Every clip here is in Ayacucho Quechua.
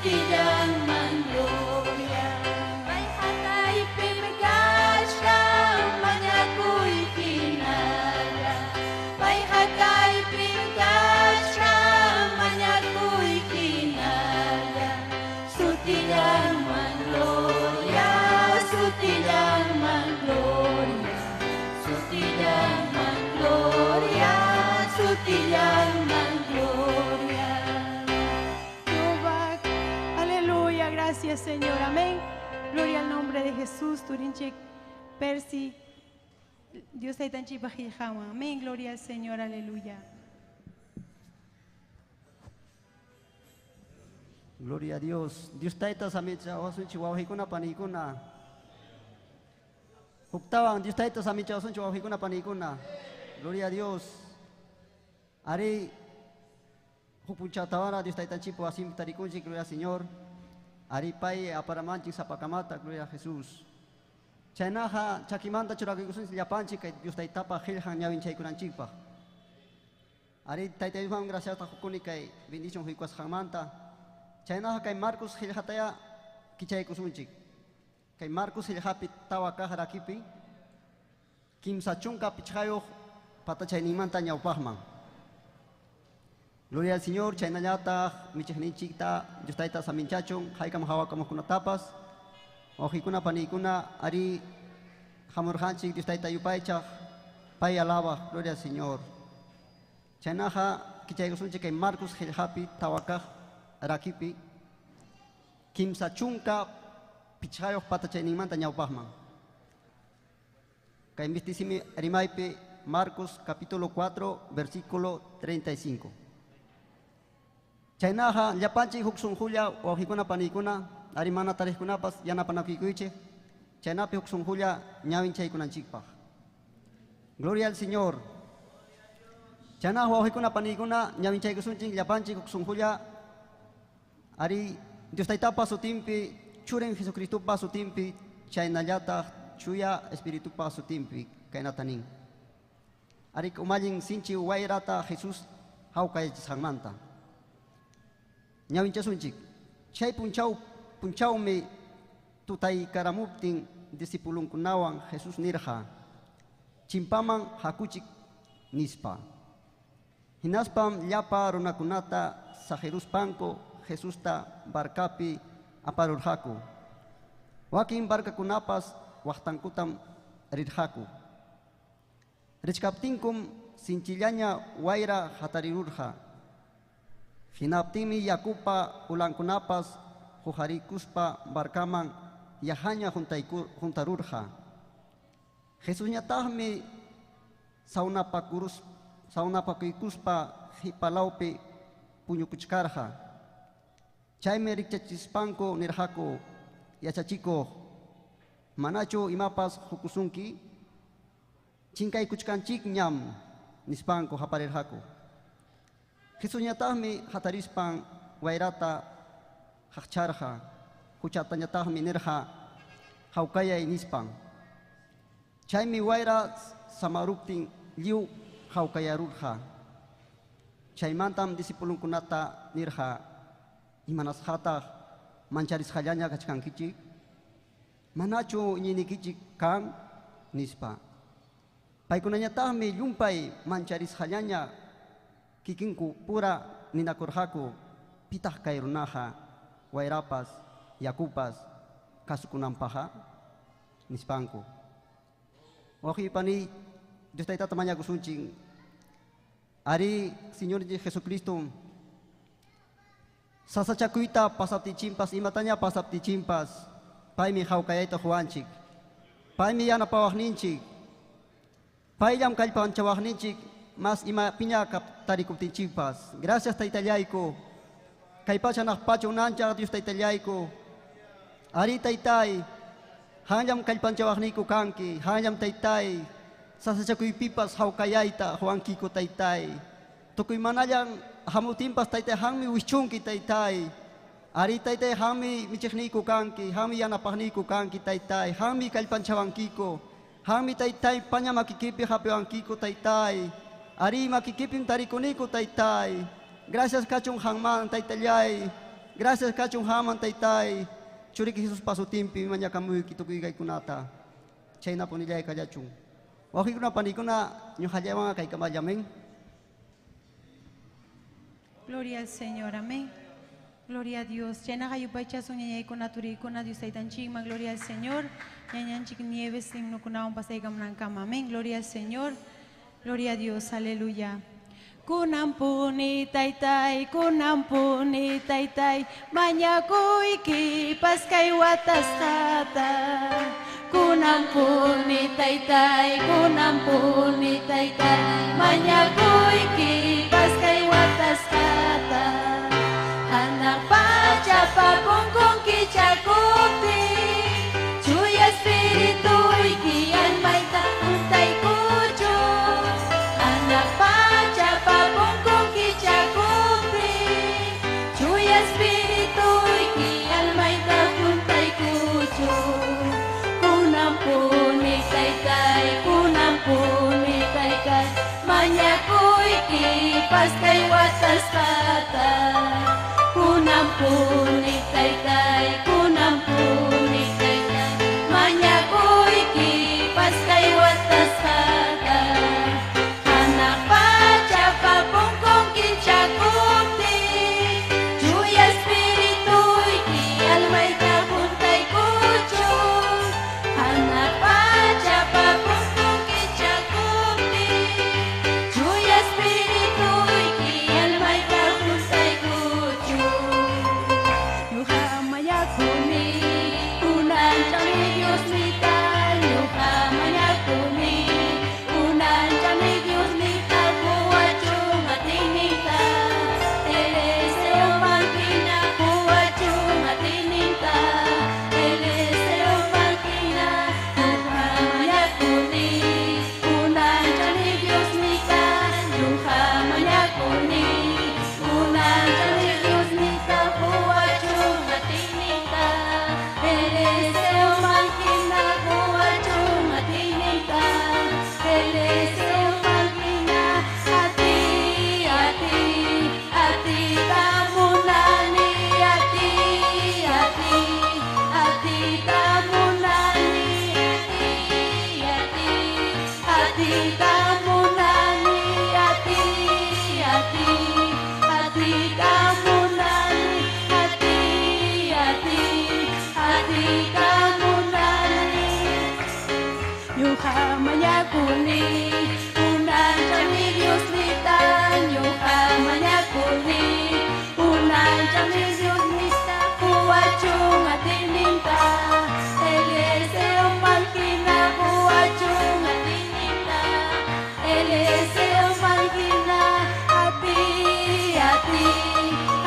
Sutillanman gloria. Payqa kaypim kachkan mañakuy hinalla. Payqa kaypim kachkan mañakuy hinalla. Sutillanman gloria, sutillanman gloria, sutillanman gloria, sutillanman gloria. Jehová, aleluya, gracias Señor, amén. Gloria al nombre de Jesús, Turinchik, Percy, Dios taytanchik bajiljawan. Amén, gloria al Señor, aleluya. Gloria a Dios. Dios tayta samicha wasunchi wawqikuna panikuna. Huktawan Dios tayta samicha wasunchi wawqikuna panikuna. Gloria a Dios. Ari hupunchatawana Dios taytanchikpa wasinpi tarikunchik, gloria al Señor. Ari pay aparamanchik sapakamata, gloria a Jesús. Chaynaqa chakimanta churakuykusunchik llapanchik kay Dios taytapa qillqan ñawinchaykunanchikpaq. Ari tayta Diosman gracias qukuni kay bendición huykuwasqanmanta. Chaynaqa kay Marcos qillqataya kichaykusunchik. Kay Marcos qillqapi tawa kaq rakipi 35 patachayninmanta ñawpaqman. Gloria al Señor, chaynallataq michiqninchikta Dios tayta saminchachun haykam hawakamuqkunatapas wawqikuna panikuna ari hamurqanchik Dios tayta yupaychaq pay alabaq, gloria al Señor. Chaynaqa kichaykusunchik kay Marcos qillqapi tawa kaq rakipi 35 patachayninmanta ñawpaqman. Kay mistisimi rimaypi Marcos capítulo 4 versículo 35. Chaynaqa llapanchik huk sunqulla wawqikuna panikuna ari mana tariqkunapas yanapanakuychik chaynapi huk sunqulla ñawinchaykunanchikpaq. Gloria al Señor. Chaynaqa wawqikuna panikuna ñawinchaykusunchik llapanchik huk sunqulla ari Dios taytapa sutinpi churin Jesucristopa sutinpi chaynallataq chuya Espiritupa sutinpi kaynata nin. Ari umallin sinchi wayrata Jesús hawkayachisqanmanta. Ñawinchasunchik chay punchawmi tutaykaramuptin discipulunkunawan Jesús nirqa chimpaman hakuchik nispa. Hinaspam llapa runakunata saqiruspanku Jesusta barcapi aparurqaku. Wakin barcakunapas waqtankutam rirqaku. Richkaptinkum sinchillaña wayra hatarirurqa. Hinaptinmi yakupa ulankunapas huqarikuspa barcaman yahaña juntarurqa. Jesusñataqmi sawnapakuykuspa qhipalawpi puñukuchkarqa. Chaymi rikchachispanku nirqaku yachachikuq manachu imapas hukusunki chinkaykuchkanchikñam nispanku haparirqaku. Jesusñataqmi hatarispan wayrata haqcharqa huchatañataqmi nirqa hawkayay nispan. Chaymi wayra samaruptin lliw hawkayarurqa. Chaymantam discipulunkunata nirqa imanasqataq mancharisqallaña kachkankichik manachu iñiynikichik kan nispa. Paykunañataqmi llumpay mancharisqallaña kikinku pura ninakurqaku pitaq kay runaqa wayrapas yakupas kasukunanpaqqa nispanku. Wawqi pani Dios taytata mañakusunchik ari Señor Jesucristo sasachakuyta pasaptichimpas imataña pasaptichimpas paymi hawkayayta huwanchik paymi yanapawaqninchik payllam kallpanchawaqninchik mas ima piña tarikuptinchikpas. Gracias taytallayku kay pacha naqpacha unanchaq Dios taytallayku ari taytay hanllam kallpanchawaqniyku kanki hanllam taytay sasachakuypipas hawkayayta huwankiku taytay tukuy manallan hamutinpas taytay hanmi wischunki taytay ari taytay hanmi michiqniyku kanki hanmi yanapaqniyku kanki taytay hanmi kallpanchawankiku hanmi taytay paña makikipi hapiwankiku taytay ari makikipim tarikuniku taytay. Gracias kachun hanman taytallay. Gracias kachun haman taytay. Churiki Jesus pasutimpi mañakamuyki tukuykaykunata. Chayna punillay kallachun. Wawqikuna panikuna ñuqallawan kaykamalla, amén. Gloria al Señor, amén. Gloria a Dios. Chaynaqa yupaychasun ñañaykuna turiykuna Dios taytanchikman, gloria al Señor. Ñañanchik Nieves himnokunawan pasaykamunankama, amén. Gloria al Señor. Gloria a Dios, aleluya. Kunampuni taytay, kunampuni taytay, mañakuyki paskay watasqata. Kunampuni taytay, kunampuni taytay, mañakuyki paskay watasqata. Hanaq pachapa punkun kichakuptin, chuya espirituyki almayta huntaykuchun. Hanaq pachapa punkun kichakuptin, chuya espirituyki almayta huntaykuchun. Kunampuni taytay, kunampuni taytay, mañakuyki paskay watasqata. Kunampuni taytay, kunampuni taytay, mañakuyki paskay watasqata. Hanaq pachapa punkun kichakuptin, chuya espirituyki almayta huntaykuchun. Hanaq pachapa punkun kichakuptin, chuya espirituyki almayta huntaykuchun. Ñuqa mañakuni, unanchami Diosnita, ñuqa mañakuni, unanchami Diosnita, quwachun atiyninta, Eliseo mankina, quwachun atiyninta, Eliseo mankina, ñuqa mañakuni, unanchami Diosnita, ñuqa mañakuni, unanchami Diosnita, quwachun atiyninta, Eliseo mankina, quwachun atiyninta, Eliseo mankina, ati, ati, atita munani, ati, ati, atita munani, ati, ati, atita munani, ati, ati, atita munani, ati, ati, atita munani. Ñuqa mañakuni, unanchami Diosnita, ñuqa mañakuni, unanchami Diosnita, quwachun atiyninta, Eliseo mankina, quwachun atiyninta, Eliseo mankina, ati, ati,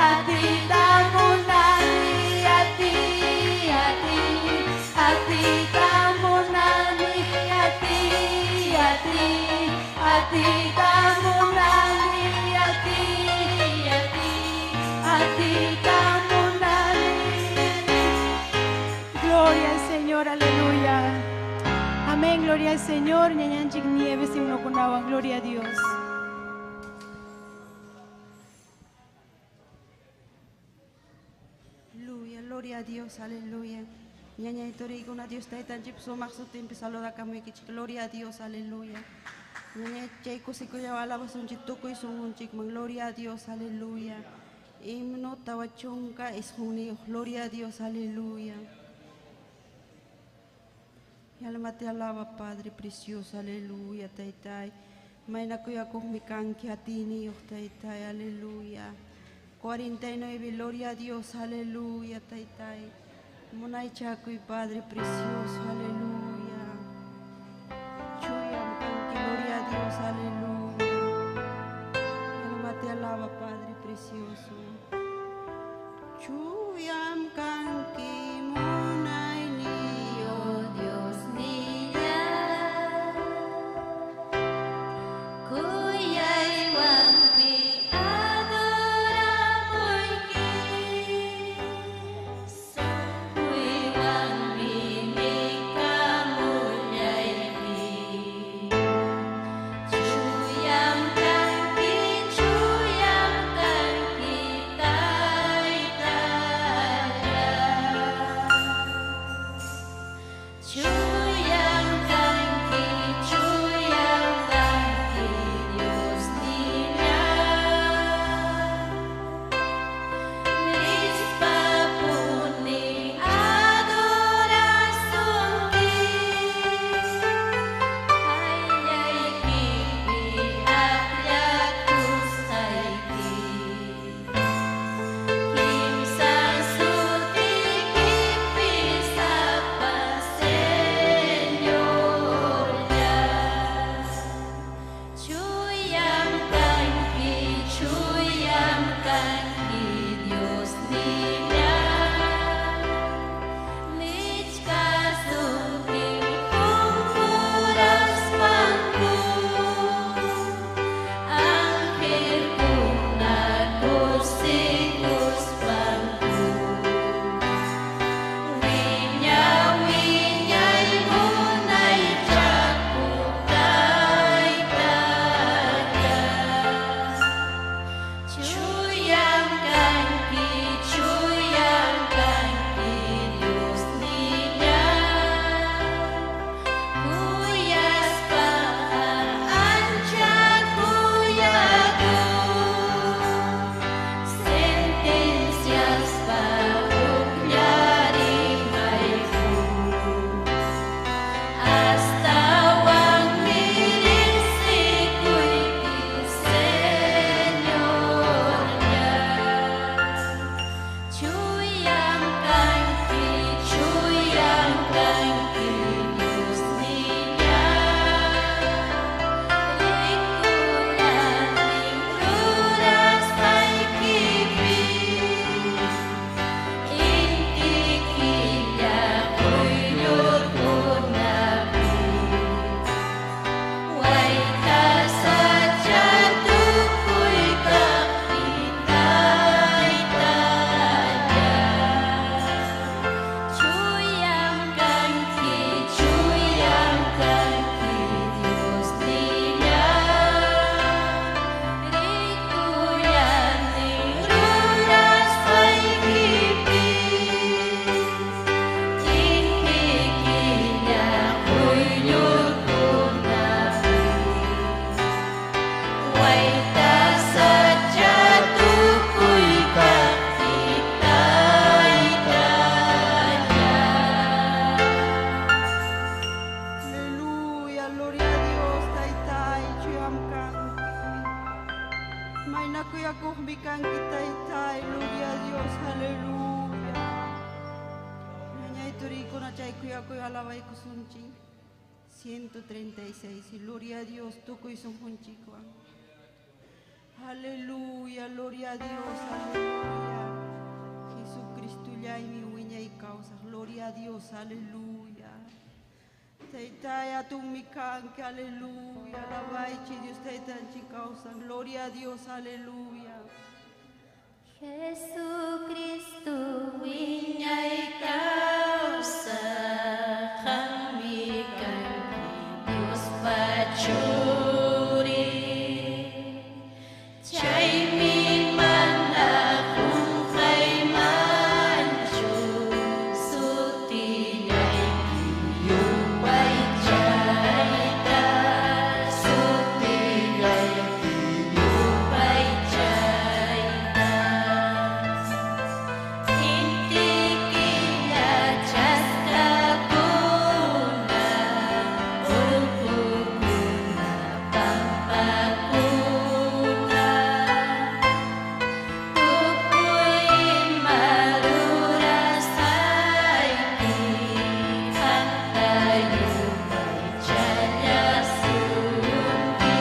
atita munani, ati, ati, atita munani, ati, ati, atita munani, ati, ati, atita munani. Gloria al Señor, aleluya. Amén, gloria al Señor. Ñañanchik Nieves himnokunawan, gloria a Dios. Aleluya, gloria a Dios, aleluya. Ñañay turikuna Dios taytanchik sumaq sutinpi saludakamuykichik, gloria a Dios, aleluya. Ñañay chay kusikullawan alabasunchik tukuy sunqunchikman, gloria a Dios, aleluya. Himno 49, gloria a Dios, aleluya. Mi alma te alaba, Padre precioso, aleluya, taytay. Mayna kuyakuqmi kanki atiyniyuq, taytay, aleluya. 49, gloria a Dios, aleluya, taytay. Munaychakuy, Padre precioso, aleluya. Chuyam kanki, gloria a Dios, aleluya. Mi alma te alaba, Padre precioso. Chuyam kanki munayniyuq Dios nillay, kuyaywanmi adoramuyki, sunquywanmi nikamullayki. Chuyam kanki, chuyam kanki, Tayta. kanki Diosnilláy, rikullanin rurasqaykipi, inti killa quyllurkunapi, wayta sacha tukuy kaqpi Taytalláy. Chuyam kanki, chuyam kanki Diosnilláy, rikullanin rurasqaykipi, inti killa quyllurkunapi, wayta sacha tukuy kaqpi Taytalláy. Aleluya, gloria a Dios, Taytay, chuyam kanki. Mayna kuyakuqmi kanki, Taytay, gloria a Dios, aleluya. Ñañay turikuna chay kuyakuy alabaykusunchik. 136, gloria a Dios, tukuy sunqunchikwan. Aleluya, gloria a Dios, aleluya. Jesucristollaymi wiñay kawsaq, gloria a Dios, aleluya. Taytay atunmi kanki, aleluya. Alabaychik Dios Taytanchik kawsan, gloria a Dios, aleluya. Jesucristo wiñay kawsaq, qammi kanki Diospa Churin. Chaymi mana qunqaymanchu sutillayki yupaychayta, sutillayki yupaychayta. Inti killa chaskakuna, urqukuna, pampakuna, tukuy ima rurasqayki, qamta yupaychallasunki,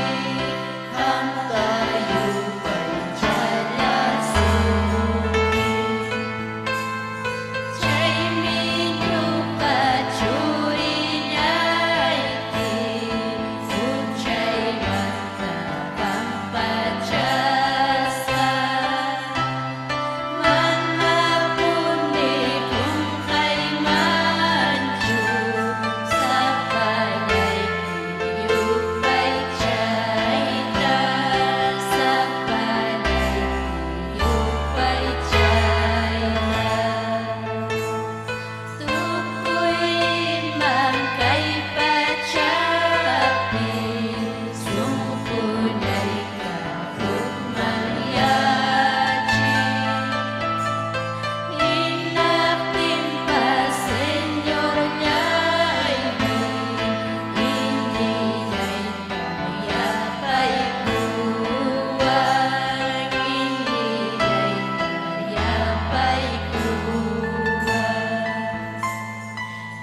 qamta yupaychallasunki. Chaymi ñuqa churillayki, huchaymanta pampachasqa, manapuni qunqaymanchu sapallayki yupaychayta, sapallayki yupaychayta. Tukuy imam kay pachapi sunqullayta hukmanyachin. Hinaptinpas Señorllaymi iñiyayta yapaykuwan, iñiyayta yapaykuwan.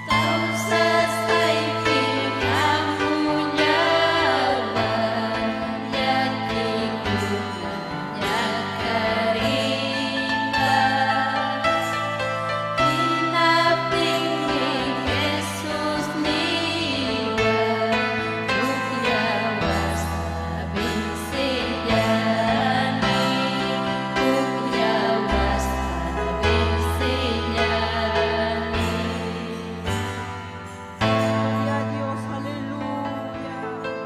Kawsasqaypim hamullawan llakikuna ñakariypas. Hinaptinmi Jesus niwan hukllawaspa vencellani, hukllawaspa vencellani. Gloria a Dios, aleluya.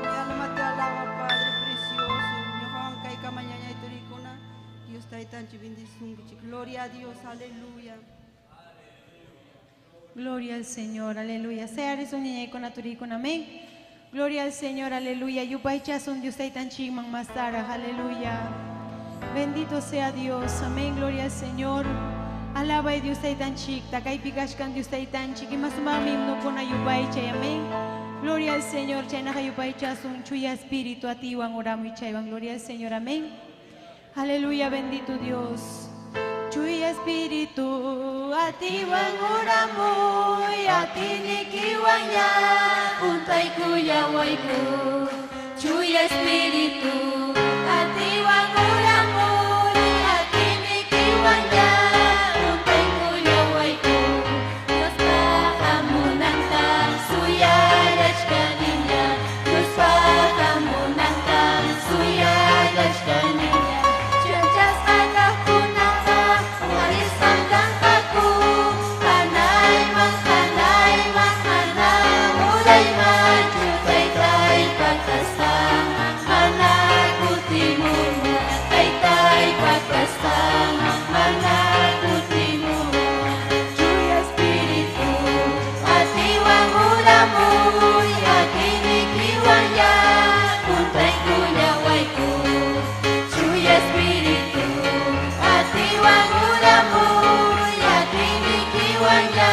Mi alma te alaba, Padre precioso. Ñuqawan kaykama ñañay turikuna. Dios Taytanchik bendisunkichik. Gloria a Dios, aleluya. Gloria al Señor, aleluya. Sayarisun ñañaykuna turikuna, amén. Gloria al Señor, aleluya. Yupaychasun Dios Taytanchikman mastaraq, aleluya. Bendito sea Dios, amén. Gloria al Señor. Alaba a Dios Taytanchikta, kaypi kachkan Dios Taytanchik, ima sumaqmi himnukuna yupaychay, amén. Gloria al Señor, chaynaqa yupaychasun chuya espíritu atiwan oramuy chaywan. Gloria al Señor, amén. Aleluya, bendito Dios. Chuya espíritu. Atiwan uramuy, atinikiwan ya, untaykullawayku, Chuya Espíritu. Atiwan uramuy, atinikiwan ya, untaykullawayku, Diospa hamunanta suyarachkaniña, Diospa hamunanta suyarachkaniña. Chanchasqa kaqkunaqa uqarisqam kanqaku, hanayman, hanayman, hanay uraymanchu taytaypa kasqanman mana kutimuna, taytaypa kasqanman mana kutimuna. Chuya Espíritu, atiwan uramuy, atinikiwan ya, huntaykullawayku. Chuya Espíritu, atiwan uramuy, atinikiwan ya,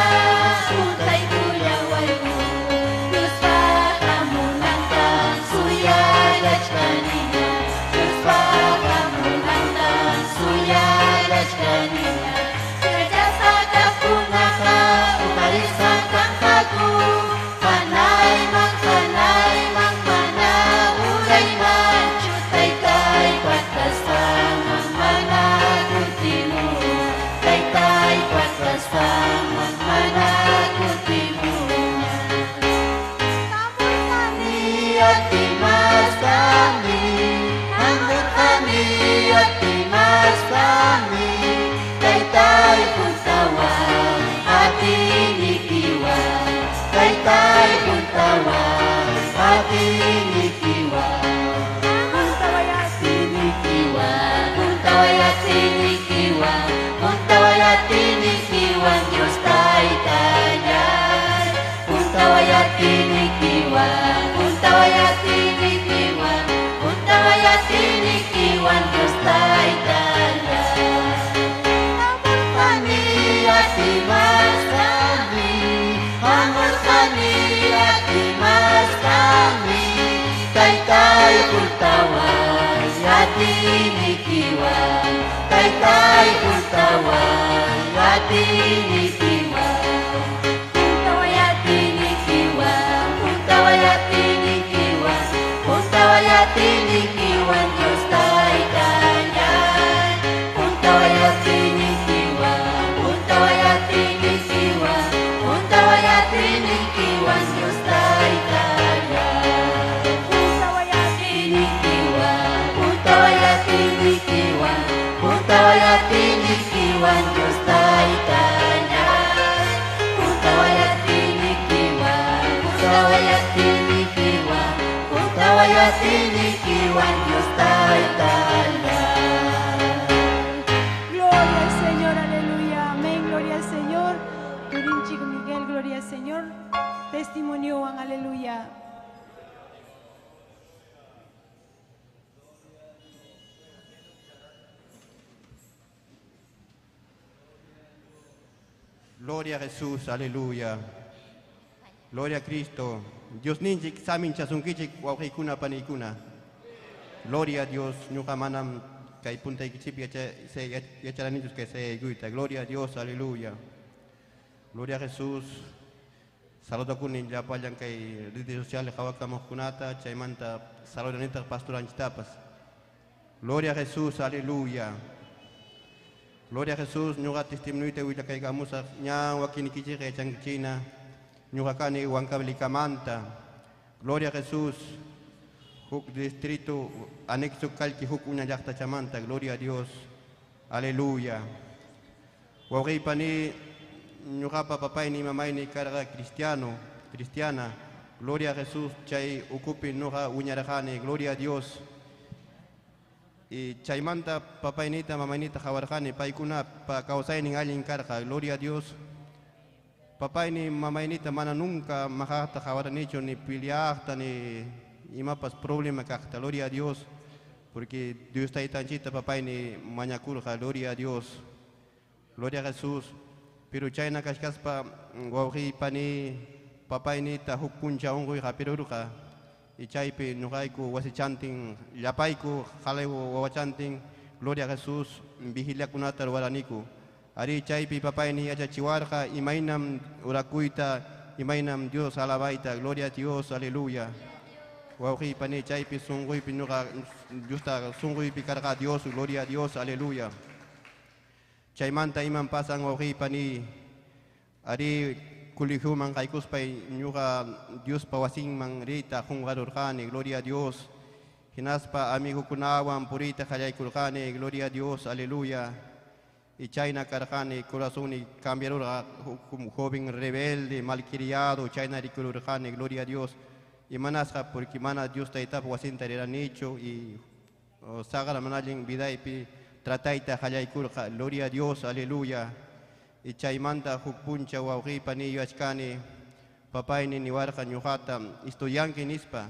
huntaykullawayku. Diospa hamunanta suyarachkaniña, Diospa hamunanta suyarachkaniña. Chachasqa kaqkunaqa uqarisqam kanqaku, hanayman, hanayman, mana uraymanchu taytaypa kasqanman mana kutimuna, taytaypa kasqanman mana kutimuna. Hamurqani atimaspami, hamurqani atimaspami, taytay juntawan atinikiwan, taytay juntawan atinikiwan. Juntaway atinikiwan, juntaway atinikiwan, juntaway atinikiwan, Dios taytallay. Juntaway atinikiwan, juntaway atinikiwan, juntaway atinikiwan, Dios taytallay. Hamurqani atimaspami, hamurqani atimaspami, taytay juntawan atinikiwan, taytay juntawan atinikiwan. Juntaway atinikiwan, juntaway atinikiwan, juntaway atinikiwan, Dios taytallay. Juntaway atinikiwan, juntaway atinikiwan, juntaway atinikiwan, Dios taytallay. Juntaway atinikiwan, juntaway atinikiwan, juntaway atinikiwan, Dios taytallay. Juntaway atinikiwan, juntaway atinikiwan, juntaway atinikiwan, Dios taytallay. Gloria al Señor, aleluya, amén, gloria al Señor. Turinchik Miguel, gloria al Señor. Testimonio, aleluya. Gloria a Jesús, aleluya. Gloria a Cristo. Dios ninchik saminchasunkichik wawqiykuna paniykuna. Gloria a Dios, ñuqa manam kay puntaykichikpi yacharanichus kay sayaykuyta. Gloria a Dios, aleluya. Gloria a Jesús. Saludakuni llapallan kay redes sociales qhawakamuqkunata, chaymanta saludanitaq pastoranchitapas. Gloria a Jesús, aleluya. Gloria a Jesús, ñuqa testimonioyta willakaykamusaq ña wakinikichikqa yachankichina, ñuqa kani Huancavelikamanta. Gloria a Jesús, huk distrito anexo Calqui huk uña llaqtachamanta. Gloria a Dios, aleluya. Wawqiypani ñuqapa papayni mamayni karqa cristiano, cristiana. Gloria a Jesús, chay ukupi ñuqa wiñarqani. Gloria a Dios. Y chaymanta papaynita mamaynita qhawarqani, paykunapa kawsaynin allin karqa. Gloria a Dios. Papayni mamaynita mana nunca maqaqta qhawaranichu, ni peleaqta, ni imapas problema kaqta. Gloria a Dios, porque Dios taytanchita papayni mañakurqa. Gloria a Dios. Gloria a Jesús. Pero chayna kashkaspa wawqiypani papaynita huk puncha unquy hapirurqa. Y chaypi ñuqayku wasichantin llapayku qalay wawachantin. Gloria a Jesús, vigiliakunata ruwaraniku. Ari chaypi papayni yachachiwarqa imaynam urakuyta, imaynam Dios alabayta, gloria a Dios, aleluya. Wawqiypani chaypi sunquypi ñuqa Diosta sunquypi karqa Dios, gloria a Dios, aleluya. Chaymanta iman pasan wawqiypani ari colegioman qaykuspay ñuqa Diospa wasinman riyta qunqarurqani, gloria a Dios. Hinaspa amigukunawan puriyta qallaykurqani, gloria a Dios, aleluya. Y chayna karqani corazonni cambiarurqa joven rebelde, malcriado, chayna rikururqani, gloria a Dios. Imanasqa porque mana Dios taytapa wasinta riranichu y saqra mana allin vidaypi tratayta qallaykurqa, gloria a Dios, aleluya. Y chaymanta huk punchaw wawqiypani yuyachkani papayni niwarqa ñuqata estudianki nispa.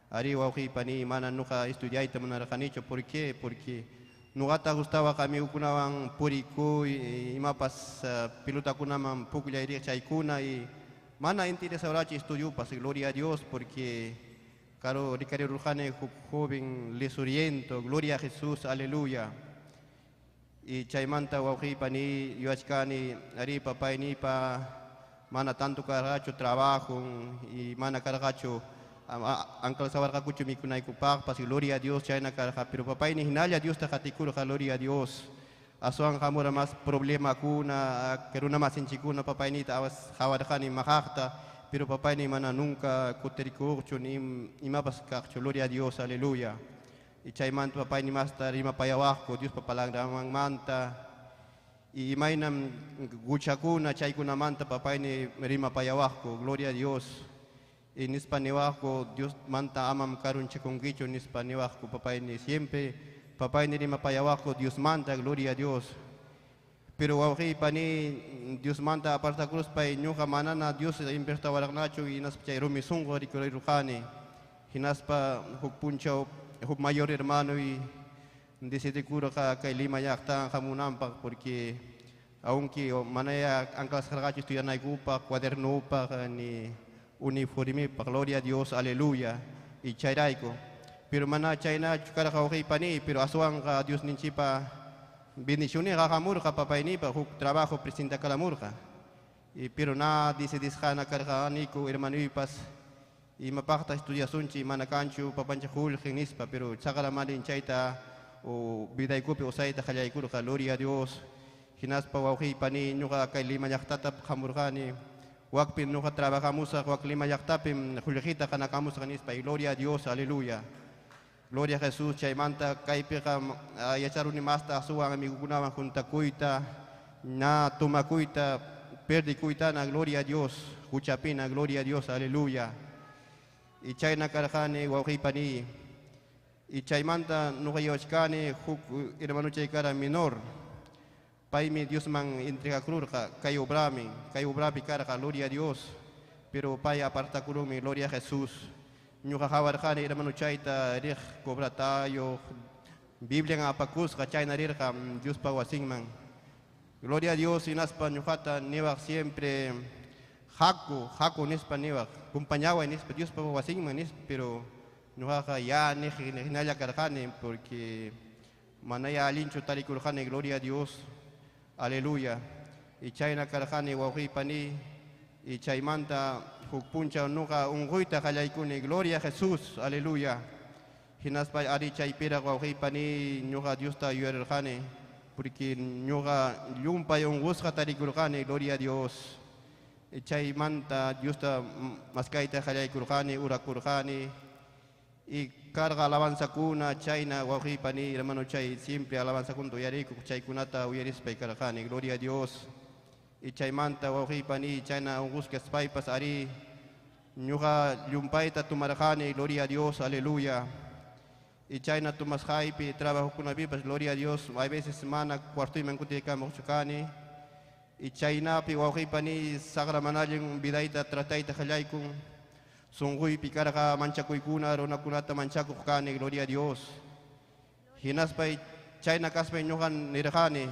Ari wawqiypani mana ñuqa estudiayta munarqanichu, ¿por qué? Porque ñuqata gustawaq amigukunawan purikuy, imapas pelotakunaman pukllay riq chaykuna y mana interesawarachu estudiupas, gloria a Dios, porque claro rikarirurqani huk joven lesuriento, gloria a Jesús, aleluya. Y chaymanta wawqiypani yuyachkani ari papaynipa mana tanto karqachu trabajo y mana karqachu anqalsawarqakuchu mikunaykupaqpas, gloria a Dios, chayna karqa, pero papayni hinalla Diosta qatikurqa, gloria a Dios. Aswan hamura mas problemakuna, runa masinchikuna papaynita awas hawarqani maqaqta, pero papayni mana nunca kutirikuqchu ni imapas kaqchu, gloria a Dios, aleluya. Y chaymanta papayni masta rimapayawaqku Diospa palabranmanta y imaynam huchakuna chaykunamanta papayni rimapayawaqku, gloria a Dios. Y nispa niwaqku Dios manta amam karunchakunkichu nispa niwaqku papayni siempre papayni rimapayawaqku Dios manta, gloria a Dios. Pero wawqiypani Dios manta apartakuruspay ñuqa manana Dios invertawaraqnachu hinaspa chay rumi sunqu rikurirqani. Hinaspa huk punchaw huk mayor hermano y decidikurqa kay Lima llaqtan hamunanpaq porque aunque manaya anqalasqarqachu estudianaykupaq, cuadernopaq ni uniformepaq, gloria a Dios, aleluya. Y chayrayku. Pero mana chaynachu karqa wawqiypani, pero aswanqa Dios ninchipa bendicionniqa hamurqa papaynipa huk trabajo presentakalamurqa. Y pero na decidisqana karqaniku hermanuypas imapaqta estudiasunchik mana kanchu papanchik qullqin nispa, pero chaqra malin chayta o vidaykupi usayta qallaykurqa, gloria a Dios. Hinaspa wawqiypani ñuqa kay Lima llaqtata hamurqani, wakpi ñuqa trabajamusaq, wak Lima llaqtapim qullqita qanakamusaq nispa, y gloria a Dios, aleluya. Gloria a Jesús, chaymanta kaypiqa yacharuni masta asuwan amigukunawan juntakuyta, na tumakuyta, perdikuytana, gloria a Dios, huchapina, gloria a Dios, aleluya. Y chayna karqani wawqiypani. Y chaymanta ñuqa yachkani huk hermanuchay kara menor. Paymi Diosman entregakurqa kay obrami, kay obrapi karqa, gloria a Dios. Pero pay apartakurumi, gloria a Jesús. Ñuqa hawarqani hermanuchayta riq cobratayo, Biblian apakusqa chayna rirqa Diospa wasinman. Gloria a Dios, hinaspa ñuqata niwaq siempre haku, haku nispa niwaq, compañaway nispa Diospa wasinman nispa, pero ñuqaqa ya niq hinalla karqani porque manaya allinchu tarikurqani, gloria a Dios, aleluya. Y chayna karqani wawqiypani, y chaymanta huk punchaw ñuqa unquyta qallaykuni, gloria a Jesús, aleluya. Hinaspa ari chaypiraq wawqiypani ñuqa Diosta yuyarirqani, porque ñuqa llumpay unqusqa tarikurqani, gloria a Dios. Chaymanta Diosta maskayta qallaykurqani, urakurqani, y carga alabanzakuna chayna wawqiypani hermano chay siempre alabanzakunata uyarikuq chaykunata uyarispay karqani, gloria a Dios. Y chaymanta wawqiypani chayna unqusqa kaspaypas ari ñuqa llumpayta tumarqani, gloria a Dios, aleluya. Y chayna tumasqaypi trabajokunapipas, gloria a Dios, hay veces mana cuartoyman kutiykamuqchu kani. Y chaynapi wawqiypani saqra mana allin vidayta tratayta qallaykun. Sunquypi karqa manchakuykuna runakunata manchakuq kani, gloria a Dios. Hinaspay chayna kaspay ñuqa nirqani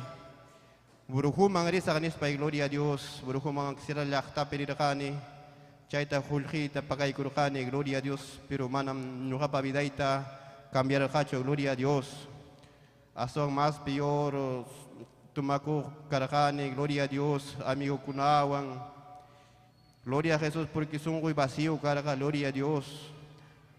burujuman risaq nispay, gloria a Dios, burujuman sira llaqtapi rirqani, chayta qullqita pakaykurqani, gloria a Dios, pero manam ñuqapa vidayta cambiarqachu, gloria a Dios. Aswan más peor Tumakuq karqani, gloria a Dios, amigukunawan. Gloria a Jesús porque sunquy vacío karqa, gloria a Dios.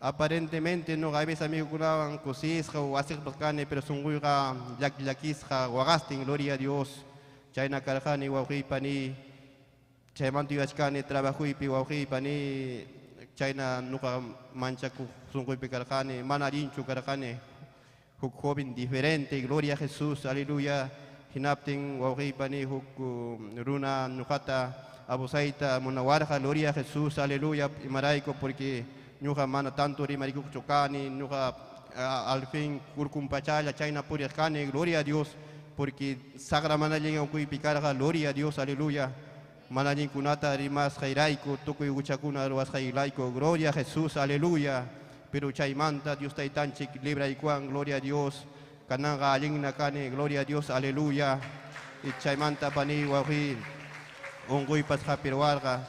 Aparentemente no a veces amigukunawan kusisqa wasiqpas kani, pero sunquyqa llakisqa waqastin, gloria a Dios. Chayna karqani wawqiypani, chaymanta yuyachkani trabajuypi wawqiypani, chayna nuqa manchakuq sunquypi karqani, mana allinchu karqani, huk joven diferente, gloria a Jesús, aleluya. Hinaptin wawqiypani huk runa nuqata abusayta munawarqa, gloria a Jesús, aleluya. Imarayku porque ñuqa mana tanto rimarikuqchu kani, ñuqa al fin kurkunpachalla chayna puriq kani, gloria a Dios, porque saqra mana allin ukhuypi karqa, gloria a Dios, aleluya. Mana allinkunata rimasqayrayku, tukuy huchakuna ruwasqayrayku, gloria a Jesús, aleluya. Pero chaymanta Dios taytanchik libraykuwan, gloria a Dios. Kananqa allinna kani, gloria a Dios, aleluya. Y chaymanta pani wawqiy unquypas hapirwarqa,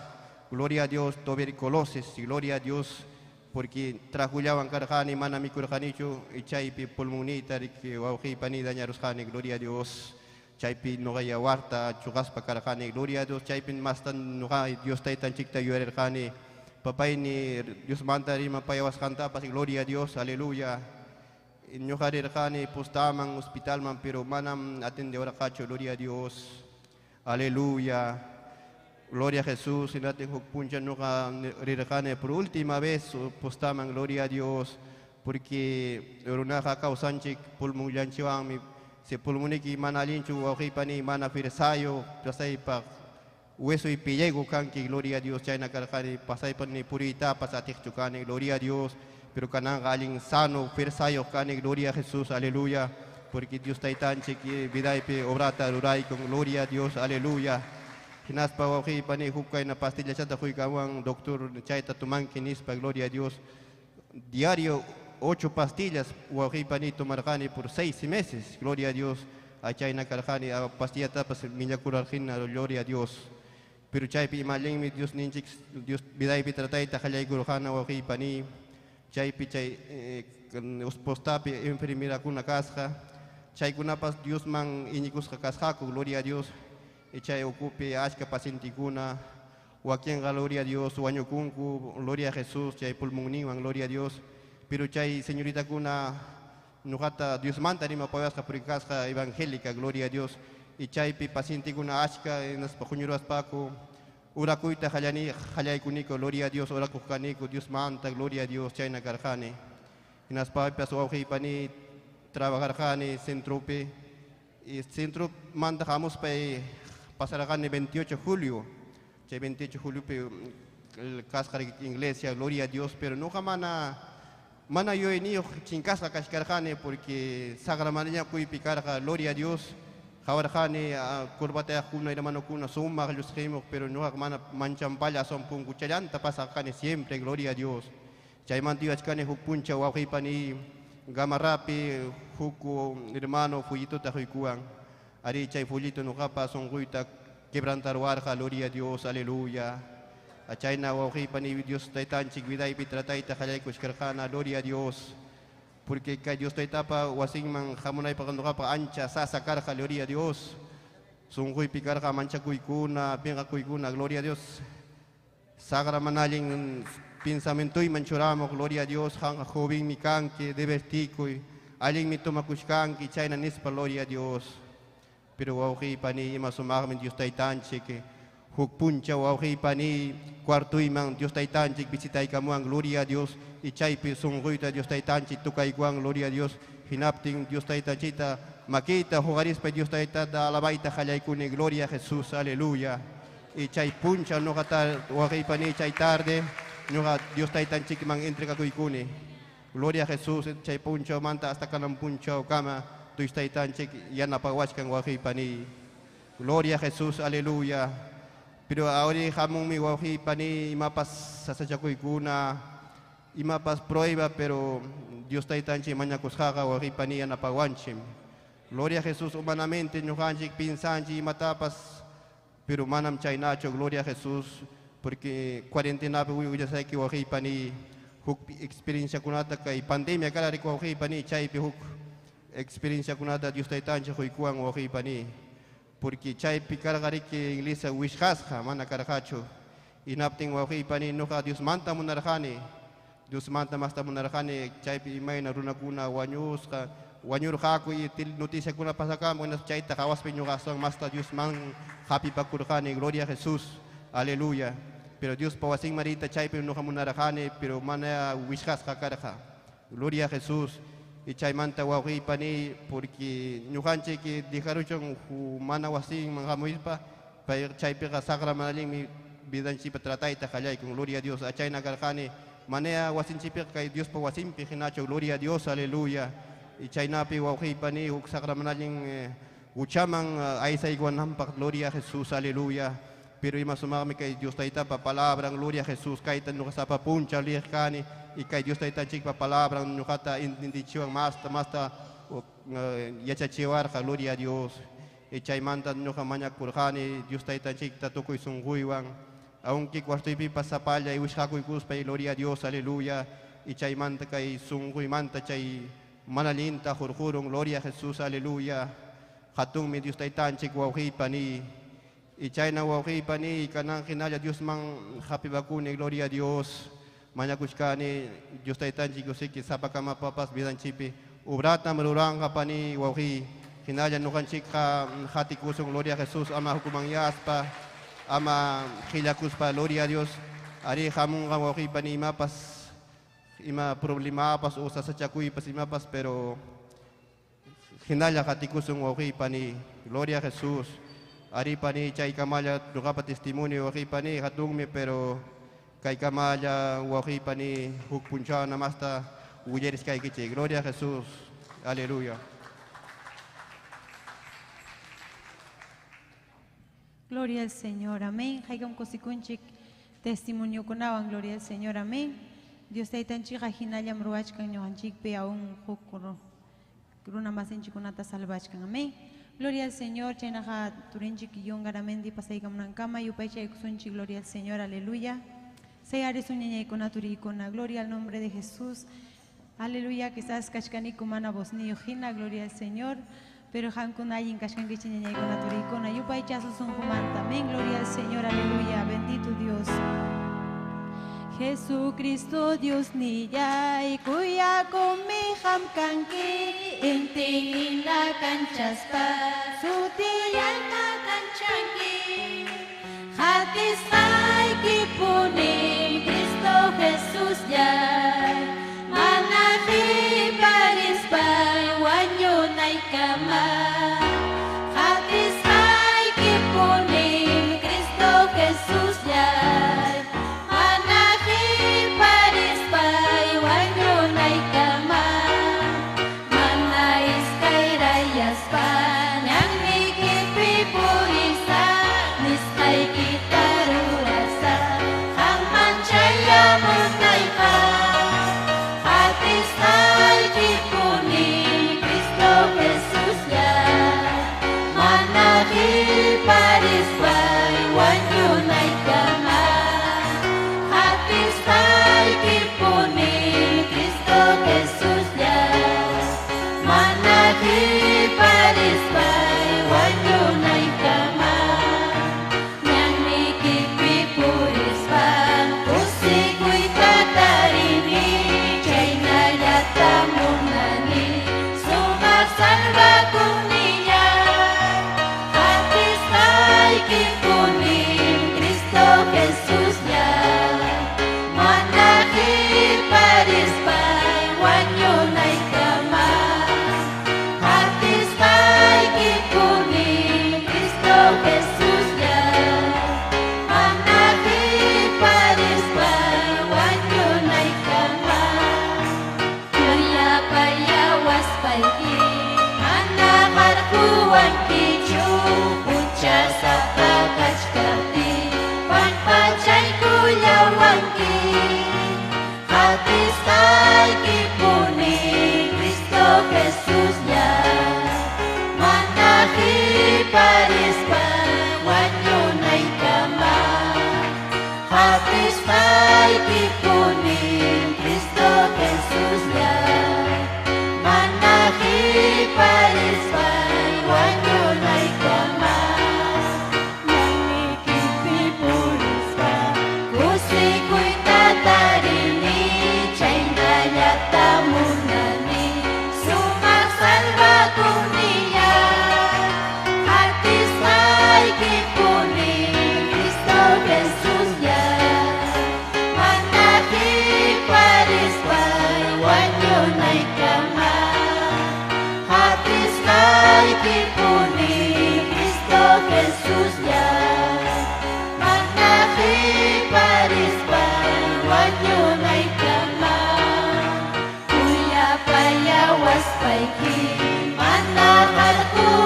gloria a Dios, tuberculosis, gloria a Dios, porque trajullawan karqani, mana mikurqanichu, y chaypi pulmonita riki wawqiy pani dañarusqani, gloria a Dios. Chaypi nuqa yawarta chuqaspa karqani, gloria a Dios. Chaypi masta nuqa Dios taytanchikta yuyarirqani, papayni Diosmanta rimapayawasqantapas, gloria a Dios, aleluya. Ñuqa rirqani postaman, hospitalman, pero manam atendewarqachu, gloria a Dios, aleluya. Gloria a Jesús. Hinatin huk puncha ñuqa rirqani por última vez postaman, gloria a Dios, porque runaqa kawsanchik pulmonllanchikwanmi. Si pulmoniki mana allinchu wawqiypani, mana firsayo, pasaypaq hueso y pillego kanki, gloria a Dios. Chayna karqani, pasaypaq ni puriytapas atiqchu kani, gloria a Dios. Pero kananqa allin sano, firsayo kani, gloria a Jesús, aleluya, porque Dios taytanchik vidaypi obrata ruraykun, gloria a Dios, aleluya. Hinaspa wawqiypani huk kayna pastillachata quykawan doctor, chayta tumanki nispa, gloria a Dios. Diario 8 pastillas wawqiypani tomarqani por 6 meses, gloria a Dios. Chayna karqani, pastillatapas millakurarqina, gloria a Dios. Pero chaypi ima allinmi Dios ninchik, Dios vidaypi tratayta qallaykurqana wawqiypani. Chaypi chay postapi enfermerakuna kasqa, chaykunapas Diosman iñikusqa kasqaku, gloria a Dios. Y chay ukupi achka pacientekuna, wakinqa, gloria a Dios, wañukunku, gloria a Jesús, chay pulmonninwan, gloria a Dios. Pero chay señoritakuna nuqata Diosmanta rimapayasqa purikasqa evangélica, gloria a Dios. Y chaypi pacientekuna achka hinaspa huñuraspaku urakuyta qallaykuniko, gloria a Dios, orakuq kaniku Diosmanta, gloria a Dios, chayna karqani. Hinaspapas wawqiypani trabajarqani centropi, y centro manta hamuspa pasarqani 28 de julio, chay 28 de juliopi kasqa iglesia, gloria a Dios. Pero nuqa mana yuyayniyuq chinkasqa kashkarqani, porque saqra manaña kuypi karqa, gloria a Dios. Qawarqani curbatayaqkuna hermanokuna sumaq llusqimuq, pero ñuqaqa mana manchampalla aswan punkuchallanta pasarqani siempre, gloria a Dios. Chaymanta yuyachkani huk puncha wawqiypani Gamarrapi huk hermano follitota quykuwan. Ari chay follito ñuqapa sunquyta quebrantarwarqa, gloria a Dios, aleluya. Chayna wawqiypani Dios taytanchik vidaypi tratayta qallaykushkarqana, gloria a Dios. Porque kay Dios taytapa wasinman hamunaypaq ñuqapa ancha sasa karqa, gloria a Dios. Sunquypi karqa manchakuykuna, pinqakuykuna, gloria a Dios. Saqra mana allin pensamientoyman churamuq, gloria a Dios. Qanqa jovenmi kanki, divertikuy, allinmi tomakushkanki, chayna nispa, gloria a Dios. Pero wawqiypani ima sumaqmi Dios taytanchik, huk puncha wawqiypani cuartuyman Dios taytanchik visitaykamuwan, gloria a Dios. Y chaypi sunquyta Dios taytanchik tukaykuwan, gloria a Dios. Hinaptin Dios taytanchikta makiyta huqarispa Dios taytata alabayta qallaykuni, gloria a Jesús, aleluya. Y chay puncha ñuqata wawqiypani chay tarde ñuqa Dios taytanchikman entregakuykuni, gloria a Jesús. Chay punchawmanta hasta kanan punchawkama Dios taytanchik yanapawachkan wawqiypani, gloria a Jesús, aleluya. Pero ahora hamunmi wawqiypani imapas sasachakuykuna, imapas prueba, pero Dios taytanchik mañakusqaqa wawqiypani yanapawanchik, gloria a Jesús. Humanamente ñuqanchik pinsanchik imatapas, pero manam chaynachu, gloria a Jesús, porque cuarentenapi willasayki wawqiypani huk experienciakunata kay pandemia karariku wawqiypani, chaypi huk experienciakunata Dios taytanchik quykuwan wawqiypani. Porque chaypi karqariki iglesia wishqasqa mana karqachu. Hinaptin wawqiypani ñuqa Diosmanta munarqani. Diosmanta masta munarqani chaypi imayna runakuna wañusqa wañurqaku y noticiakuna pasakamun hinaspa chayta qhawaspa ñuqa aswan masta Diosman hapipakurqani. Gloria a Jesús. Aleluya. Pero Diospa wasinman riyta chaypi ñuqa munarqani, pero mana wishqasqa karqa. Gloria a Jesús. Y chaymanta wawqiypani porque ñuqanchik dejaruchun mana wasinman hamuspa pay chaypiqa saqra mana allinmi vidanchikpa tratayta qallaykun. Gloria a Dios. Achayna karqani manaya wasinchikpiqa kay Diospa wasinpi hinachu. Gloria a Dios. Aleluya. Y chaynapi wawqiypani huk saqra mana allin huchaman aysaykuwananpaq. Gloria a Jesús. Aleluya. Pero ima sumaqmi kay Dios Taytapa palabran. Gloria a Jesús. Kayta ñuqa sapa punchaw liqkani y kay Dios Taytanchikpa palabran ñuqata entendichiwan masta masta yachachiwarqa. Gloria a Dios. Y chaymanta ñuqa mañakurqani Dios Taytanchikta tukuy sunquywan. Aunque cuartoypipas sapalla y wishqakuykuspa y gloria a Dios, aleluya. Y chaymanta kay sunquymanta chay mana allinta hurqurun. Gloria a Jesús, aleluya. Hatunmi Dios Taytanchik wawqiypani. Y chayna wawqiypani kanan hinalla Diosman hapipakuni. Gloria a Dios. Mañakuchkani Dios Taytanchik usiki sapakamapapas vidanchikpi obratam ruranqa pani wawqiy. Hinalla ñuqanchikqa hatikusun. Gloria a Jesús. Ama hukumanyaspa, ama qillakuspa. Gloria a Dios. Ari hamunqa wawqiypani imapas, ima problemapas o sasachakuypas imapas, pero hinalla hatikusun wawqiypani. Gloria a Jesús. Ari pani chaykamalla ñuqapa testimonio wawqiypani hatunmi, pero kaykamalla wawqiypani huk punchaw namasta willariskaykichik. Gloria a Jesús. Aleluya. Gloria al Señor, amén. Haykam kusikunchik testimoniokunawan, gloria al Señor, amén. Dios Taytanchikqa hinallam ruwachkan ñuqanchikpi aún huk runa masinchikkunata salvachkan, amén. Gloria al Señor, chaynaqa turinchik yungaramendi pasaykamunankama yupaychaykusunchik, gloria al Señor, aleluya. Sayarisun ñañaykuna turiykuna, gloria al nombre de Jesús. Aleluya, quizás kachkaniku mana vozniyuq hina, gloria al Señor. Pero hankuna allin kachkankichik ñañaykuna turiykuna, yupaychasun sunqumanta, amén, gloria al Señor, aleluya, bendito Dios. Jesucristo Dios niyay kuyakumi hamkanki, inti kanchaspa sutillanta kanchanki, hatisqayki punim Cristo Jesus yay, mana qhiparispay wañunaykama, hatisqayki punim Cristo Jesus yay, mana qhiparispay wañunaykama, mana iskayrayaspa ñannikipi purisa, nisqaykita rurasa, qamman chayamunaypaq, hatisqayki punim Cristo Jesus yay, mana qhiparispay wañunaykama, hatisqayki punim Cristo Jesus yay, mana qhiparispay wañunaykama, ñannikipi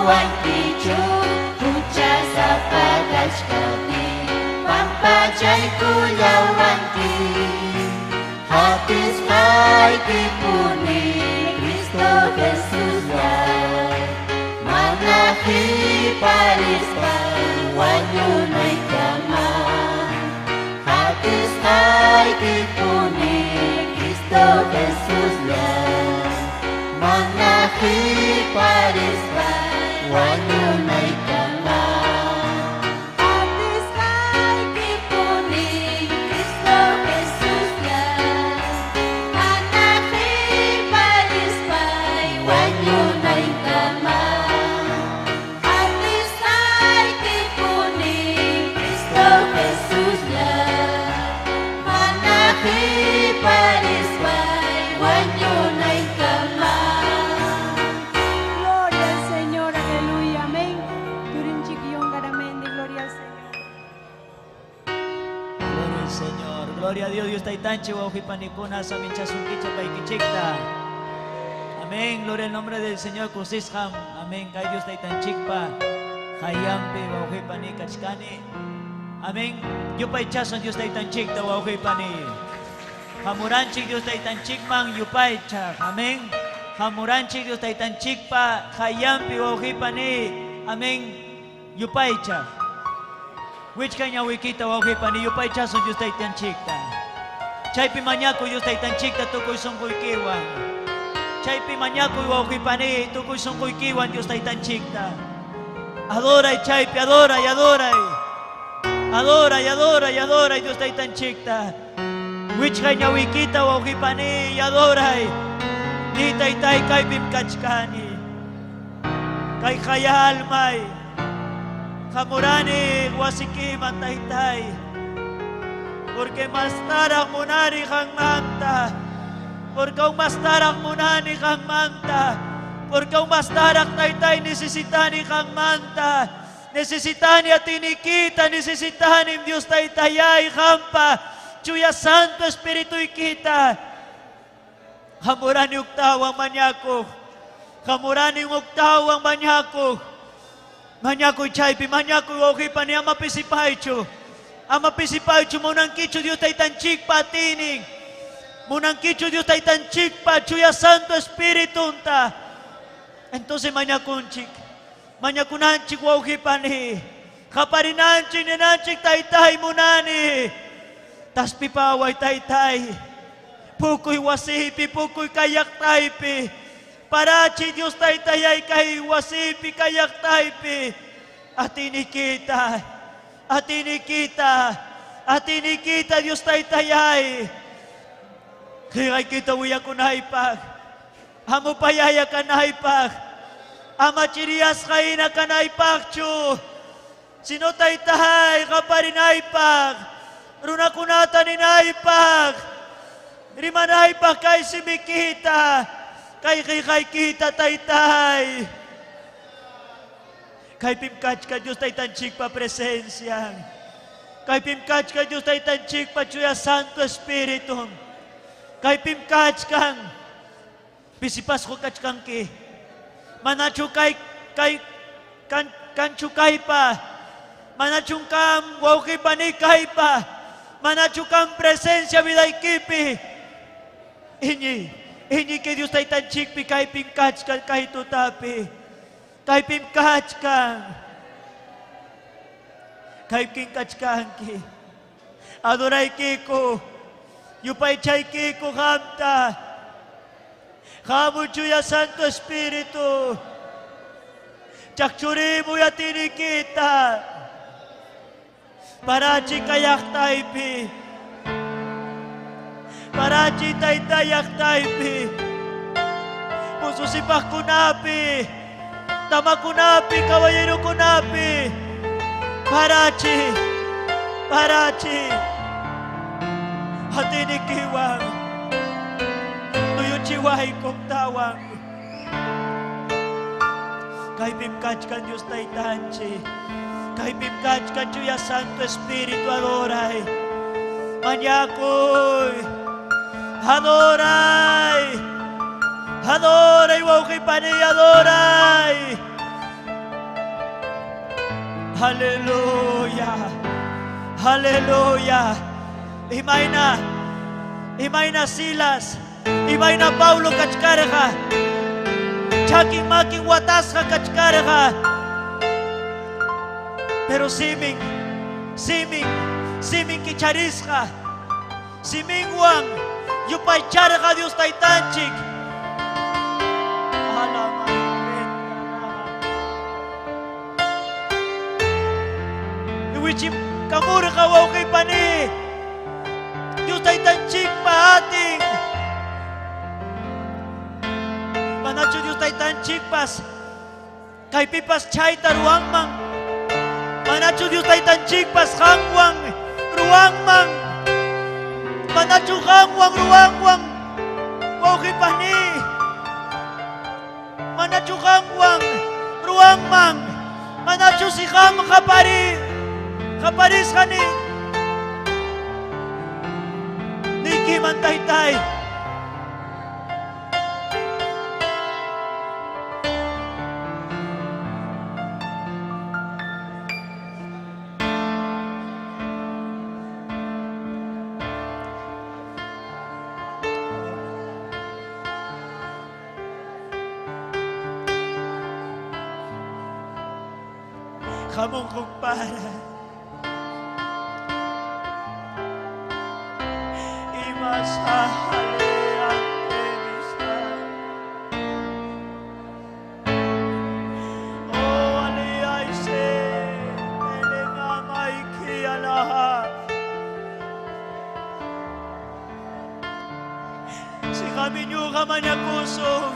Qonqawankichu huchasapa kachkaptiy pampachaykullawanki. Hapisqaykipuni Cristo Jesuslla mana qiparispay wañunaykama. Hapisqaykipuni Cristo Jesuslla mana qiparispay wañunaykama. Hapisqaykipuni Cristo Jesuslla mana qiparispay wañunaykama. Hapisqaykipuni Cristo Jesuslla mana qiparispay wañunaykama. Gloria al Señor, aleluya, amén. Turinchik yongaramendi, gloria al Señor. Gloria al Señor. Gloria a Dios, Dios taytanchik wawqipanikuna saminchasunkichik paykichikta. Amén. Gloria al nombre del Señor kusisqam. Amén. Kay Dios taytanchikpa qayllanpi wawqipani kachkani. Amén. Yupaychasun Dios taytanchikta wawqipani. Hamuranchik Dios taytanchikman yupaychaq. Amén. Hamuranchik Dios taytanchikpa qayllanpi wawqipani. Amén. Yupaychaq. Wichkay ñawikita wawqipani yupaychasun Dios taytanchikta. Chaypi mañakuy Dios taytanchikta tukuy sunquykiwan. Chaypi mañakuy wawqipani tukuy sunquykiwan Dios taytanchikta. Adoray chaypi, adoray, adoray. Adoray, adoray, adoray Dios taytanchikta. Wichkay ñawikita wawqipani adoray. Ni taytay kaypim kachkani. Kay almay. Hamurani wasikiman taytay. Porque mastaraq munani qanmanta. Porque aún mastaraq munani qanmanta. Porque aún mastaraq taytay necesitani qanmanta. Necesitani atinikita, necesitani Dios taytayay qampa. Chuya Santo Espirituykita. Hamurani uktawan mañakuq. Hamurani uktawan mañakuq. Mañakuy chaypi, mañakuy wawqipani ama pisipaychu. Ama pisipaychu munankichu Dios taytanchikpa atinin. Munankichu Dios taytanchikpa Chuya Santo Espiritunta. Entonces mañakunchik. Mañakunanchik wawqipani. Qaparinanchik ninanchik taytay munani. Taspipaway taytay. Pukuy wasipi, pukuy kay llaqtaypi. Parachi Dios taytayay kay wasipi kay llaqtaypi. Atinikita, atinikita, atinikita Dios taytayay. Qiraykita willakunaypaq. Hamupayaya kanaypaq. Ama chiriyasqa hina kanaypaqchu. Sino taytay qaparinaypaq. Runakunata ninaypaq. Rimanaypaq kay simikita. Kay qillqaykita taytay. Kaypim kachka Dios taytanchikpa presencia. Kaypim kachka Dios taytanchikpa Chuya Santo Espíritu. Kaypim kachkan. Pisipasqo kachkanki. Manachu kay kay kan kanchu kaypa. Manachun kam wawqipani kaypa. Manachu kam presencia vidaykipi. Iñi, iñi que Dios taytanchikpi kaypim kachkan kay tutapi. Kaypim kachkan. Kaypim kachkanki. Adoraykiku. Yupaychaykiku qamta. Hamuy Chuya Santo Espíritu. Chaqchurimuy atinikita. Parachi kay llaqtaypi. Parachi taytay llaqtaypi. Mususipaqkunapi. Tamakunapi, caballerokunapi. Parachi. Parachi. Atinikiwan. Tuyuchiwaykum tawan. Kaypim kachkan Dios taytanchik. Kaypim kachkan Chuya Santo Espíritu adoray. Mañakuy. Adoray. Adoray, wawqipani, adoray. Aleluya. Aleluya. Imayna, imayna Silas, imayna Paulo kachkarqa. Chakin makin watasqa kachkarqa. Pero simin, simin, simin kicharisqa. Siminwan yupaycharqa Dios taytanchik. Iwichim kamurqa wawqipani. Dios taytanchikpa atin. Manachu Dios taytanchikpas kaypipas chayta ruwanman. Manachu Dios taytanchikpas qanwan ruwanman. Manachu qanwan ruwanwan wawqipani. Manachu qanwan ruwanman. Manachu si qam qapari qaparisqani. Niykiman taytay. Jamón con para. Y más Si kami nyo mañakusong,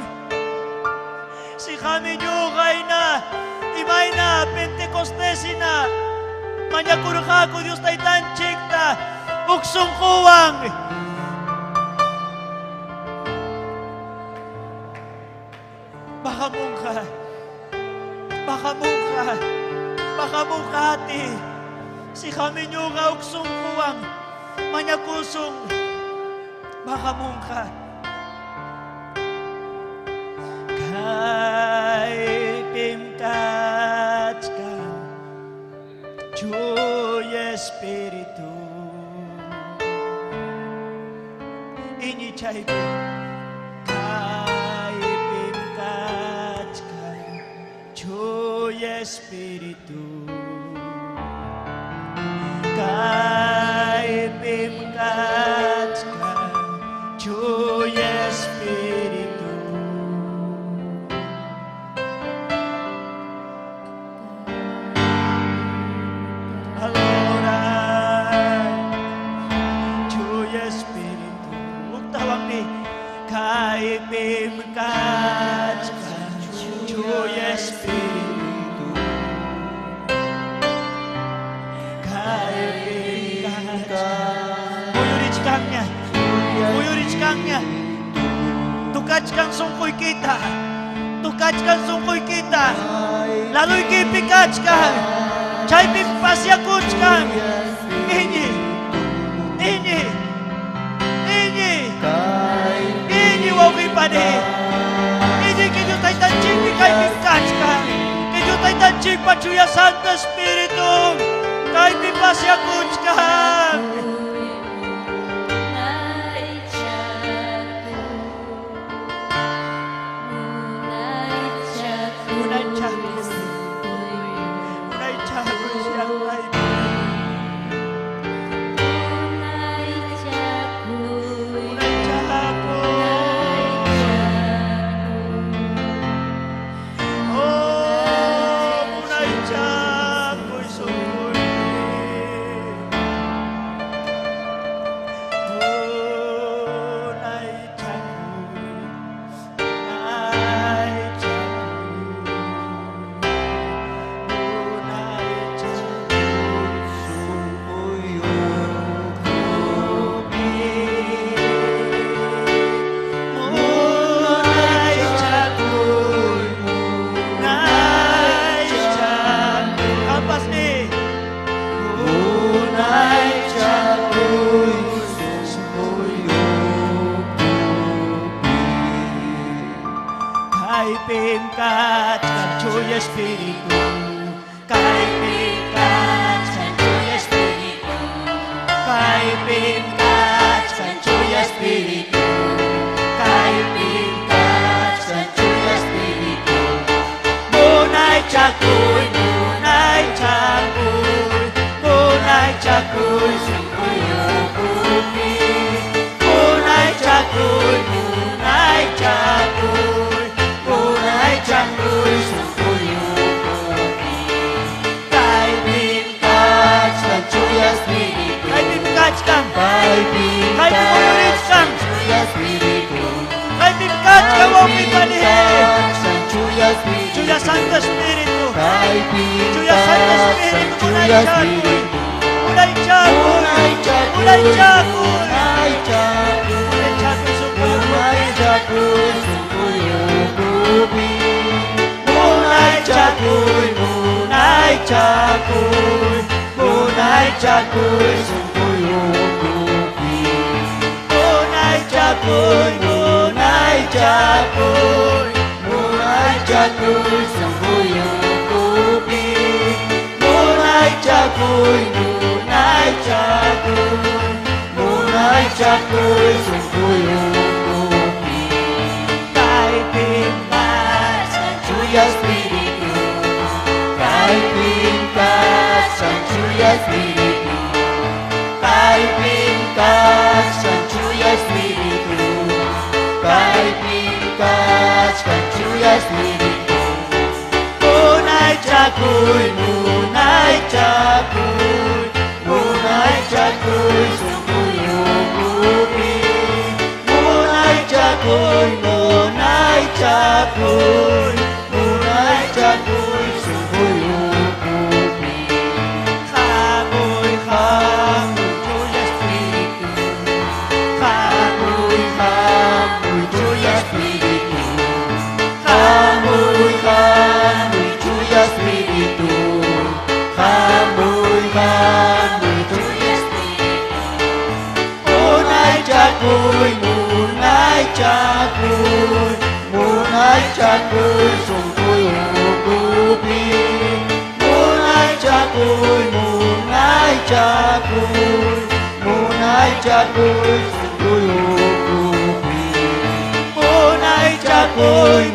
si kami nyo na, imay na, Pentecostesina, mañakurka ko Diyos taytan chikta, uksong kuwang. Baka mungka, baka mungka, baka mungkati, si kami nyo ka uksong kuwang, mañakusong, baka mungka. Kay pimkachkan Chuy Espiritu Iñichay Kay pimkachkan Chuy Espiritu Kay pimkachkan Chuy Espiritu. Allora, Chuy Espiritu, uktawang ni kay pimkachkan Chuy Espiritu. Kay pimkachkan. Muyurichkannya, muyurichkannya. Tukachkan sungkoy kita, tukachkan sungkoy kita. Laloy kipikachkan, chay pimpasyakuchkan. Inyi, inyi, inyi, inyi wawipani. Inyi kinyo taytanchik kay pimkachkan. Kinyo taytanchik pachuya Santo Espiritu. Kay pimpasyakuchkan. Unay chakuy, unay chakuy siyang ay. Unay chakuy. Oh, unay chakuy sungkoy. Unay chakuy, unay chakuy, unay chakuy. Munay chakuy, munay chakuy. Kampas ni. Munay chakuy, Kay pimkachkan Chuy Espiritu, kay pimkachkan Kaypim kachkan Chuya Espíritu. Kaypim kachkan Chuya Espíritu. Munaychakuy, munaychakuy, munaychakuy sunquyukupi. Munaychakuy, munaychakuy, munaychakuy sunquyukupi. Kaypim kachkan Chuya Espíritu. Kaypim kachkan. Kaypim Kaypim muyurichkan. Chuya Espíritu. Kaypim kachkan wawqipani. Kachkan Chuya Espíritu. Chuya Santo Espíritu. Kaypim Chuya Santo kachkan Espíritu, Chuya munaychakuy. Espíritu. Munaychakuy. Munaychakuy. Munaychakuy. Munaychakuy. Munaychakuy sunquyukupi. Munaychakuy sunquyukupi. Munaychakuy, munaychakuy, munaychakuy sunquyukupi. Munaychakuy, munaychakuy, Munaychakuy sunquyukupi. Munaychakuy, munaychakuy, Munaychakuy sunquyukupi. Kaypim kachkan Chuya Espíritu. Kaypim kachkan Chuya Espíritu. Kaypim kachkan Chuya Espíritu. Kaypim kachkan Chuya Espíritu. Munaychakuy, munaychakuy, Munaychakuy sunquyukupi. Munaychakuy, munaychakuy, Munaychakuy sunquyukupi. Hamuy, hamuy, Chuya Espíritu. Hamuy, Hamuy, hamuy, Chuya Espíritu. hamuy, Hamuy, hamuy, Chuya Espíritu. Hamuy, hamuy, Chuya Espíritu. Munaychakuy, munaychakuy, Munaychakuy sunquyukupi. Munaychakuy, munaychakuy, munaychakuy sunquyukupi. Munaychakuy,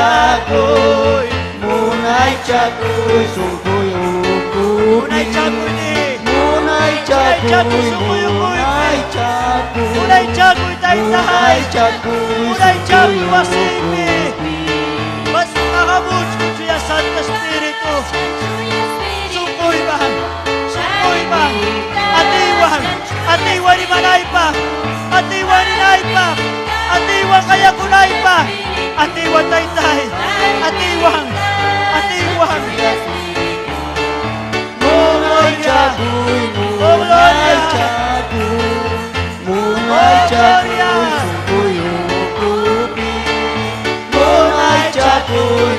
munaychakuy, Munaychakuy sunquyukupi. Munaychakuy ni. Munaychakuy, sunquyukupi. munaychakuy. Munaychakuy taytay. Munaychakuy Munaychakuy wasiypi. sunquyukupi. Mas makamuchko Chuya Santo Espíritu. Sunquyman, sunquyman, atiwan, atiwan imanaypa, atiwan inaypa, atiwan kayakunaypa, atiwan taytay, atiwan, atiwan. Munaychakuy, Oh, gloria. munaychakuy, munaychakuy sunquyukupi. Munaychakuy,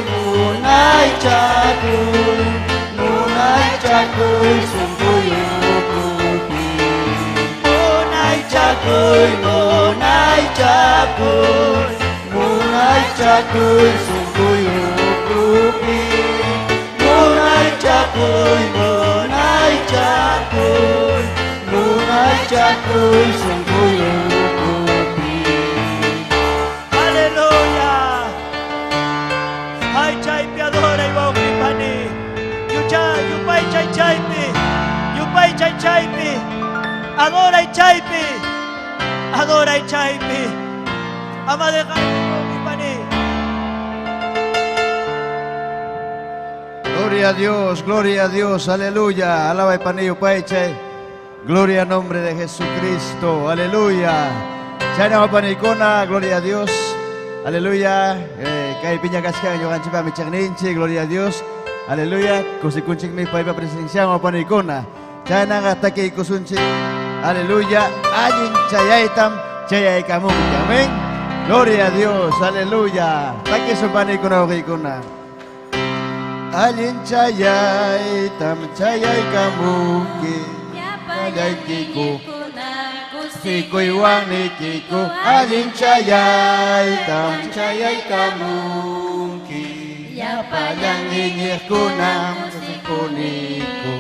munaychakuy, munaychakuy sunquyukupi. Munaychakuy, munaychakuy, Munaychakuy sunquyukupi. Munaychakuy, munaychakuy, munaychakuy sunquyukupi. Aleluya. Ay chaypi adoray wawqipani. Yucha yupay chay chaypi. Yupay chay chaypi. Adoray chaypi. Adoray chaypi. Ama de wawqipani. Gloria a Dios, gloria a Dios, aleluya. Alaba y panillo paiche. Gloria al nombre de Jesucristo, aleluya. Chana panikona, gloria a Dios. Aleluya. Kay piña kaskan ñuqanchikpa michaqninchik, gloria a Dios. Aleluya. Kusikunchikmi paypa presencian panikona. Chaynaqa takiykusunchik. Aleluya. Allin chayaytam chayaykamunki. Amén. Gloria a Dios, aleluya. Takisun panikuna wawqiykuna. Allin chayaytam chayaykamunki. Llapallaykiku Sikuywannikiku allin chayaytam chayaykamunki. Llapallan iñiqkunam kusikuniku.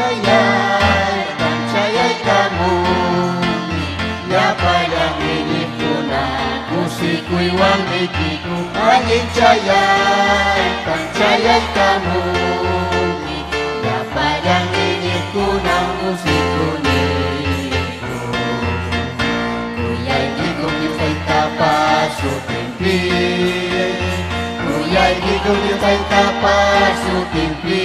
chayaytam chayaykamuni llapallan iñiqkuna kusikuywan nikiku allin chayaytam chayaykamuni llapallan iñiqkuna kusikuniku Kuyaykikum Dios Taytapa sutinpi Kuyaykikum Dios Taytapa sutinpi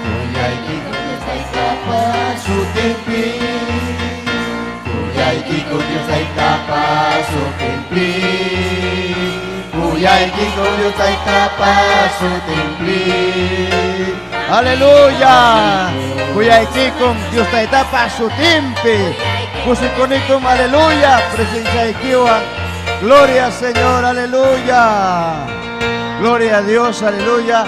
Kuyaykikum Dios Taytapa sutinpi Kuyaykikum Dios Taytapa sutinpi Kuyaykikum Dios Taytapa sutinpi Aleluya. Kuyaykikum Dios Taytapa sutinpi. Kusikunikum, aleluya. Presenciaykiwan. Gloria Señor, aleluya. Gloria a Dios, aleluya.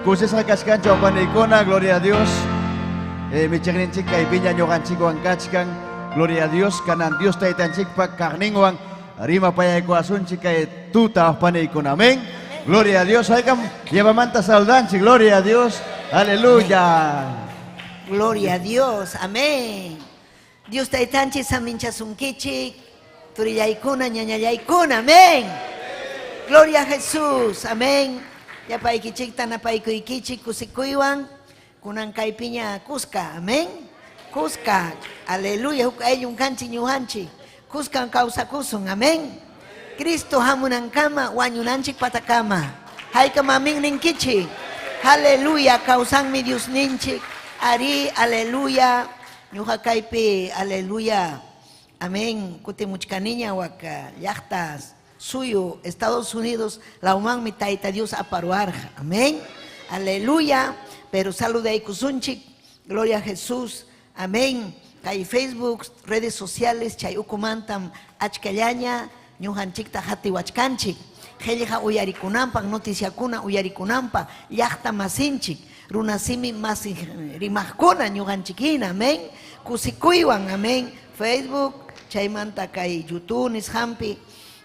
Kusisqa kachkanchik wawqanikuna, gloria a Dios. Eh, michiqninchik kaypiña ñuqanchikwan kachkan. Gloria a Dios, kanan Dios taytanchikpa kaqninwan rimapayaykuwasunchik kay tuta wawqanikuna. Amén. Gloria a Dios. Haykam llevamanta saludanchik. Gloria a Dios. Aleluya. Gloria a Dios, amén. Dios taytanchik saminchasunkichik, turillaykuna, ñañallaykuna, amén. Gloria a Jesús, amén. Llapaykichikta napaykuykichik kusikuywan, kunan kaypiña kuska, amén. Kuska, aleluya, huk ayllun kanchik ñuqanchik, kuskan kawsakusun, amén. Cristo hamunankama, wañunanchik patakama. Haykam amén ninkichik. Aleluya, kawsanmi Dios ninchik. Ari, aleluya. Ñuqa kaypi, aleluya. Amén. Kutimuchkaniña waka llaqtas suyu Estados Unidos lawmanmi Tayta Dios aparuarqa. Amén. Aleluya. Pero saludaykusunchik. Gloria a Jesús. Amén. Kay Facebook, redes sociales, chay ukumantam achkallaña ñuqanchikta hatiwachkanchik. Qillqa uyarikunanpaq, noticiakuna uyarikunanpaq, llaqta masinchik, runasimi masi rimaqkuna ñuqanchik hina, amén. Kusikuywan, amén. Facebook, chaymanta kay YouTube nisqanpi,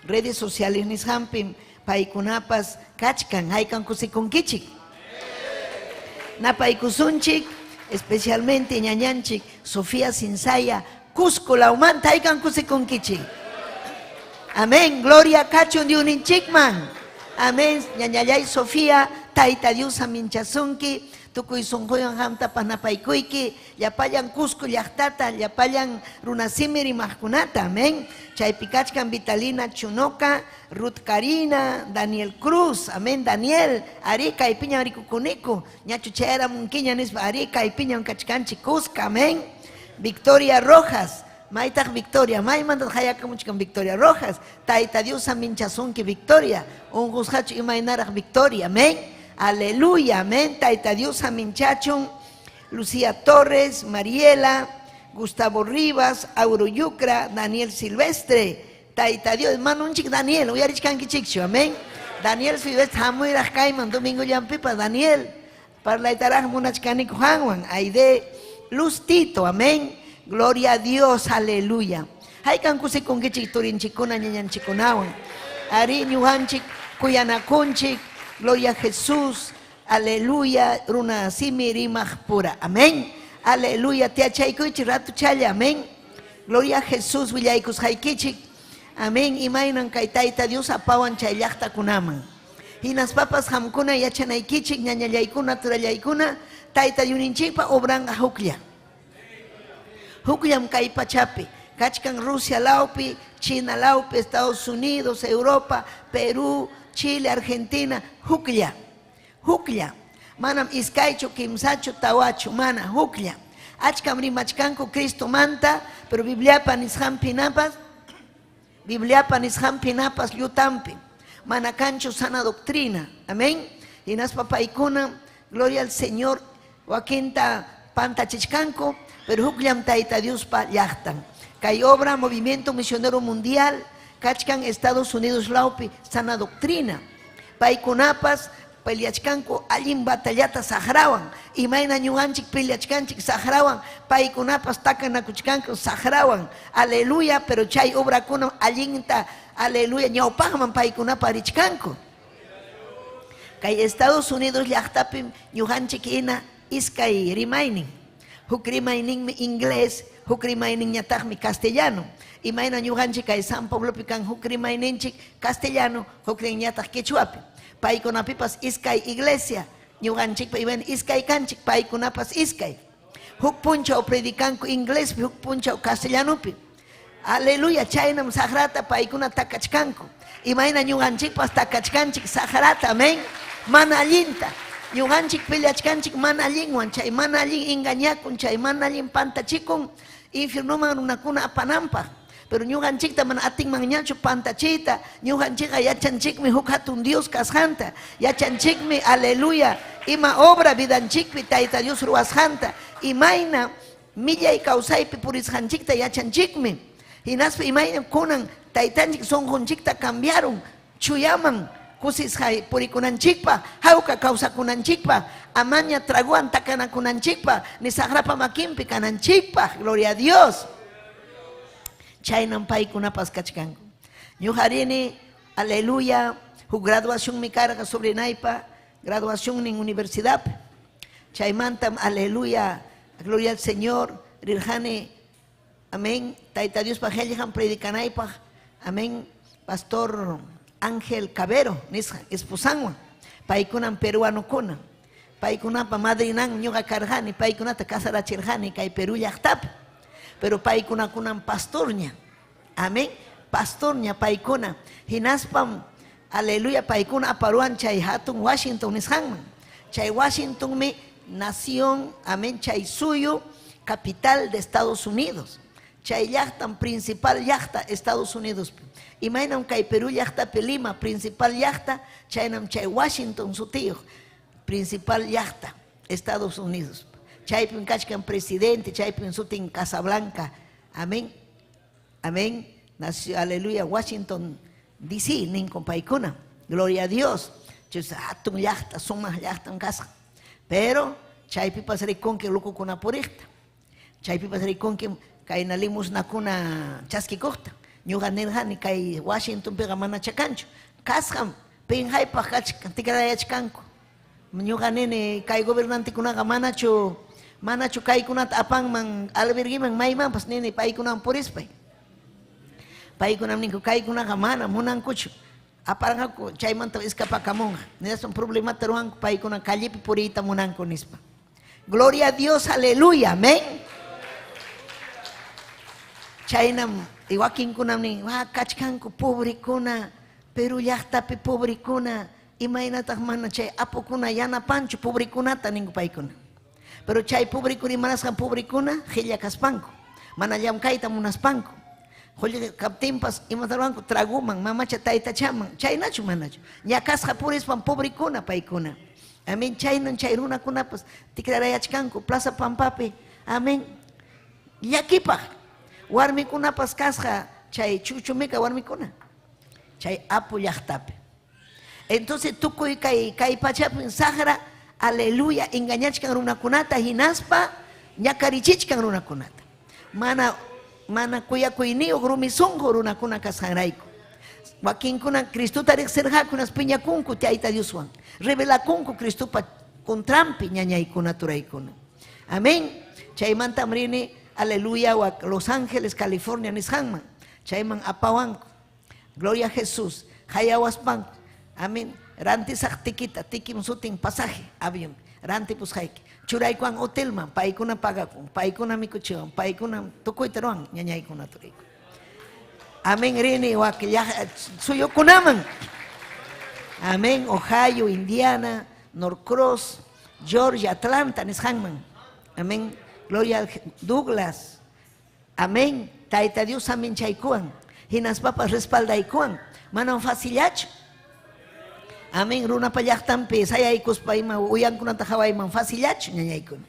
redes sociales nisqanpi, paykunapas kachkan, haykan kusikunkichik. Napaykusunchik, especialmente ñañanchik, Sofía Sinsaya, Cusco lawmanta, haykan kusikunkichik. Amén, gloria kachun Diosninchikman. Amén, ñañallay Sofía, Tayta Dios aminchasunki, tukuy sunquywan qamtapas napaykuyki, llapallan Cusco llaqtata, llapallan runasimi rimaqkunata, amén. Chaypi kachkan Vitalina Chunoca, Ruth Karina, Daniel Cruz, amén, Daniel, ari kaypiña rikukuniku, ñachu chayaramunkiña nispa, ari kaypiña kachkanchik Cusco, amén. Victoria Rojas, maytaq Victoria, maymanta hayakamuchkan Victoria Rojas, Tayta Dios aminchasunki Victoria, unqusqachu imaynaraq Victoria, amén. Aleluya, amén. Tayta Dios aminchachun, Lucía Torres, Mariela, Gustavo Rivas, Auro Yucra, Daniel Silvestre, Tayta Dios, manunchik Daniel, uyarichkankichikchu, amén. Daniel Silvestre, hamuyraq kayman, domingo llampipa, Daniel, parlaytaraq munachkaniku hanwan, Aide, Luz Tito, amén. Gloria a Dios, aleluya. Haykan kusikunkichik turinchikuna ñañanchikunawan. Ari ñuqanchik kuyanakunchik, gloria a Jesús, aleluya, runa simi rimaq pura, amén. Aleluya, tiachaykuychik ratuchalla, amén. Gloria a Jesús, willaykusqaykichik, amén. Imaynan kay Tayta Dios apawan chay llaqtakunaman. Hinaspapas qamkuna yachanaykichik, ñañallaykuna, turallaykuna, Tayta Diosninchikpa obranqa huklla. Hukllam kay pachapi, kachkan Rusia lawpi, China lawpi, Estados Unidos, Europa, Perú, Chile, Argentina, huklla, huklla. Manam iskaychu, kimsachu, tawachu, mana, huklla. Achkam rimachkanku Cristomanta, pero Bibliapa nisqanpi napas, Bibliapa nisqanpi napas llutampi. Mana kanchu sana doctrina, amén. Hinaspa paykuna, gloria al Señor, wakinta pantachichkanku, pero hukllam Tayta Diospa llaqtan. Kay obra Movimiento Misionero Mundial, kachkan Estados Unidos lawpi, sana doctrina. Paykunapas peleachkanku allin batallata saqrawan, imayna ñuqanchik peleachkanchik saqrawan, paykunapas takanakuchkanku saqrawan. Aleluya, pero chay obrakuna allinta, aleluya, ñawpaqman paykunapa richkanku. Kay Estados Unidos llaqtapim ñuqanchik hina iskay rimaynin. Huk rimayninmi inglés, huk rimayninñataqmi castellano. Imayna ñuqanchik kay San Pablopi kan huk rimayninchik castellano, hukninñataq quechuapi. Paykunapipas iskay iglesia, ñuqanchikpa imayna iskay kanchik, paykunapas iskay. Huk punchaw predicanku inglespi, huk punchaw castellanopi. Aleluya, chaynam saqrata paykuna takachkanku. Imayna ñuqanchikpas takachkanchik saqrata, amén. Mana allinta. Ñuqanchik peleachkanchik mana allinwan, chay mana allin engañakun, chay mana allin pantachikun, infiernoman runakuna apananpaq. Pero ñuqanchikta mana atinmanñachu pantachiyta, ñuqanchikqa yachanchikmi huk hatun Dios kasqanta, yachanchikmi, aleluya, ima obra vidanchikpi Tayta Dios ruwasqanta, imayna millay kawsaypi purisqanchikta yachanchikmi. Hinaspa imayna kunan Taytanchik sunqunchikta cambiarun chuyaman kusisqa purikunanchikpaq, hawka kawsakunanchikpaq, amaña traguwan takanakunanchikpaq, ni saqrapa makinpi kananchikpaq. Gloria a Dios. Chaynam paykunapas kachkanku. Ñuqa rini, aleluya, huk graduacionmi karqa sobrinaypa graduacionnin universidadpi. Chaymantam, aleluya, gloria al Señor, rirqani, amén, Tayta Diospa qellqan predicanaypaq, amén, Pastor Ángel Cabero nisqa esposanwan, paykunam peruanokuna, paykunapa madrinan ñuqa karqani, paykunata casarachirqani kay Perú llaqtapi, pero paykunakunam pastorña, amén, pastorña paykuna, hinaspam, aleluya, paykuna aparuan chay hatun Washington nisqanman, chay Washingtonmi nación, amén, chay suyu, capital de Estados Unidos. Chay llaqtam principal llaqta Estados Unidospi. Imaynam kay Perú llaqtapi Lima principal llaqta, chaynam chay Washington sutiyuq principal llaqta Estados Unidos. Chaypim kachkan presidente, chaypim sutin Casablanca. Amén. Amén. Nació, aleluya, Washington DC ninku paykuna. Gloria a Dios. Chaysi hatun llaqta, sumaq llaqtam kasqa. Pero chaypipas rikunki locokuna puriqta. Chaypipas rikunkim kayna limosnakuna chaskikuqta. Ñuqa nirqani kay Washingtonpiqa manacha kanchu. Kasqam pinqaypaq kachkan, tikrayachkanku. Ñuqa nini kay gobernantekunaqa manachu manachu kaykunata apanman albergueman maymanpas nini paykunawan purispay. Paykunam ninku kaykunaqa mana munankuchu. Aparqaku chaymanta escapakamunqa. Nispa problemata ruwanku paykuna callepi puriyta munanku nispa. Gloria a Dios, aleluya, amén. Chaynam wakinkunam nin, wa kachkanku pobrekuna, Perú llaqtapi pobrekuna, imaynataq mana chay apukuna yanapanchu pobrekunata ninku paykuna. Pero chay pobrekuna imanasqan pobrekuna qilla kaspanku, mana llamkayta munaspanku. Qullqi kaptinpas imata ruwanku traguman, mamacha taytachaman, chaynachu manachu. Ñakasqa purispan pobrekuna paykuna. Amén, chaynan chay runakunapas tikrarayachkanku Plaza Pampapi. Amén. Llakipaq warmikunapas kasqa chay chuchumika warmikuna. Chay apu llaqtapi. Entonces tukuy kay kay pachapim saqra, aleluya, engañachkan runakunata hinaspa ñakarichichkan runakunata. Mana mana kuyakuyniyuq rumi sunqu runakuna kasqanrayku. Wakinkuna Cristota riqsirqaku hinaspa piñakunku Tayta Dioswan. Rebelakunku Cristopa contranpi ñañaykuna turaykuna. Amén. Chaymantam rini, aleluya, wak Los Ángeles, California nisqanman. Chayman apawanku. Gloria a Jesús. Hayawaspanku. Amén. Rantisaq tikita, tikim sutin pasaje, avión. Rantipusqayki. Churaykuwan hotelman, paykuna pagakun, paykuna mikuchiwan, paykuna tukuyta ruwan, ñañaykuna turaykuna. Amén, rini wak suyukunaman. Amén, Ohio, Indiana, Norcross, Georgia, Atlanta nisqanman. Amén. Gloria a Douglas. Amén. Tayta Dios saminchaykuwan, hinaspapas respaldaykuwan. Manam facillachu. Amén. Runapa llaqtanpi sayaykuspa ima uyankunata hawayman facillachu ñañaykuna.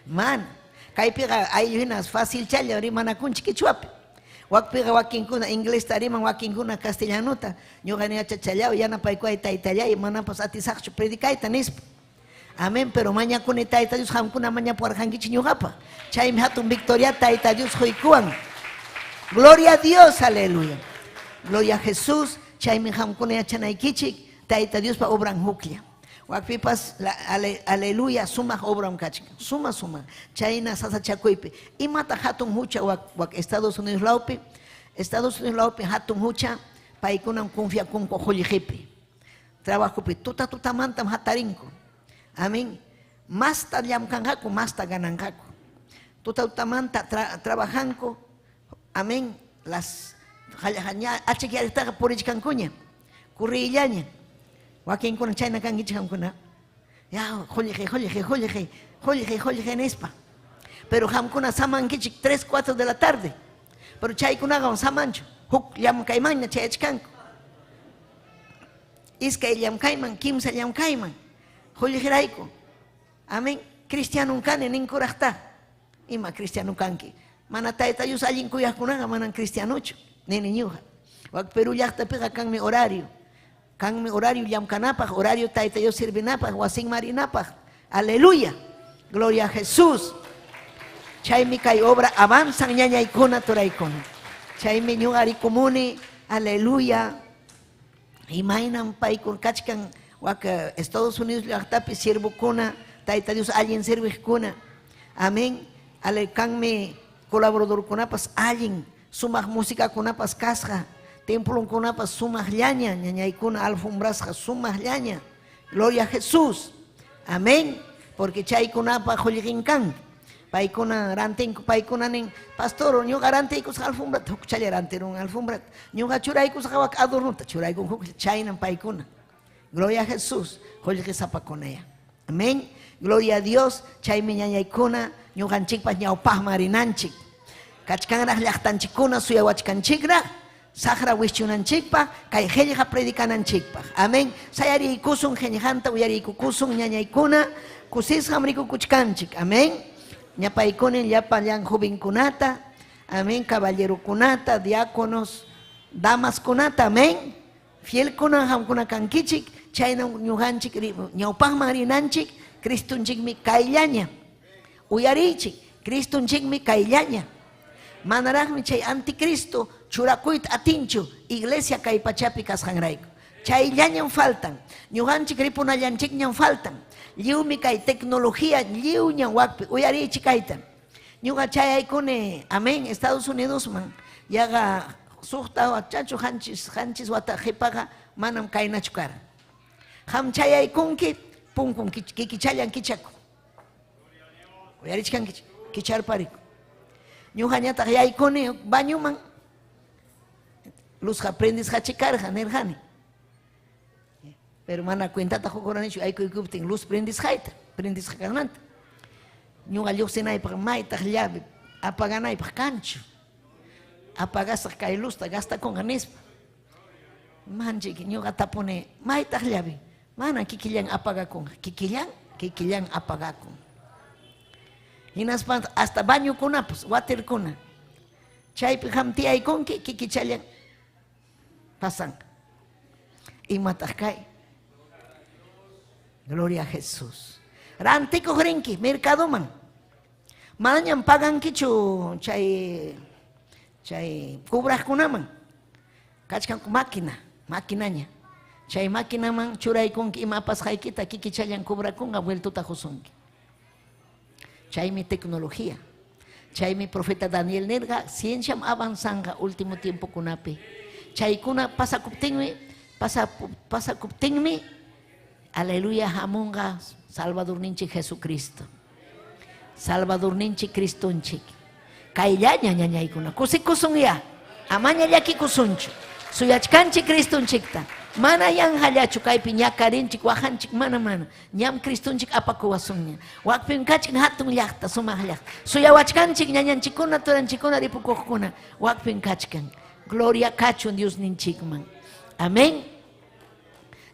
Mana. Kaypiqa ayllu hina facilchalla rimanakunchik quechuapi. Wakpiqa wakinkuna inglesta riman, wakinkuna castellanuta. Ñuqa yachachallaw yanapaykuway taytallay, manapas atisaqchu predicayta nispa. Amén, pero mañakuni Tayta Dios qamkuna mañapuwarqankichik ñuqapaq. Chaymi hatun victoria Tayta Dios quykuwan. Gloria a Dios, aleluya. Gloria a Jesús, chaymi qamkuna yachanaykichik Tayta Diospa obran huklla. Wakpipas aleluya sumaq obram kachkan. Suma sumaq. Chayna sasachakuypi. Imataq hatun hucha wak, wak Estados Unidos lawpi? Estados Unidos lawpi hatun hucha paykunam confiakunku qullqipi. Trabajopi tuta tutamantam hatarinku. Amén. Masta llamkanqaku, masta gananqaku. Tuta tutamanta trabajanku. Amén. Las achikyaritaqa purichkankuña. Kurrillaña. Wakinkuna chayna kankichik qamkuna. Ya, qullqi, qullqi, qullqi, qullqi, qullqi nispa. Pero qamkuna samankichik 3, 4 de la tarde. Pero chaykunaqa samanchu. Huk llamkaymanña chayachkanku. Iskay llamkayman, kimsa llamkayman. Qullqirayku. Amén. Cristiano kani ninkuraqta. Ima cristiano kanki. Mana tayta Dios allin kuyaqkunaqa manan cristianochu. Nini ñuqa. Wak Perú llaqtapiqa kanmi horario. Kanmi horario llamkanapaq, horario tayta Dios sirvinapaq, wasinman rinapaq. Aleluya. Gloria a Jesús. Chaymi kay obra avanzan ñañaykuna turaykuna. Chaymi ñuqa rikumuni, aleluya. Imaynam paykuna kachkan wak Estados Unidos llaqtapi siervokuna, Tayta Dios allin serviqkuna. Amén. Ale kanmi colaboradorkunapas allin, sumaq musikakunapas kasqa, templonkunapas sumaqllaña, ñañaykuna alfombrasqa sumaqllaña. Gloria a Jesús. Amén. Porque chaykunapa qullqin kan. Paykuna rantinku, paykuna nin, pastor, ñuqa rantiykusqa alfombrata, hukchalla rantirun alfombrata. Ñuqa churaykusqa wak adornota, churaykun huk chaynan paykuna. Gloria a Jesús. Qullqisapakunaya. Amén. Gloria a Dios. Chaymi ñañaykuna ñuqanchikpas ñawpaqman rinanchik. Kachkanraq llaqtanchikkuna suyawachkanchikraq, saqra wischunanchikpaq, kay qillqa predicananchikpaq. Amén. Sayariykusun, qillqanta uyariykukusun ñañaykuna, kusisqam rikukuchkanchik. Amén. Ñapaykunin llapallan jovenkunata, amén, caballerokunata, diáconos, damaskunata, amén. Fielkuna qamkuna kankichik, chaynam ñuqanchik ñawpaqman rinanchik, Cristonchikmi kayllaña. Uyariychik, Cristonchikmi kayllaña. Manaraqmi chay anticristo churakuyta atinchu iglesia kay pachapi kasqanrayku. Chayllañam faltan. Ñuqanchik ripunallanchikñam faltan. Lliwmi kay tecnología, lliwñam wakpi. Uyariychik kayta. Ñuqa chayaykuni, amén, Estados Unidosman. Yaqa suqta wachachu qanchis, qanchis wata qipaqa manam kaynachu karan. Qam chayaykunki, punkun kikichallan kichakun. Uyarichkankichik, kicharpariku. Ñuqañataq yaykuni bañuman, luzqa prendisqachi karqa, nirqani. Pero mana cuentata qukuranichu aykuykuptin luz prendisqayta, prendisqa kanmanta. Ñuqa lluqsinaypaq maytaq llave apaganaypaq kanchu. Apagasaq kay luzta gastakunqa nispa. Manchik ñuqa tapuni maytaq llave, mana kikillan apagakunqa, kikillan, kikillan apagakun. Hinaspa hasta bañokunapas, waterkuna. Chaypi qam tiyaykunki kikichallan pasanqa. Imataq kay? Gloria a Jesús. Rantikuq rinki mercadoman. Manañam pagankichu chay chay cobraqkunaman. Kachkanku máquina, maquinaña. Chay maquinaman churaykunki ima apasqaykita kikichallan cobrakunqa vueltota qusunki. Chaymi tecnología. Chaymi profeta Daniel nirqa, cienciam avanzanqa último tiempokunapi. Chaykuna pasakuptinmi, pasakuptinmi, aleluya, hamunqa Salvadorninchik Jesucristo. Salvadorninchik Cristonchik. Kayllaña ñañaykuna, kusikusunya, amaña llakikusunchu. Suyachkanchik Cristonchikta. Mana yanqallachu kaypi ñakarinchik, waqanchik, mana mana. Ñam Cristonchik apakuwasunña. Wakpim kachkan hatun llaqta, sumaq llaqta. Suyawachkanchik ñañanchikkuna, turanchikkuna, ripukuqkuna. Wakpim kachkan. Gloria kachun Diosninchikman. Amén.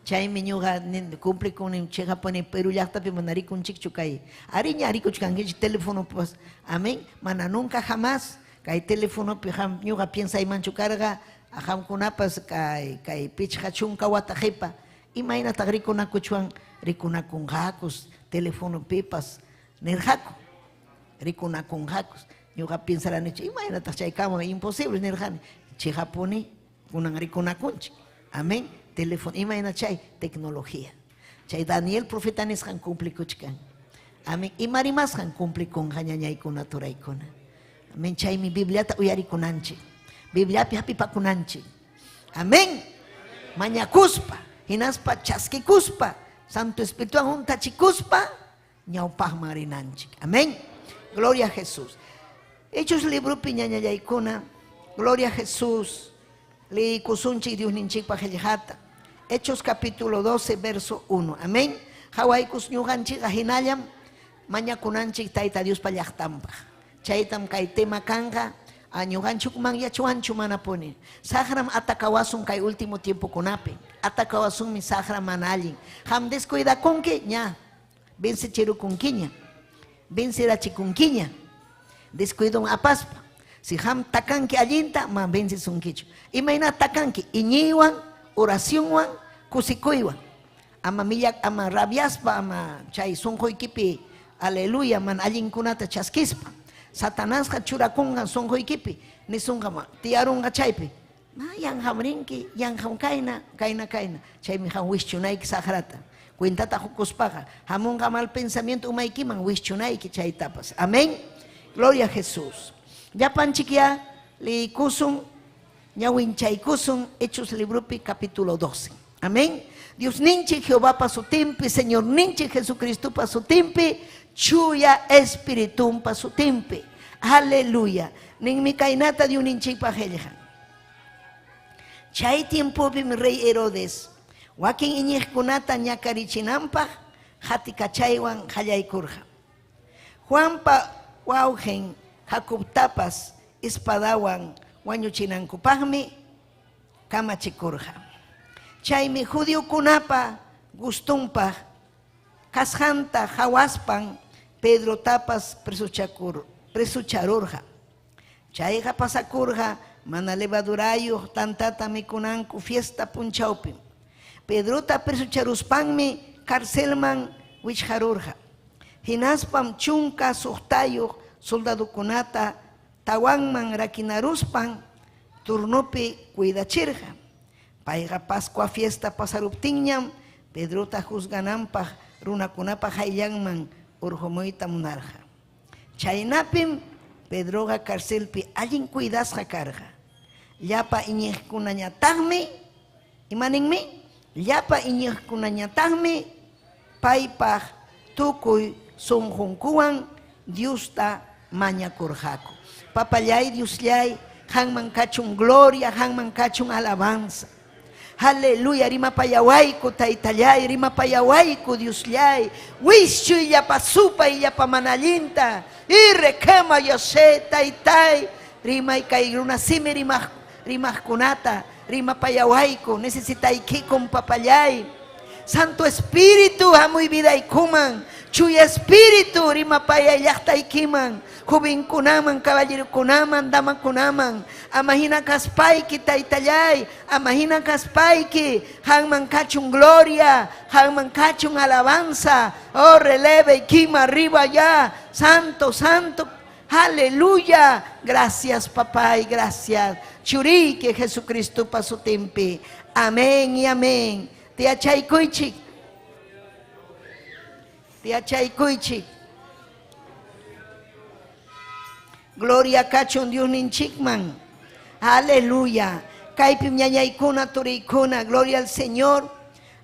Chaymi ñuqa cumplikuni chiqapuni Perú llaqtapi mana rikunchikchu kay. Ariña rikuchkankichik telefonopas. Amén. Mana nunca jamás kay telefonopi qam ñuqa piensaymanchu karqa qamkunapas kay kay pichqa chunka wata qipa imaynataq rikunakuchwan rikunakunqakus telefonopipas nirqaku. Rikunakunqakus. Ñuqa piensaranichu imaynataq chaykama imposible nirqani. Chiqapuni kunan rikunakunchik. Amén. Teléfono, imayna chay tecnología. Chay Daniel profeta nisqan cumplikuchkan. Amén. Ima rimasqan cumplikunqa ñañaykuna turaykuna. Amén. Chaymi Bibliata uyarikunanchik. Bibliapi hapipakunanchik. Amén. Mañakuspa, hinaspa chaskikuspa, Santo Espirituwan huntachikuspa ñawpaqman rinanchik. Amén. Gloria a Jesús. Hechos libropi ñañallaykuna, Gloria a Jesús. Liykusunchik Diosninchikpa qillqata. Hechos capítulo 12, verso 1. Amén. Qawaykus ñuqanchikqa hinallam mañakunanchik Tayta Diospa llaqtanpaq. Chaytam kay tema kanqa, a ñuqanchikman yachwanchu manapuni. Saqram atakawasun kay último tiempokunapi. Atakawasunmi saqra mana allin. Qam descuidakunki, ña, vencechirukunkiña. Vencerachikunkiña. Descuidon apaspa. Si qam takanki allinta, man vencesunkichu. Imayna takanki? Iñiywan, oracionwan, kusikuywan. Ama millak, ama rabiaspa, ama chay sunquykipi, aleluya, mana allinkunata chaskispa. Satanasqa churakunqa sunquykipi, nisunqa tiyarunqa chaypi. Ma yanqam rinki, yanqam kayna, kayna, kayna. Chaymi qam wischunayki saqrata. Cuentata qukuspaqa, hamunqa mal pensamiento umaykiman wischunayki chaytapas. Amén. Gloria a Jesús. Llapanchik ya liykusun, ñawinchaykusun Hechos libropi capítulo 12. Amén. Diosninchik Jehovapa sutinpi, Señorninchik Jesucristopa sutinpi, Chuya Espiritumpa sutinpi. Aleluya. Ninmi kaynata Diosninchikpa qillqan. Chay tiempopim rey Herodes wakin iñiqkunata ñakarichinanpaq qatikachaywan qallaykurqa. Juanpa wawqin Jacobtapas espadawan wañuchinankupaqmi kamachikurqa. Chaymi judiokunapa gustunpaq kasqanta qawaspan Pedrotapas presucharurqa. Chayqa pasakurqa mana levadurayuq tantata mikunanku fiesta punchawpim. Pedrota presucharuspanmi carcelman wichqarurqa. Hinaspam 16 soldadokunata tawanman rakinaruspan turnopi cuidachirqa. Payqa Pascua fiesta pasaruptinñam Pedrota juzgananpaq runakunapa qayllanman urqumuyta munarqa. Chaynapim Pedroqa carcelpi allin cuidasqa karqa. Llapa iñiqkunañataqmi, imaninmi? Llapa iñiqkunañataqmi paypaq tukuy sunqunkuwan Diosta mañakurqaku. Papallay, Diosllay, qanman kachun gloria, qanman kachun alabanza. Aleluya, rimapayawayku, Taytallay, rimapayawayku, Diosllay. Wischuy llapa supay, llapa mana allinta. Irrequema yosé, Taytay. Rimay kay runasimi rimaq rimaqkunata, rimapayawayku, necesitaykikum, papallay. Santo Espíritu, hamuy vidaykuman. Chuya Espíritu, rimapayay llaqtaykiman, jovenkunaman, caballerokunaman, damakunaman. Ama hina kaspayki, Taytallay, ama hina kaspayki, qanman kachun gloria, qanman kachun alabanza. Oh, releve, kima, arriba ya. Santo, santo, aleluya. Gracias, papá, y gracias. Churiyki Jesucristopa sutinpi. Amén y amén. Tiyachaykuychik. Tiyachaykuychik. Gloria kachun Diosninchikman. Aleluya. Kaypim ñañaykuna, turiykuna. Gloria al Señor.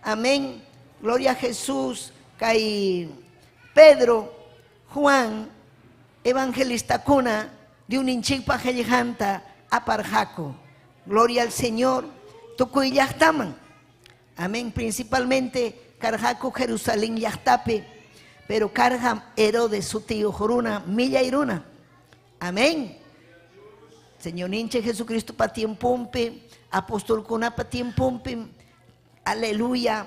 Amén. Gloria a Jesús. Kay Pedro, Juan, evangelistakuna, Diosninchikpa qillqanta aparqaku. Gloria al Señor. Tukuy llaqtaman. Amén. Principalmente karqaku Jerusalén llaqtapi, pero karqa Herodes sutiyuq runa, millay runa. Amén. Señorninchik Jesucristopa tiemponpi, apostolkunapa tiemponpi, aleluya,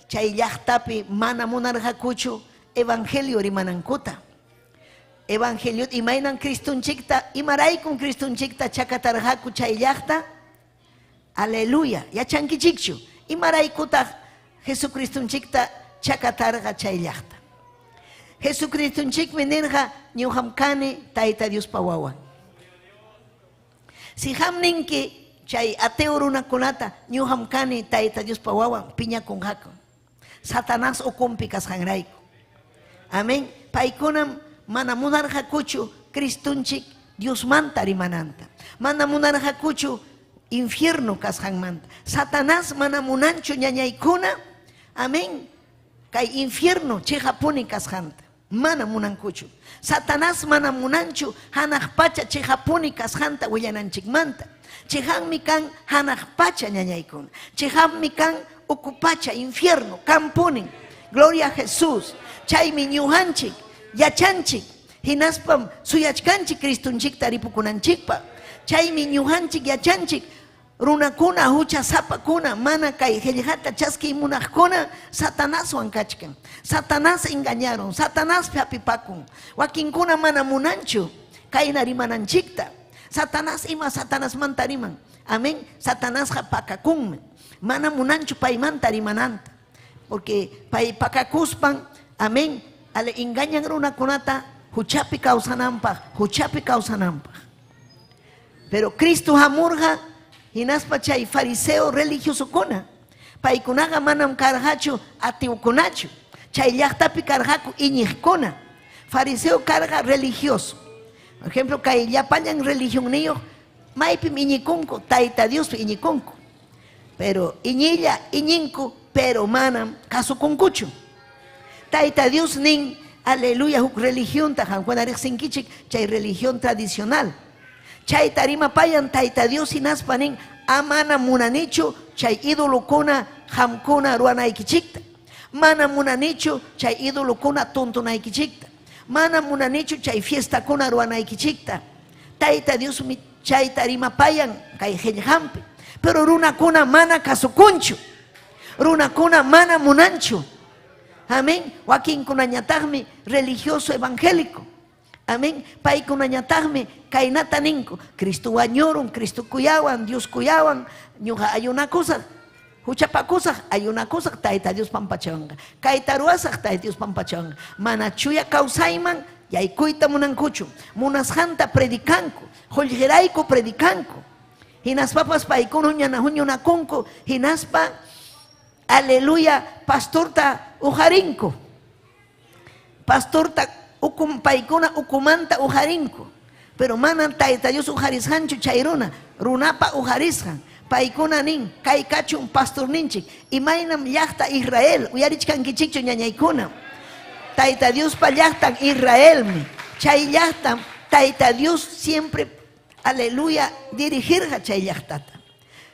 chay llaqtapi mana munarqakuchu evangelio rimanankuta. Evangelio, imaynan Cristonchikta, imaraykun Cristonchikta chakatarqaku chay llaqta? Aleluya, yachankichikchu, imaraykutaq Jesucristonchikta chakatarqa chay llaqta? Jesucristonchikmi nirqa, ñuqam kani Tayta Diospa wawan. Si qam ninki chay ateo runakunata, ñuqam kani Tayta Diospa wawan, piñakunqaku. Satanás ukunpi kasqanrayku. Amén. Paykunam mana munarqakuchu Cristonchik Diosmanta rimananta. Mana munarqakuchu infierno kasqanmanta. Satanás mana munanchu ñañaykuna. Amén. Kay infierno chiqapuni kasqanta. Mana munankuchu. Satanás mana munanchu hanaq pacha chiqapuni kasqanta willananchikmanta. Chiqanmi kan hanaq pacha ñañaykuna. Chiqanmi kan uku pacha infierno kampunin. Gloria a Jesús. Chaymi ñuqanchik yachanchik hinaspam suyachkanchik Cristonchikta ripukunanchikpaq. Chaymi ñuqanchik yachanchik runakuna huchasapakuna mana kay qillqata chaskiy munaqkuna Satanaswan kachkan. Satanás engañaron, Satanás hapipakun. Wakinkuna mana munanchu kayna rimananchikta. Satanás ima Satanasmanta riman. Amén. Satanasqa pakakunmi. Mana munanchu paymanta rimananta. Porque pay pakakuspan, amén, ale engañan runakunata huchapi kawsananpaq, huchapi kawsananpaq. Pero Cristo hamurqa hinaspa chay fariseo religiosokuna. Paykunaqa manam karqachu ateukunachu. Chay llaqtapi karqaku iñiqkuna. Fariseo karqa religioso. Por ejemplo, kay llapallan religionniyuq maypim iñikunku, Tayta Diospi iñikunku. Pero iñilla iñinku, pero manam kasukunkuchu. Tayta Dios nin, aleluya, huk religionta qamkuna riqsinkichik, chay religión tradicional. Chayta rimapayan Tayta Dios hinaspa nin, amana munanichu chay idolokuna qamkuna ruwanaykichikta. Mana munanichu chay idolokuna tuntunaykichikta. Mana munanichu chay fiestakuna ruwanaykichikta. Tayta Diosmi chayta rimapayan kay qillqanpi. Pero runakuna mana kasukunchu. Runakuna mana munanchu. Amén. Wakinkunañataqmi religioso evangélico. Amén. Paykunañataqmi kaynata ninku. Cristo wañurun, Cristo kuyawan, Dios kuyawan, ñuqa ayunakusaq, huchapakusaq, ayunakusaq, Tayta Dios pampachawanqa. Kayta ruwasaq, Tayta Dios pampachawanqa. Mana chuya kawsayman yaykuyta munankuchu. Munasqanta predicanku, qullqirayku predicanku. Hinaspapas paykuna huñunakunku, hinaspa, aleluya, pastorta uqarinku. Pastorta ukum, paykuna ukumanta uqarinku. Pero manam Tayta Dios uqarisqanchu chay runa, runapa uqarisqan. Paykuna nin, kay kachun pastorninchik, imaynam llaqta Israel, uyarichkankichikchu ñañaykuna. Tayta Diospa llaqtan Israelmi. Chay llaqtam Tayta Dios siempre, aleluya, dirigirqa chay llaqtata.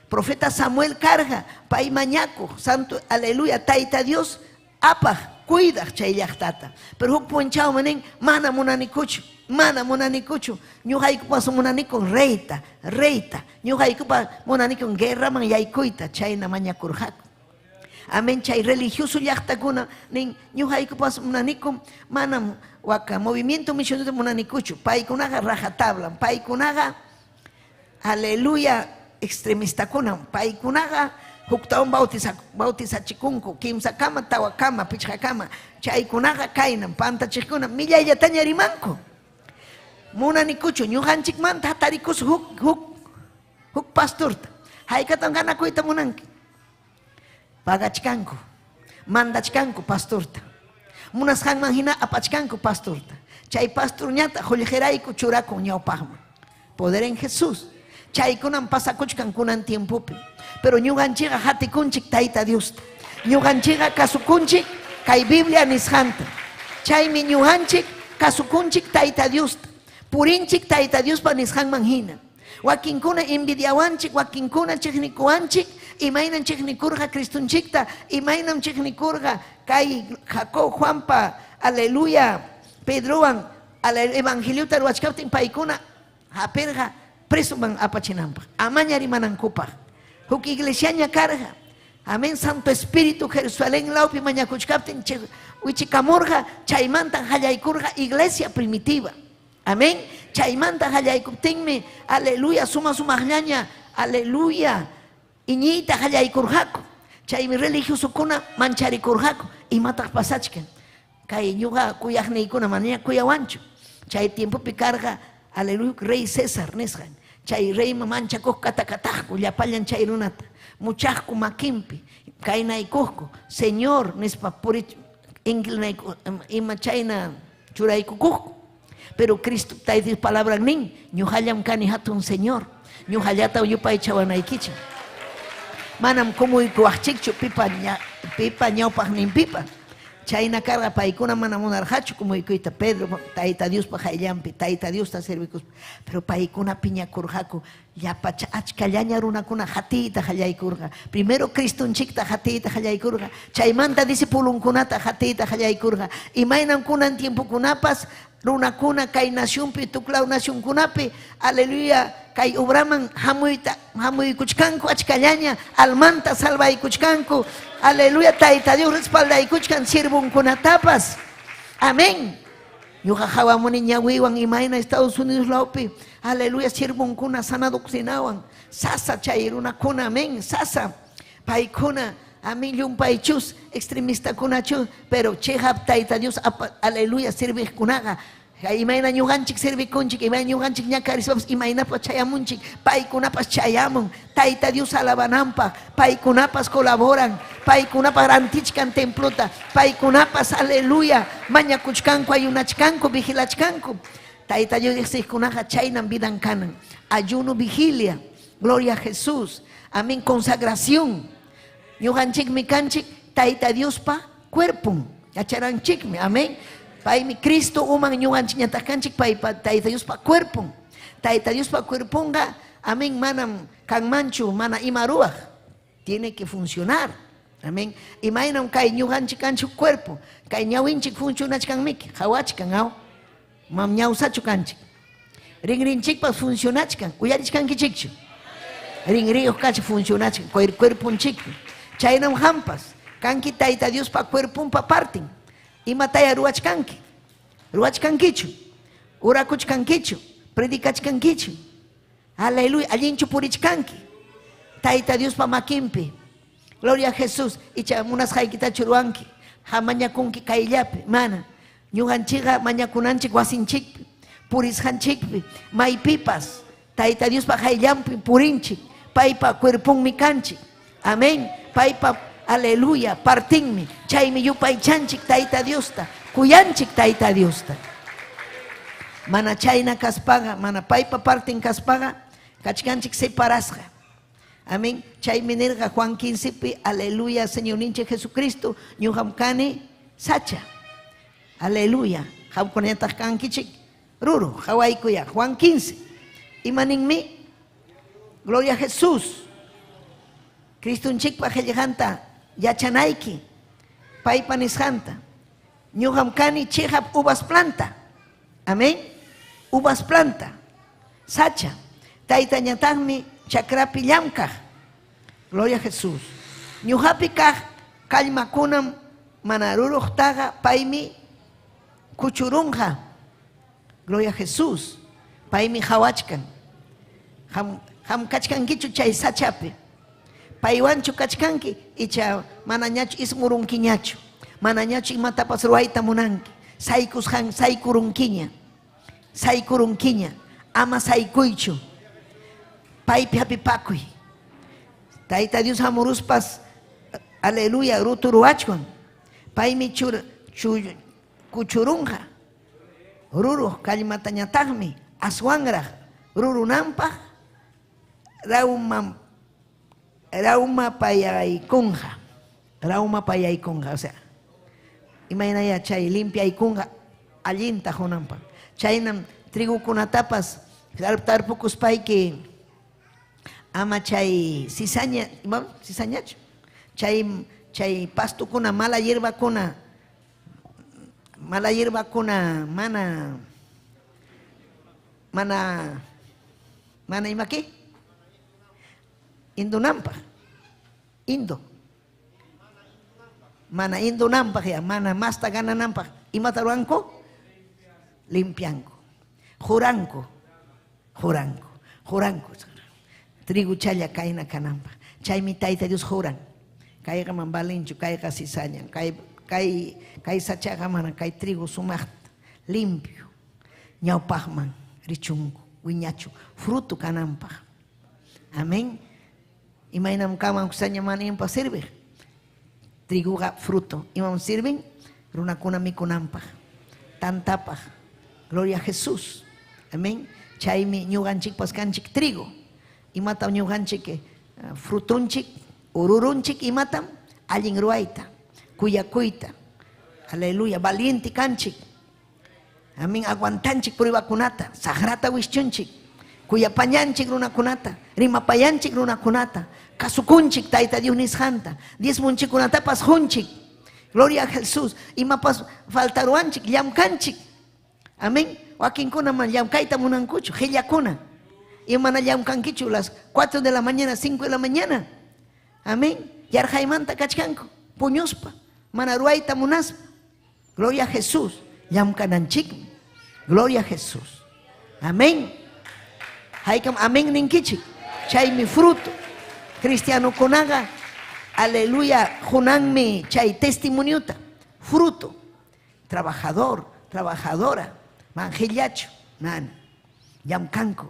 Profeta Samuel karqa, pay mañakuq, santo, aleluya, Tayta Dios apaq, cuidaq chay llaqtata. Pero huk punchawmi nin, mana munanikuchu, mana munanikuchu, ñuqaykupas munanikun reyta, reyta, ñuqaykupas munanikun guerraman yaykuyta, chayna mañakurqaku. Amén, chay religioso llaqtakuna nin, ñuqaykupas munanikum, manam waka movimiento misionero munanikuchu, paykunaqa rajatablan, paykunaqa, aleluya, extremistakuna, paykunaqa huktawan bautizachikunku, kimsakama, tawakama, pichqakama, chaykunaqa kaynam, pantachiqkuna, millayllataña rimanku. Munanikuchu, ñuqanchikmanta hatarikus huk, huk, huk pastorta. Haykatam ganakuyta munanki? Pagachkanku, mandachkanku pastorta. Munasqanman hina apachkanku pastorta. Chay pastorñata qullqirayku churakun ñawpaqman. Poder en Jesús. Chaykunam pasakuchkan kunan tiempopi. Pero ñuqanchikqa hatikunchik Tayta Diosta. Ñuqanchikqa kasukunchik kay Biblia nisqanta. Chaymi ñuqanchik kasukunchik Tayta Diosta. Purinchik Tayta Diospa nisqanman hina. Wakinkuna envidiawanchik, wakinkuna chiqnikuwanchik, imaynam chiqnikurqa Cristonchikta, imaynam chiqnikurqa kay Jacob, Juanpa, aleluya, Pedrowan, evangeliota ruwachkaptin paykuna hapirqa presoman apachinanpaq, amaña rimanankupaq. Huk iglesiaña karqa. Amén, Santo Espíritu Jerusalén lawpi mañakuchkaptin wichikamurqa, chaymanta qallaykurqa iglesia primitiva. Amén. Chaymanta qallaykuptinmi, aleluya, suma sumaqllaña, aleluya, iñiyta qallaykurqaku. Chaymi religiosokuna mancharikurqaku. Imataq pasachkan? Kay ñuqa kuyaqniykuna manaña kuyawanchu. Chay tiempopi karqa, aleluya, rey César nisqan. Chay reyman manchakuq katakataqku llapallan chay runata. Muchaqku makinpi. Kaynaykuqku, Señor nispa purich inclinayku ima chayna churaykukuqku. Pero Cristo Tayta Dios palabran nin, ñuqallam kani hatun Señor, ñuqallata yupaychawanaykichik. Manam kumuykuwaqchikchu pipa pipa ñawpaqninpipas. Chayna karqa paykuna mana munarqachu kumuykuyta Pedro Tayta Diospa qayllanpi, Tayta Diosta servikuspa. Pero paykuna piñakurqaku, llapa achkallaña runakuna qatiyta qallaykurqa. Primero Cristonchikta qatiyta qallaykurqa, chaymanta discipulonkunata qatiyta qallaykurqa. Imaynam kunan tiempokunapas runakuna kay nacionpi, tuklaw nacionkunapi, aleluya, kay obraman hamuyta hamuykuchkanku achkallaña, almanta salvaykuchkanku, aleluya, Tayta Dios respaldaykuchkan siervonkunatapas. Amén. Ñuqa qawamuni ñawiywan imayna Estados Unidos lawpi, aleluya, siervonkuna sana doctrinawan, sasa chay runakuna, amén, sasa. Paykuna, amén, llumpaychus, extremistakunachu, pero cheqap Tayta Dios, aleluya, serviqkunaqa, imayna ñuqanchik servikunchik, imayna ñuqanchik ñakarispapas, imaynapas chayamunchik, paykunapas chayamun, Tayta Dios alabananpaq, paykunapas colaboran, paykunapas rantichkan templota, paykunapas, aleluya, mañakuchkanku, ayunachkanku, vigilachkanku. Tayta Dios riqsiqkunaqa chaynam vidan kanan. Ayuno, vigilia, gloria a Jesús, amén, consagración. Ñuqanchikmi kanchik Tayta Diospa cuerpon, yacharanchikmi, amén. Paymi Cristo uman, ñuqanchikñataq kanchik paypa Tayta Diospa cuerpon. Tayta Diospa cuerponqa, amén, manam kanmanchu, mana ima ruwaq. Tiene que funcionar. Amén. Imaynam kay ñuqanchik kanchik cuerpo, kay ñawinchik funcionachkanmiki, qawachkan, aw. Mam ñawsachu kanchik. Rinrinchikpas funcionachkan, uyarichkankichikchu. Rinriyuq kachik funcionachkan, cuerponchikpi. Chaynam qampas, kanki Tayta Diospa cuerponpa partin. Imataya ruwachkanki? Ruwachkankichu? Orakuchkankichu? Predicachkankichu? Aleluya, allinchu purichkanki? Tayta Diospa makinpi. Gloria a Jesús, icha munasqaykitachu ruwanki? Ha mañakunki kayllapi, mana. Ñuqanchikqa mañakunanchik wasinchikpi, purisqanchikpi, maypipas Tayta Diospa qayllanpi purinchik, paypa cuerponmi kanchik. Amén. Paypa, aleluya, partinmi. Chaymi yupaychanchik Tayta Diosta, kuyanchik Tayta Diosta. Mana chayna kaspaqa, mana paypa partin kaspaqa, kachkanchik separasqa. Amén. Chaymi nirqa Juan 15pi, aleluya, Señorninchik Jesucristo, ñuqam kani sacha. Aleluya. Qamkunañataq kankichik ruru. Qawaykuya. Juan 15. Ima ninmi? Gloria a Jesús. Cristonchikpa qillqanta yachanayki. Paypa nisqanta. Ñuqam kani cheqap uvas planta. Amén. Uvas planta. Sacha. Taytañataqmi chakrapi llamkaq. Gloria a Jesús. Ñuqapi kaq kallmakunam mana ruruqtaqa paymi kuchurunqa. Gloria a Jesús. Paymi qawachkan. Qam, qam kachkankichu chay sachapi? Paywanchu kachkanki? Icha manañachu ismurunkiñachu? Manañachu imatapas ruwayta munanki? Saykusqan saykurunkiña. Saykurunkiña. Ama saykuychu. Paypi hapipakuy. Tayta Dios hamuruspas, aleluya, ruturuwachwan. Paymi chur, chu, kuchurunqa. Ruruq kallmatañataqmi aswanraq rurunanpaq rawma rawmapayaykunqa. Rawmapayaykunqa, o sea, imaynaya chay limpiaykunqa allinta qunanpaq. Chaynam trigukunatapas tarpukuspayki ama chay cizaña, ima cizañachu? Chay chay pastokuna, mala hierbakuna, mala hierbakuna mana mana mana ima qué? Indunanpaq. Indo. Mana indunanpaq ya, mana masta ganananpaq. Imata ruwanku? Limpianku. Juranku. Juranku. Juranku. Trigo challa kayna kananpaq. Chaymi Tayta Dios juran. Kayqa man valinchu, kayqa cizaña, kay kay kay sachaqa mana kay trigo sumaqta limpio ñawpaqman richunku, wiñachu, fruto kananpaq. Amén. Imaynam kanman saña mana imapaq serviq. Triguqa fruto. Imam sirven? Runakuna mikunanpaq, tantapaq. Gloria a Jesús. Amén. Chaymi ñuqanchikpas kanchik trigo. Imatam ñuqanchik eh, frutonchik, ururunchik imatam? Allin ruwayta, kuyakuyta. Aleluya, valiente kanchik. Amén, aguantanchik pruebakunata, saqrata wischunchik, kuyapañanchik runakunata, rimapayanchik runakunata, kasukunchik Tayta Dios nisqanta, diezmonchikkunatapas qunchik. Gloria a Jesús. Imapas faltaruwanchik, llamkanchik. Amén. Wakinkuna mana llamkayta munankuchu, qillakuna. Ima mana llamkankichu las 4 de la mañana, 5 de la mañana. Amén. Yarqaymanta kachkanku, puñuspa, mana ruwayta munaspa. Gloria a Jesús. Llamkananchikmi. Gloria a Jesús. Amén. Haykam amén ninkichik. Chaymi fruto. Cristianokunaqa, aleluya, qunanmi chay testimoniota. Fruto. Trabajador, trabajadora. Manqillachu. Mana. Llamkanku.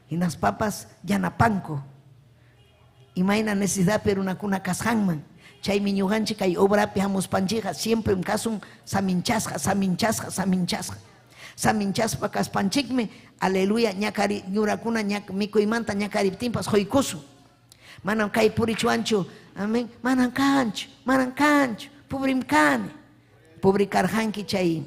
Hinaspapas yanapanku. Imayna necesidadpi runakuna kasqanman. Chaymi ñuqanchik kay obrapi hamuspanchikqa siemprem kasun saminchasqa, saminchasqa, saminchasqa. Saminchaspa kaspanchikmi, aleluya, ñakari ñurakuna ñak mikuymanta ñakariptinpas quykusun. Manam kay purichwanchu, amén, manam kanchu, manam kanchu, pobrim kani. Pobre karqanki chay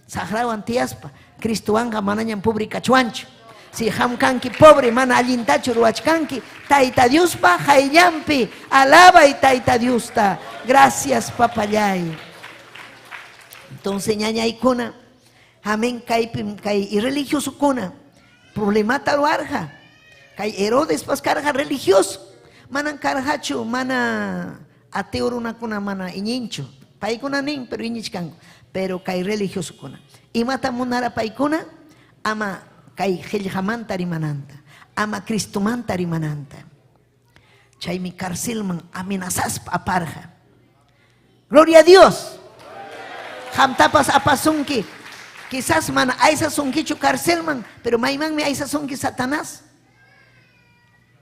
saqrawan tiyaspa, Cristowanqa manañam pobre kachwanchu. Si qam kanki pobre, mana allintachu ruwachkanki, Tayta Diospa qayllanpi alabay Tayta Diosta. Gracias, papallay. Entonces, ñañaykuna, amén, kaypim kay irreligiosokuna problemata ruwarqa. Kay Herodespas karqa religioso, manam karqachu, mana ateo runakuna mana iñinchu. Paykuna nin, pero iñichkanku. Pero kay religiosokuna, imatam munara paykuna? Ama kay qillqamanta rimananta, ama Cristomanta rimananta. Chaymi carcelman amenazaspa aparqa. Gloria a Dios. Qamtapas apasunki. Quizás mana aysasunkichu carcelman, pero maymanmi aysasunki Satanás.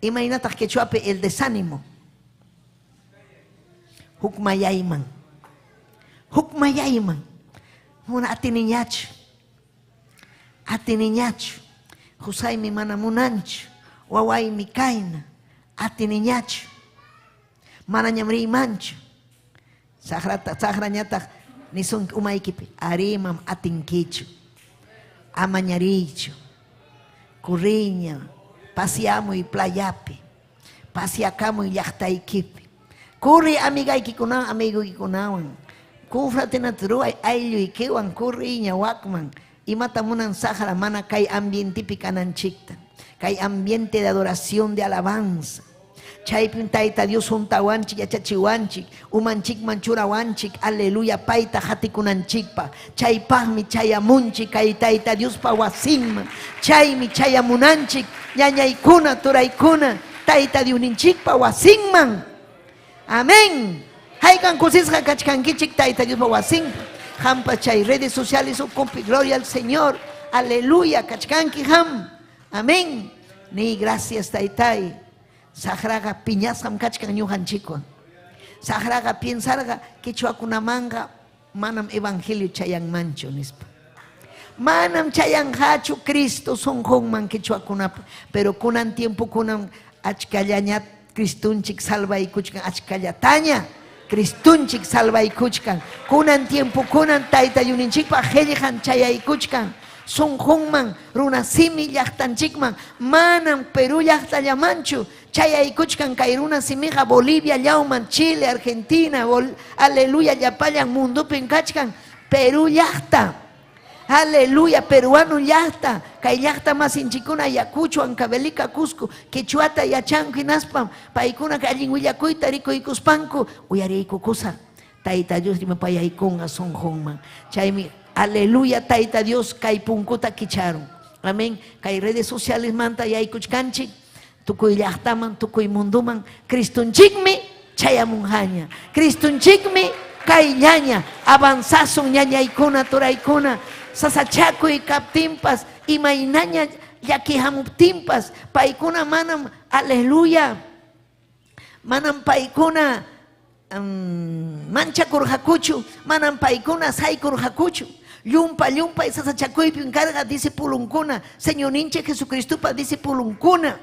Imaynataq quechuapi el desánimo? Hukmayayman. Hukmayayman. Mana atiniñachu. Atiniñachu. Qusaymi mana munanchu. Wawaymi kayna. Atiniñachu. Manañam riymanchu. Saqrata, saqrañataq nisunki umaykipi, arimam atinkichu. Amaña riychu. Kurriña, paseamuy playapi. Paseakamuy llaqtaykipi. Kurriy amigaykikunawan, amigoykikunawan. Kufratinata ruway aylluykiwan, kurriyña wakman. Imata munan saqra mana kay ambientepi kananchikta. Kay ambiente de adoración, de alabanza. Chaypim Tayta Dios huntawanchik, yachachiwanchik, umanchikman churawanchik, aleluya, payta qatikunanchikpaq. Chaypaqmi chayamunchik kay Tayta Diospa wasinman. Chaymi chayamunanchik, ñañaykuna, turaykuna, Tayta Diosninchikpa wasinman. Amén. Haykan kusisqa kachkankichik Tayta Diospa wasinpi. Qampas chay redes sociales ukupi, gloria al Señor, aleluya, kachkanki qam. Amén. Niy gracias Taytay. Saqraqa piñasqam kachkan ñuqanchikwan. Saqraqa piensarqa quechuakunamanqa manam evangelio chayanmanchu nispa. Manam chayanqachu Cristo sunqunman quechuakunapa, pero kunan tiempokunam achkallaña Cristonchik salvaykuchkan, achkallataña Cristonchik salvaykuchkan. Kunan tiempokunan Tayta Diosninchikpa qillqan chayaykuchkan sunqunman, runa simi llaqtanchikman, manam Perú llaqtallamanchu chayaykuchkan kay runa simiqa Bolivia llawman, Chile, Argentina, aleluya, llapallan mundupim kachkan Perú llaqta. Aleluya, peruano llaqta, kay llaqta masinchikuna Ayacucho, Huancavelica, Cusco, quechuata yachanku hinaspam paykuna allin willakuyta rikuykuspanku uyariykukusa Tayta Dios rimapayaykunqa sunqunman. Chaymi, aleluya, Tayta Dios kay punkuta kicharun. Amén. Kay redes sociales manta yaykuchkanchik tukuy llaqtaman, tukuy munduman, Cristonchikmi chayamunqaña. Cristonchikmi kayllaña. Avanzasun ñañaykuna, turaykuna, sasachakuy kaptinpas, imaynaña llaki hamuptinpas, paykuna manam, aleluya, manam paykuna Manchakurqakuchu, manam paykuna saykurqakuchu. Llumpa llumpay sasachakuypim karqa discipulunkuna, Señorninchik Jesucristopa discipulunkuna.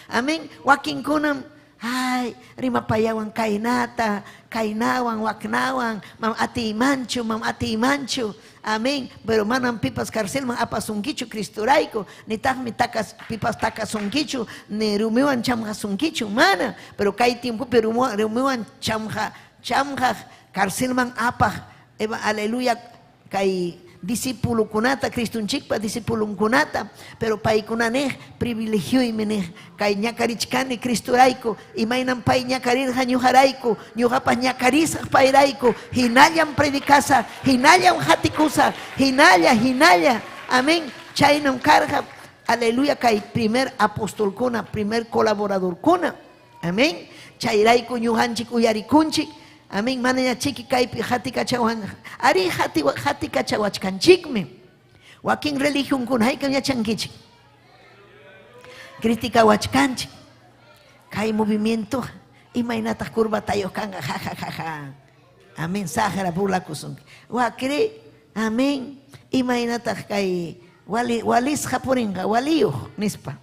Amén. Wakinkunam ay rimapayawan kaynata, kaynawan, waknawan, mam atiymanchu, mam atiymanchu. Amén. Pero manam pipas carcelman apasunkichu Cristorayku, nitaqmi takas pipas takasunkichu, ni rumiwan chamqasunkichu, mana. Pero kay tiempopi rumiwan chamqa chamqaq carcelman apaq, eva, aleluya, kay discipulukunata, Cristonchikpa discipulunkunata, pero paykuna niq privilegioymi niq, kay ñakarichkani Cristorayku, imaynam pay ñakarirqa ñuqarayku, ñuqapas ñakarisaq payrayku, hinallam predicasaq, hinallam qatikusaq, hinalla, hinalla, amén. Chaynam karqa, aleluya, kay primer apostolkuna, primer colaboradorkuna. Amén. Chayrayku ñuqanchik uyarikunchik. Amén. Manaña chiki kaypi qatikachawan. Ari qatikachawachkanchikmi. Wakin religionkuna haykam yachankichik. Criticawachkanchik. Kay movimiento imaynataq curvatayuq kanqa ja ja ja ja. Amén. Saqra burlakusunki. Wakri amén. Imaynataq kay wali walisqa purinqa waliyuq nispa.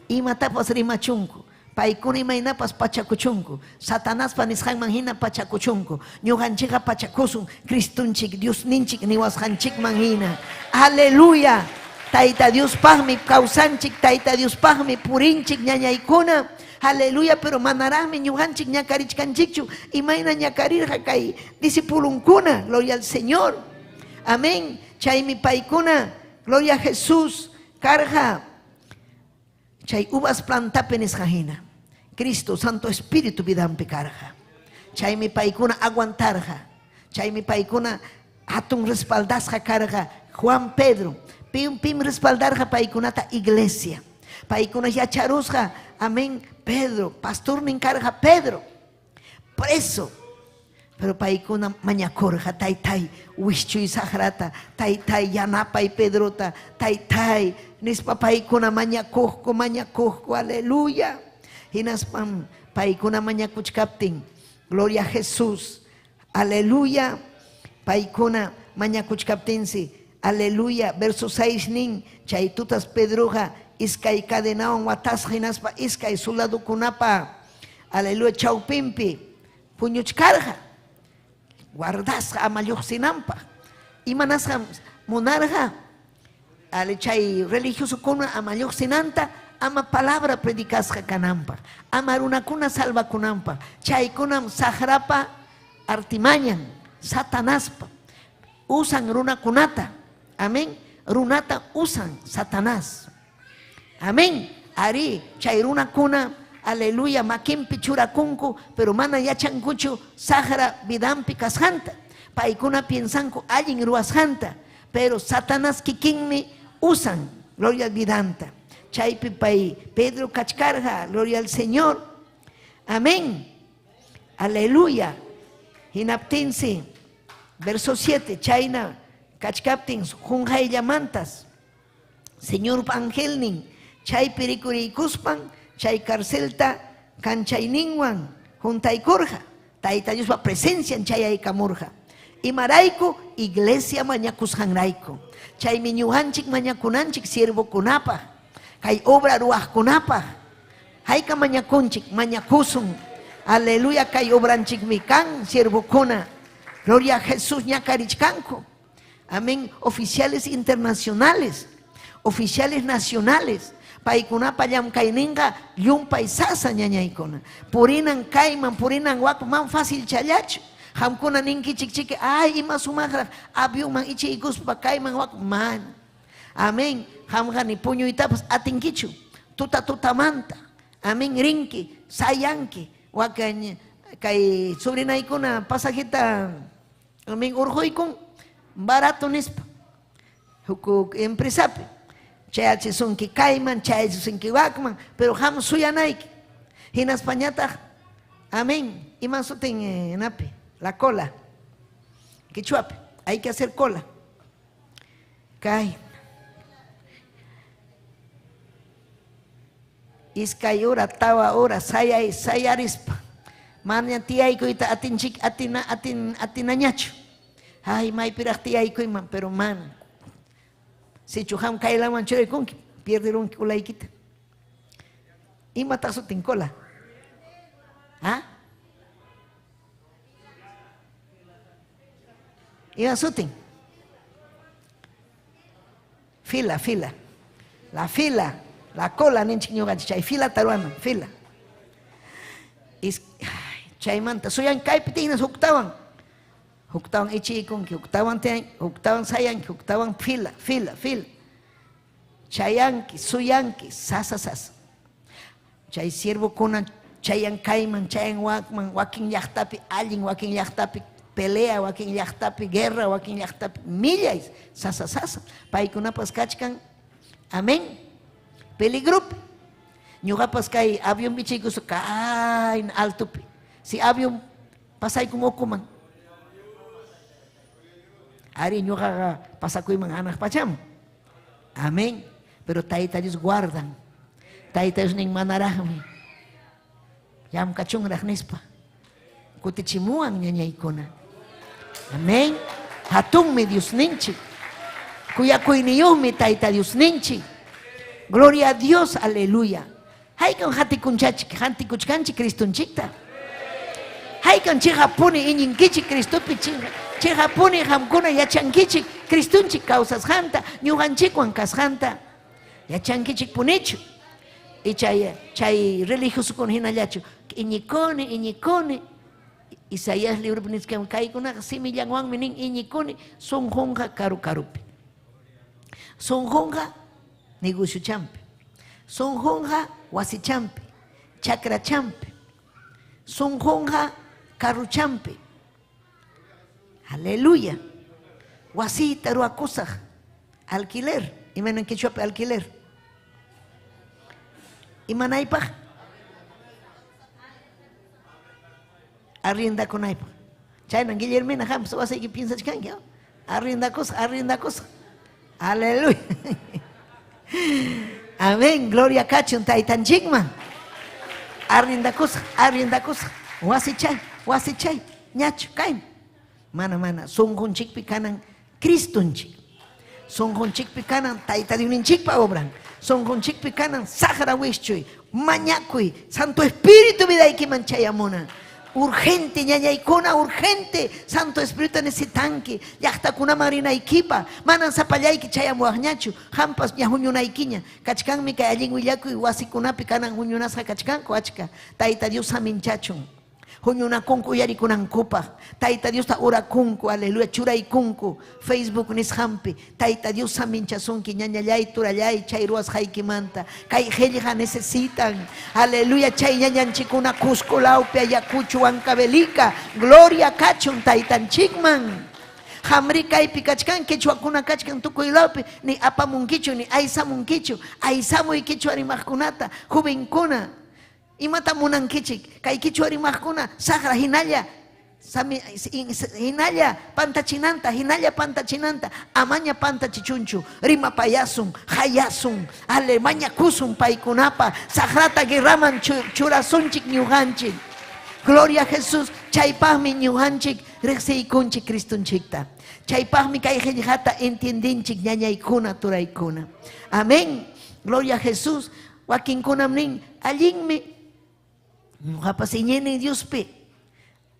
Imatapas rimachunku, paykuna imaynapas pachakuchunku, Satanaspa nisqanman hina pachakuchunku, ñuqanchikqa pachakusun Cristonchik, Diosninchik niwasqanchikman hina. Aleluya! Tayta Diospaqmi kawsanchik, Tayta Diospaqmi purinchik ñañaykuna. Aleluya, pero manaraqmi ñuqanchik ñakarichkanchikchu imayna ñakarirqa kay discipulunkuna. Gloria al Señor. Amén. Chaymi paykuna, gloria a Jesús, karqa chay uvas plantapi nisqa hina. Cristo, Santo Espíritu vidanpi karqa. Chaymi paykuna aguantarqa. Chaymi paykuna hatun respaldasqa karqa Juan Pedro. Pim, pim respaldarqa paykunata iglesia. Paykuna yacharusqa, amén, Pedro, pastornin karqa Pedro. Preso. Pero paykuna mañakurqa, taytay, wischuy saqrata, taytay, yanapay Pedrota, taytay, nispa paykuna mañakuqku, mañakuqku, aleluya. Hinaspam paykuna mañakuchkaptin, gloria a Jesús, aleluya, paykuna mañakuchkaptinsi, aleluya, verso 6 nin, chay tutas Pedroqa iskay cadenawan watasqa hinaspa iskay soldadokunapa, aleluya, chawpinpi puñuchkarqa, guardasqa ama lluqsinanpaq. Imanasqam munarqa ale chay religiosokuna ama lluqsinanta, ama palabra predicasqa kananpaq, ama runakuna salvakunanpaq. Chaykunam saqrapa artimañan, Satanaspa. Usan runakunata, amén, runata usan Satanás. Amén. Ari, chay runakuna, aleluya, makinpi churakunku, pero mana yachankuchu saqra vidanpi kasqanta. Paykuna piensanku allin ruwasqanta, pero Satanás kikinmi usan, gloria al vidanta. Chaypi pay Pedro kachkarqa, gloria al Señor. Amén. Aleluya. Hinaptinsi, verso 7, chayna kachkaptin qunqayllamantas Señorpa angelnin chaypi rikuriykuspan chay carcelta kanchayninwan juntaykurqa. Tayta Diospa presencian chayaykamurqa. Imarayku? Iglesia mañakusqanrayku. Chaymi ñuqanchik mañakunanchik siervokunapaq, kay obra ruwaqkunapaq. Hayka mañakunchik, mañakusun. Aleluya, kay obranchikmi kan siervokuna. Gloria a Jesús ñakarichkanku. Amén. Oficiales internacionales, oficiales nacionales. Paykunapa llamkayninqa llumpay sasa ñañaykuna. Purinan kayman, purinan wakman, man fácil challachu. Qamkuna ninkichik chiki, ay ima sumaqraq avionman ichiykuspa kayman wakman. Man. Amén. Qamqa ni puñuytapas atinkichu. Tuta tutamanta. Amén. Rinki, sayanki. Wakan kay sobrinaykuna pasajeta amén urquykun barato nispa. Huk empresapi. Chayachisunki kayman, chayachisunki wakman, pero qam suyanayki. Hinaspañataq, amén, ima sutin napi, la cola. Quichuapi, hay que hacer cola. Kay. Iskay hora, tawa hora, sayay, sayarispa. Manaña tiyaykuyta atinchik atina atin atinañachu. Ay, maypiraq tiyaykuyman, pero mana. Sichu qam kaylaman churaykunki, pierderunki colaykita. Imataq sutin cola? ¿Ah? Ima sutin? Fila, fila. La fila, la cola ninchik ñuqanchik chay filata ruwana, fila. Is, chaymanta suyan kaypi tignas huktawan. Huktawan ichiykunki, huktawan tiyan, huktawan sayanki, huktawan fila, fila, fila. Chayanki, suyanki, sasa, sasa. Chay siervokuna chayan kayman, chayan wakman, wakin llaqtapi allin, wakin llaqtapi pelea, wakin llaqtapi guerra, wakin llaqtapi millay, sasa, sasa. Paykunapas kachkan, amén, peligropi. Ñuqapas kay avión bichiykusu kayna altopi. Si avión pasaykun ukuman. Ari ñuqaqa pasakuyman hanaq pachaman. Amén. Pero Tayta Dios guardan. Tayta Dios nin manaraqmi. Llamkachunraq nispa. Kutichimuwan ñañaykuna. Amén. Hatunmi Diosninchik. Kuyakuyniyuqmi Tayta Diosninchik. Gloria a Dios, aleluya. Haykam hatikunchachik, hatikuchkanchik Cristonchikta. Haykam chiqapuni iñinkichik Cristopi, chiqapuni qamkuna yachankichik Cristonchik kawsasqanta, ñuqanchikwan kasqanta. Yachankichik punichu. Y chay, chay religiosokuna hinallachu. Iñikuni, iñikuni. Isaías libropi nisqan kaykunaqa simillanwanmi nin iñikuni, sunqunqa karu karupi. Sunqunqa negociochampi. Sunqunqa wasichampi, chakrachampi. Sunqunqa carruchampi. Aleluya. Wasiyta ruwakusaq. Alquiler. Imaynan quechuapi alquiler? Imanaypaq? Arriendakunaypaq. Chaynan Guillermina qampas wasiyki piensachkanki. Arriendakusaq, arriendakusaq. Aleluya. Amén. Gloria kachun taytanchikman. Arriendakusaq, arriendakusaq. Wasichay, wasichay. Ñachu kayna. Mana, mana. Sunqunchikpi kanan Cristonchik. Sunqunchikpi kanan Tayta Diosninchikpa obran. Sunqunchikpi kanan saqra wischuy, mañakuy, Santo Espíritu vidaykiman chayamunan. Urgente, ñañaykuna, urgente. Santo Espíritu necesitanki. Llaqtakunaman rinaykipa. Manan sapallayki chayamuwaqñachu. Qampas ña huñunaykiña. Kachkanmi kay allin willakuy wasikunapi kanan huñunasqa kachkanku achka. Tayta Dios saminchachun. Huñunakunku uyarikunankupaq. Tayta Diosta orakunku, aleluya, churaykunku Facebook nisqanpi. Tayta Dios saminchasunki, ñañallay, turallay, chay ruwasqaykimanta. Kay qillqa necesitan, aleluya, chay ñañanchikuna Cusco lawpi, Ayacucho, Huancavelica. Gloria kachun taytanchikman. Qamri kaypi kachkan, quechuakuna kachkan tukuy lawpi, ni apamunkichu, ni aysamunkichu. Aysamuy quechua rimaqkunata, jovenkuna. Imata munankichik? Kay quichua rimaqkuna saqra hinalla hinalla pantachinanta, hinalla pantachinanta, amaña pantachichunchu, rimapayasun, hayasun, ale mañakusun paykunapa, saqrata guerraman churasunchik ñuqanchik. Gloria a Jesús, chaypaqmi ñuqanchik riqsiykunchik Cristonchikta. Chaypaqmi kay qillqata entiendinchik ñañaykuna, turaykuna. Amén. Gloria a Jesús. Wakinkunam nin, allinmi, ñuqapas iñini Diospi.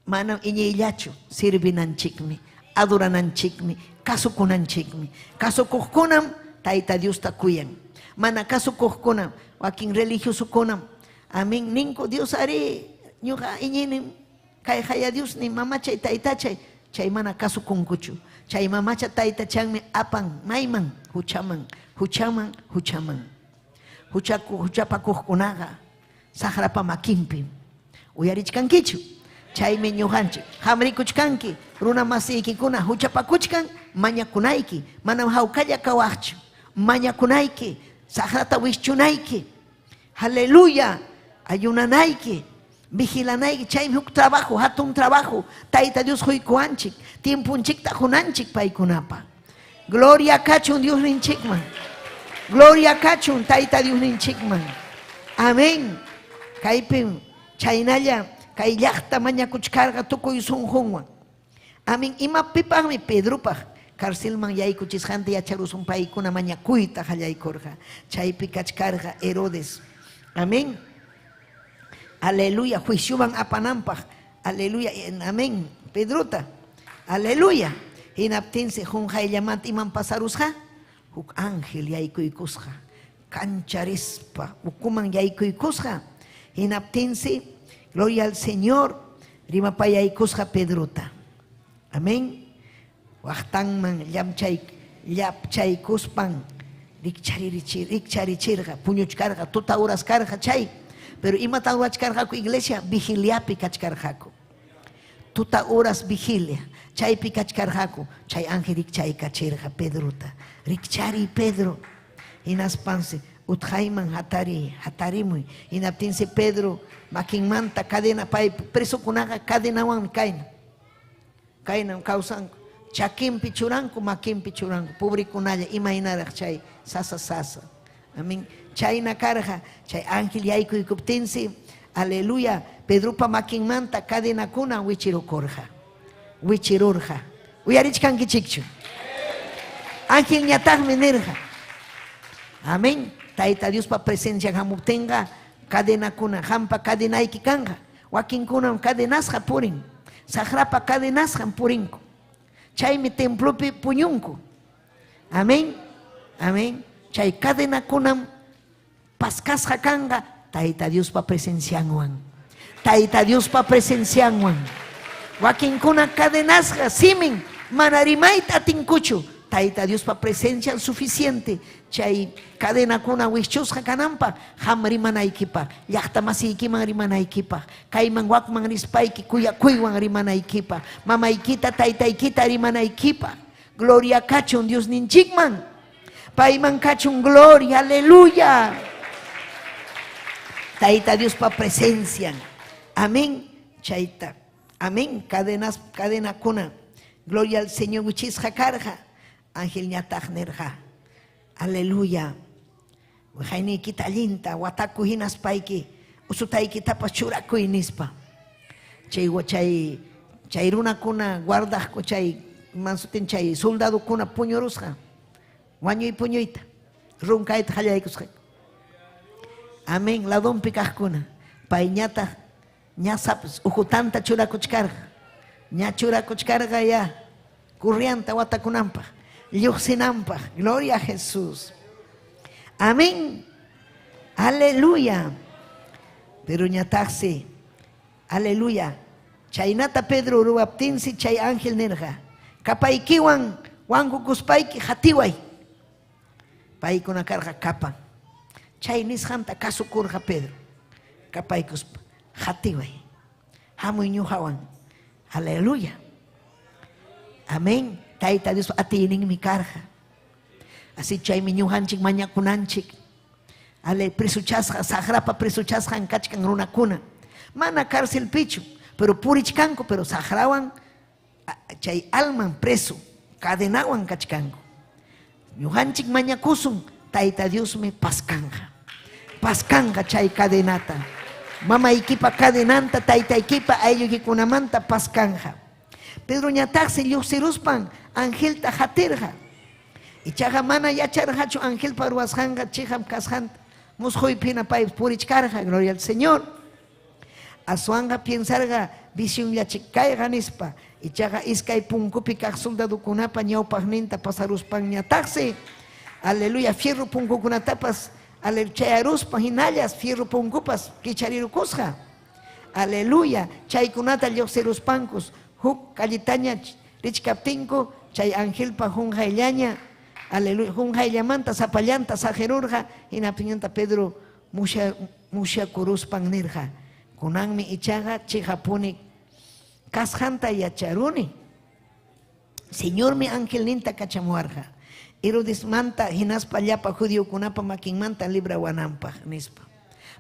Manam iñiyllachu, servinanchikmi, adorananchikmi, kasukunanchikmi. Kasukuqkunam Tayta Diosta kuyan. Mana kasukuqkunam, wakin religiosokunam, amén, ninku, Dios arí, ñuqa iñinim, kay haya Diosni, mamachay, taytachay, chay mana kasukunkuchu. Chay mamacha taytachanmi apan mayman, huchaman, huchaman, huchaman. Huchaku, huchapakuqkunaqa saqrapa makinpim. Uyarichkankichu? Chaymi ñuqanchik qamrikuchkanki, runa masiykikuna huchapakuchkan, mañakunayki, manam hawkalla kawaqchu. Mañakunayki, saqrata wischunayki. Aleluya, ayunanayki, vigilanayki, chaymi huk trabajo, hatun trabajo, Tayta Dios quykuwanchik, tiemponchikta qunanchik paykunapa. Gloria kachun Diosninchikman. Gloria kachun Tayta Diosninchikman. Amén. Kaypim chaynalla Kay llaqta mañakuchkarqa tukuy sunqunwan. Amin. Imapipaqmi Pedropaq carcelman yaykuchisqanta yacharusun paykuna mañakuyta qallaykurqa. Chaypi kachkarqa Herodes. Amén. Aleluya. Juicioman apananpaq. Aleluya. Amén. Pedrota. Aleluya. Hinaptinsi qunqayllamanta imam pasarusqa? Huk ángel yaykuykusqa. Kancharispa ukuman yaykuykusqa. Hinaptinsi, gloria al Señor, rimapayaykusqa Pedrota. Amén. Waqtanman llamchay llapchaykuspan rikcharichirqa, puñuchkarqa, tuta horas karqa chay. Pero imatan ruwachkarqaku iglesia? Vigiliapi kachkarqaku. Tuta horas vigilia, chaypi kachkarqaku, chay ángel rikchaykachirqa Pedrota. Rikchariy Pedro. Hinaspansi utqayman hatariy, hatarimuy. Hinaptinsi Pedro makinmanta cadena pay presokunaqa cadenawanmi kayna. Kaynam kawsanku. Chakinpi churanku, makinpi churanku. Pobrikunalla imaynaraq chay sasa sasa. Amén. Chayna karqa, chay ángel yaykuykuptinsi, aleluya, Pedropa makinmanta cadenakuna wichirukurqa. Wichirurqa. Uyarichkankichikchu? Angelñataqmi nirqa. Amén. Tayta Diospa presencian hamuptinqa cadenakuna qampa cadenayki kanqa. Wakinkunam cadenasqa purin. Saqrapa cadenasqam purinku. Chaymi templopi puñunku. Amén. Amén. Chay cadenakunam paskasqa kanqa Tayta Diospa presencianwan. Tayta Diospa presencianwan. Wakinkuna cadenasqa simin mana rimayta atinkuchu. Tayta Diospa presencian suficiente chay cadenakuna wischusqa kananpaq, qam rimanaykipaq, llaqta masiykiman rimanaykipaq, kayman wakman rispayki kuyakuywan rimanaykipaq, mamaykita taytaykita rimanaykipaq. Gloria kachun Diosninchikman. Payman kachun gloria, aleluya. Tayta Diospa presencian. Amén. Chayta. Amén. Cadenas, cadenakuna. Gloria al Señor wichisqa karqa. Angelñataq nirqa. Aleluya. Waqayniykita allinta watakuy hinaspayki usutaykitapas churakuy nispa. Chay chay chay runakuna guardaqku chay mansutin chay soldadokuna puñurusqa. Wañuy puñuyta runkayta qallaykusqa. Amén. Ladonpi kaqkuna. Payñataq ña uhutanta churakuchkarqa. Ña churakuchkarqa ya kurrianta watakunanpaq, lluqsinanpaq. Gloria a Jesús. Amén. Aleluya. Pero ñataqsi, aleluya. Chaynata Pedro ruwaptinsi chay ángel nirqa, kapaykiwan wankukuspayki hatiway. Paykuna karqa kapan. Chay nisqanta kasukurqa Pedro. Kapaykuspa hatiway. Hamuy ñuqawan. Aleluya. Amén. Tayta Dios atiyninmi karqa. Así chaymi ñuqanchik mañakunanchik. Ale presochasqa, saqrapa presochasqan kachkan runakuna. Mana carcelpichu, pero purichkanku, pero saqrawan chay alman preso, cadenawan kachkanku. Ñuqanchik mañakusun, Tayta Diosmi paskanqa. Paskanqa chay cadenata. Mamaykipa cadenanta, taytaykipa aylluykikunamanta paskanqa. Pedroñataqsi lluqsiruspan angelta hatirqa. Ichaqa mana yacharqachu angelpa ruwasqanqa chiqap kasqanta. Musquypi hina pay purichkarqa, gloria al Señor. Aswanqa piensarqa visionllachik kayqa nispa. Ichaqa iskay punkupi kaq soldadokunapa ñawpaqninta pasaruspanñataqsi, aleluya, fierro punkukunatapas chayaruspa hinallas fierro punkupas kicharirukusqa. Aleluya, chaykunata lluqsiruspankus huk calletaña richkaptinku chay angelpa qunqayllaña, aleluya, qunqayllamanta sapallanta saqirurqa. Hinaptinñataq Pedro musyakuruspan nirqa, kunanmi ichaqa chiqapuni kasqanta yacharuni. Señormi angelninta kachamuwarqa Herodesmanta hinaspa llapa judiokunapa makinmanta librawananpaq, nispa.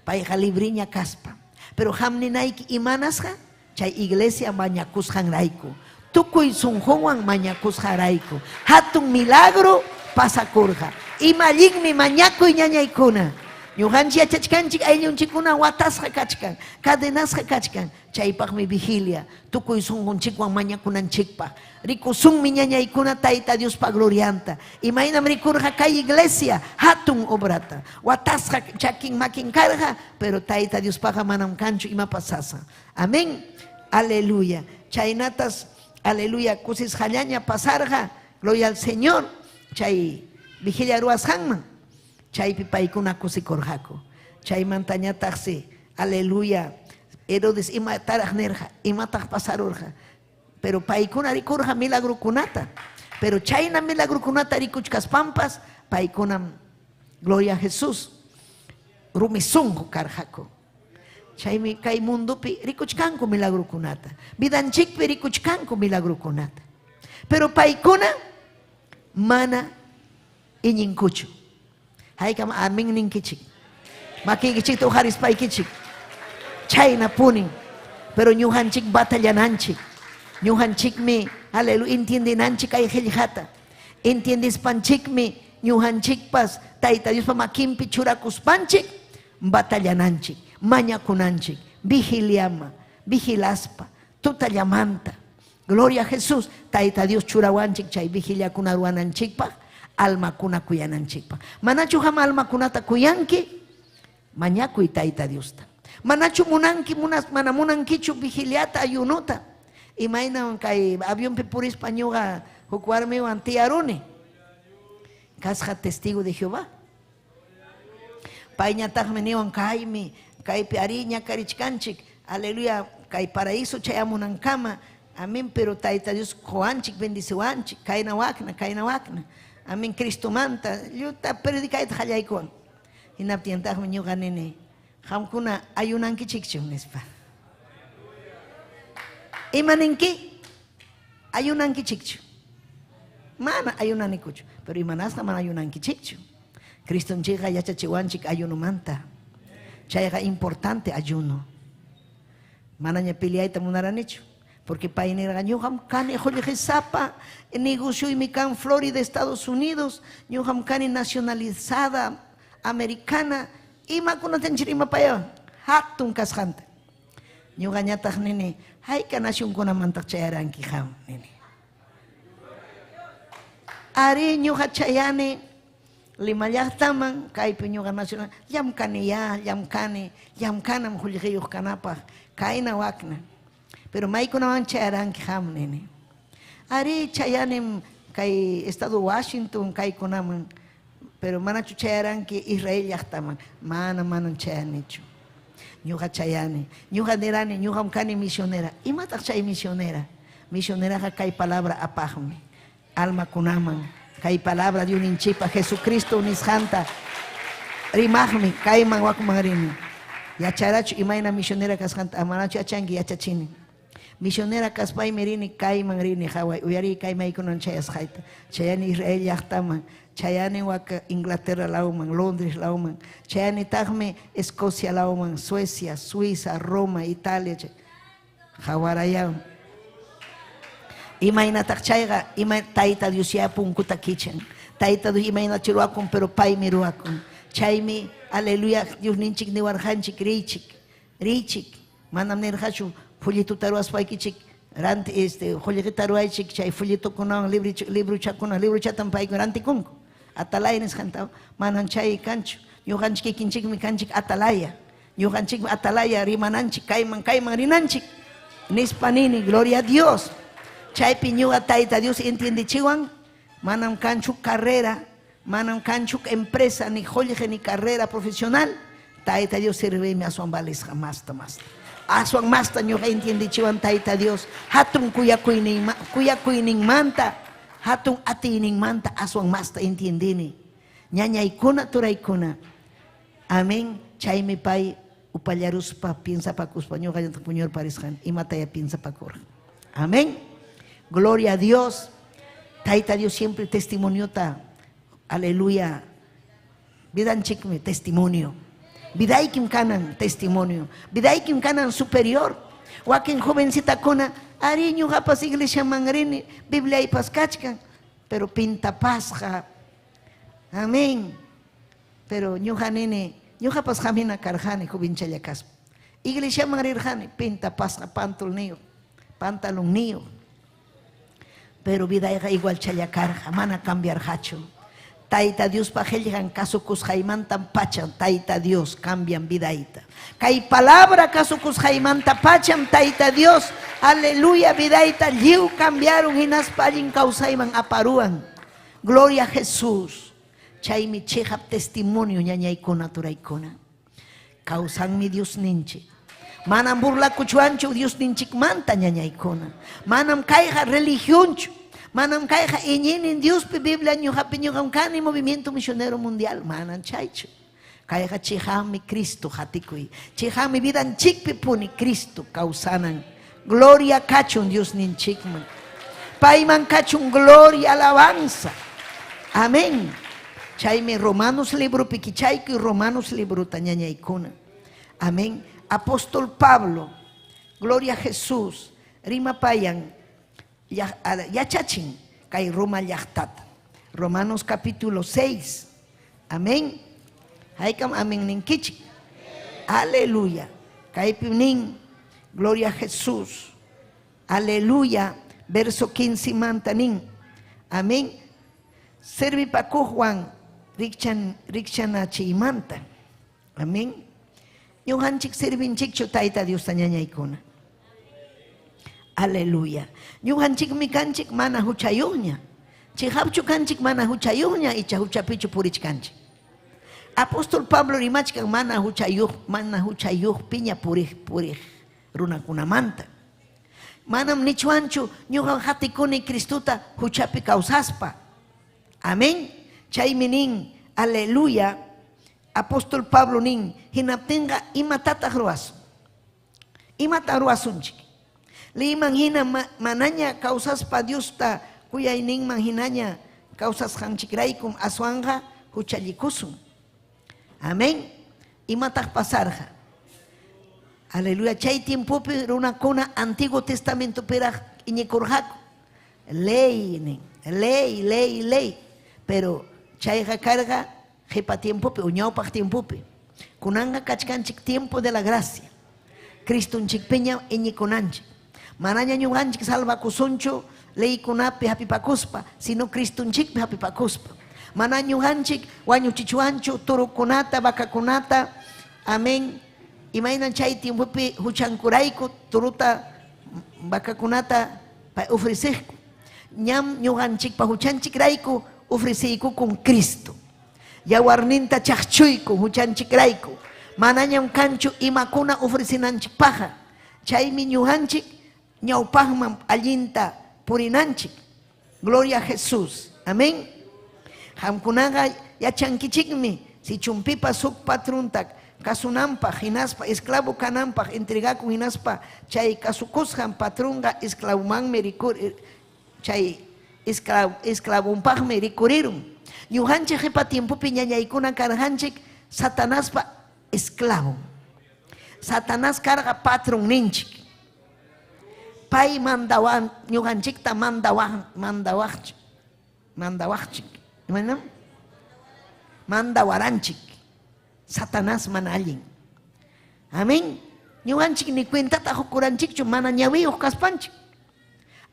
Payqa libriña kaspa. Pero qam ninayki imanasqa? Chay iglesia mañakusqanrayku. Tukuy sunqunwan mañakusqanrayku. Hatun milagro pasakurqa. Ima allinmi mañakuy ñañaykuna. Ñuqanchik yachachkanchik ayllunchikkuna watasqa kachkan, cadenasqa kachkan. Chaypaqmi vigilia, tukuy sunqunchikwan mañakunanchikpaq. Rikusunmi ñañaykuna Tayta Diospa glorianta. Imaynam rikurqa kay iglesia hatun obrata. Watasqa chakin makin karqa, pero Tayta Diospaqa manam kanchu imapas sasa. Amén. Aleluya. Chaynatas, aleluya, kusisqallaña pasarqa, gloria al Señor, chay vigilia ruwasqanman. Chaypi paykuna kusikurqaku. Chaymantañataqsi, aleluya, Herodes imataraq nirqa, imataq pasarurqa. Pero paykuna rikurqa milagrokunata. Pero chayna milagrokunata rikuchkaspampas, paykunam, gloria a Jesús, rumi sunqu karqaku. Chaymi kay mundopi rikuchkanku milagrokunata. Vidanchikpi rikuchkanku milagrokunata. Pero paykuna mana iñinkuchu. Haykam amén ninkichik. Makiykichikta uqarispaykichik. Chaynapunin. Pero ñuqanchik batallananchik. Ñuqanchikmi, aleluya, entiendenanchik kay qillqata. Entiendespanchikmi ñuqanchikpas Tayta Diospa makinpi churakuspanchik batallananchik, mañakunanchik, vigiliama, vigilaspa, tutallamanta. Gloria a Jesús, Tayta Dios churawanchik chay vigiliakuna ruwananchikpaq, almakuna kuyananchikpaq. Manachu qam almakunata kuyanki? Mañakuy Tayta Diosta. Manachu munanki, munas, mana munankichu vigiliata, ayunota? Imaynam kay avionpi purispa ñuqa huk warmiwan tiyaruni. Kasqa testigo de Jehová. Payñataqmi niwan, kaymi, kaypi arí ñakarichkanchik, aleluya, kay paraíso chayamunankama, amén, pero Tayta Dios qowanchik, bendiciwanchik, kayna wakna, kayna wakna, amén, Cristomanta, lluta predicayta qallaykuwan. Hinaptintaqmi ñuqa nini, qamkuna ayunankichikchu, nispa. Ima ninki? Ayunankichikchu? Mana ayunanikuchu. Pero imanasqa mana ayunankichikchu? Cristonchikqa yachachiwanchik ayunomanta. Chayqa importante ayuno. Manaña peleayta munaranichu. Porque pay nirqa, ñuqam kani qullqisapa, negocioymi kan Florida, Estados Unidos, ñuqam kani nacionalizada americana, imakunatanchik rimapayawan hatun kasqanta. Ñuqañataq nini, hayka nacionkunamantaq chayaranki qam, nini. Arí, ñuqa chayani Lima llaqtaman, kaypi ñuqa nacional, llamkaniyá, llamkani, llamkanam qullqiyuq kanapaq, kayna wakna. Pero maykunaman chayaranki qam, nini. Arí, chayanim kay estado Washington, kaykunaman, pero manachu chayaranki Israel llaqtaman, mana, manam chayanichu. Ñuqa chayani, ñuqa nirani, ñuqam kani misionera. Imataq chay misionera? Misioneraqa kay palabra apaqmi, almakunaman, kay palabra Diosninchikpa Jesucristo nisqanta rimaqmi, kayman wakman rini. Yacharachu imayna misionera kasqanta, manachu yachanki, yachachini. Misionera kaspaymi rini, kayman rini, qaway, uyariy kay maykunan chayasqayta. Chayani Israel llaqtaman, chayani wak Inglaterra lawman, Londres lawman, chayanitaqmi Escocia lawman, Suecia, Suiza, Roma, Italia, qawarayá. Imaynataq chayqa, ima Tayta Diosyá punkuta kichan. Tayta Dios imaynachu ruwakun, pero paymi ruwakun. Chaymi, aleluya, Diosninchik niwarqanchik, riychik, riychik. Manam nirqachu folletota ruwaspaykichik ranti este qullqita ruwaychik chay folletokunawan librochakuna librochatam paykuna rantikunku. Atalaya nisqanta manam chay kanchu. Ñuqanchik kikinchikmi kanchik atalaya. Ñuqanchikmi atalaya rimananchik kayman kayman rinanchik nispa nini, gloria a Dios. Chaypi ñuqa Tayta Dios entiendechiwan, manam kanchu carrera, manam kanchu empresa, ni qullqi, ni carrera profesional. Tayta Dios sirviymi aswan valisqa masta masta. Aswan masta ñuqa entiendechiwan Tayta Dios hatun kuyakuyninmanta, hatun atiyninmanta aswan masta entiendini. Ñañaykuna, turaykuna. Amén. Chaymi pay upallaruspa, piensapakuspa, ñuqallataq puñurparisqan, imataya piensapakurqa. Amén. Gloria a Dios. Tayta Dios siempre testimoniota. Aleluya. Vidanchikmi testimonio. Vidaykim kanan testimonio. Vidaykim kanan superior. Wakin jovencitakuna, arí ñuqapas iglesiaman rini, Bibliaypas kachkan, pero pintapasqa. Amén. Pero ñuqa nini, Ñuqapas qam hina karqani jovenchalla kaspa. Iglesiaman rirqani pintapasqa pantulniyuq, pantalonniyuq. Pero vidayqa igualchalla karqa, mana cambiarqachu. Tayta Diospa qillqan kasukusqaymantam pacham Tayta Dios cambian vidayta. Kay palabra kasukusqaymanta pacham Tayta Dios, aleluya, vidayta lliw cambiarun hinaspa allin kawsayman aparuwan. Gloria a Jesús. Chaymi chiqap testimonio ñañaykuna, turaykuna. Kawsanmi Diosninchik. Manam burlakuchwanchu Diosninchikmanta ñañaykuna. Manam kayqa religionchu. Manam kayqa iñinin Diospi Biblia ñuqapi ñuqam kani Movimiento Misionero Mundial. Manam chaychu. Kayqa chiqapmi Cristo qatikuy. Chiqapmi vidanchikpi puni Cristo kawsanan. Gloria kachun Diosninchikman. Payman kachun gloria, alabanza. Amén. Chaymi Romanos libropi kichaykuy Romanos librota ñañaykuna. Amén. Apóstol Pablo, gloria a Jesús, rimapayan yachachin kay Roma llaqtata. Romanos capítulo 6. Amén. Haykam amén ninkichik. Aleluya. Kaypi nin, gloria a Jesús. Aleluya. Verso 15 manta nin. Amén. Servipakuqwan rikchan rikchanachiymanta. Amén. Ñuqanchik servinchikchu Tayta Diosta ñañaykuna. Aleluya. Ñuqanchikmi kanchik mana huchayuqña. Chiqapchu kanchik mana huchayuqña icha huchapichu purichkanchik. Apóstol Pablo rimachkan mana huchayuq mana huchayuqpiña puriq puriq runakunamanta. Manam nichwanchu ñuqam qatikuni Cristota huchapi kawsaspa. Amén. Chaymi nin, aleluya. Apóstol Pablo nin, hinaptinqa imatataq ruwasun? Imatan ruwasunchik? Liyman hina manaña kawsaspa Diosta kuyayninman hinaña kawsasqanchikraykum aswanqa huchallikusun. Amén. Imataq pasarqa? Aleluya. Chay tiempopi runakuna Antiguo Testamentopiraq iñikurqaku. Ley nin, ley, ley, ley. Pero chayqa karqa qipa tiempopi o ñawpaq tiempopi. Kunanqa kachkanchik tiempo de la gracia. Cristonchikpiña iñikunanchik. Manaña ñuqanchik salvakusunchu leykunapi hapipakuspa, sino Cristonchikpi hapipakuspa. Mana ñuqanchik wañuchichwanchu turukunata, vacakunata, amén. Imaynan chay tiempopi huchankurayku turuta, vacakunata ofreceqku. Ñam ñuqanchikpa huchanchikrayku ofreceykukun Cristo. Yawarninta chaqchuyku huchanchikrayku. Manañam kanchu imakuna ofrecenanchikpaqqa. Chaymi ñuqanchik ñawpaqman allinta purinanchik. Gloria a Jesús. Amén. Qamkunaqa yachankichikmi sichumpipas huk patrunta kasunanpaq hinaspa esclavo kananpaq entregakun hinaspa chay kasukusqan patrunqa esclavomanmi rikur chay esclavonpaqmi rikurirun. Ñuqanchik qipa tiempopi ñañaykuna karqanchik Satanaspa esclavon. Satanás karqa patronninchik. Pay mandawan ñuqanchikta mandawan mandawaqchik mandawaqchik. Imaynam? Mandawaranchik. Satanás mana allin. Amén. Ñuqanchik ni cuentata qukuranchikchu mana ñawiyuq kaspanchik.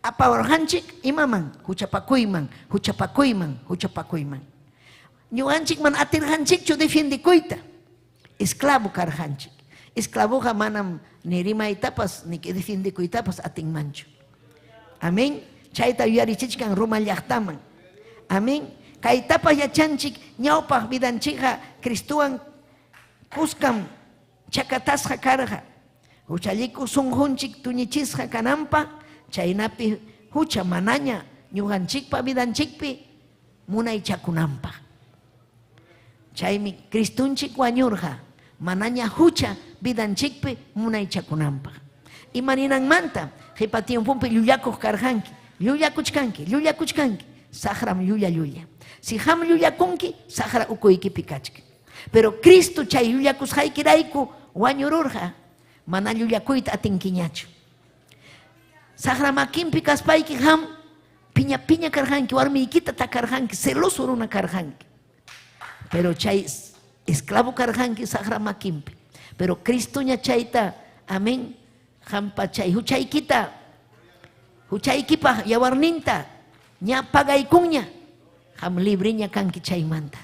Apawarqanchik imaman? Huchapakuyman, huchapakuyman, huchapakuyman. Ñuqanchik mana atirqanchikchu defiendekuyta. Esclavo karqanchik. Esclavoqa manam ni rimaytapas ni defiendekuytapas atinmanchu. Amén. Chayta yuyarichichkan Roma llaqtaman. Amén. Kaytapas yachanchik ñawpaq vidanchikqa Cristowan kuskam chakatasqa karqa. Huchalliku sunqunchik tuñichisqa kananpaq, chaynapi hucha manaña ñuqanchikpa vidanchikpi munaychakunanpaq. Chaymi Cristonchik wañurqa manaña hucha vidanchikpi munaychakunanpaq. Imaninanmanta qipa tiempopi llullakuq karqanki, llullakuchkanki, llullakuchkanki, saqram llulla llulla. Si qam llullakunki, saqra ukuykipi kachkan. Pero Cristo chay llullakusqaykirayku wañururqa, mana llullakuyta atinkiñachu. Saqra makinpi kaspayki qam piña piña karqanki, warmiykita takarqanki, celoso runa karqanki. Pero chay Esclavo karqanki saqra makinpi. Pero Cristoña chayta, amén, qampa chay huchaykita, huchaykipaq yawarninta ña pagaykunña, qam libreña kanki chaymanta.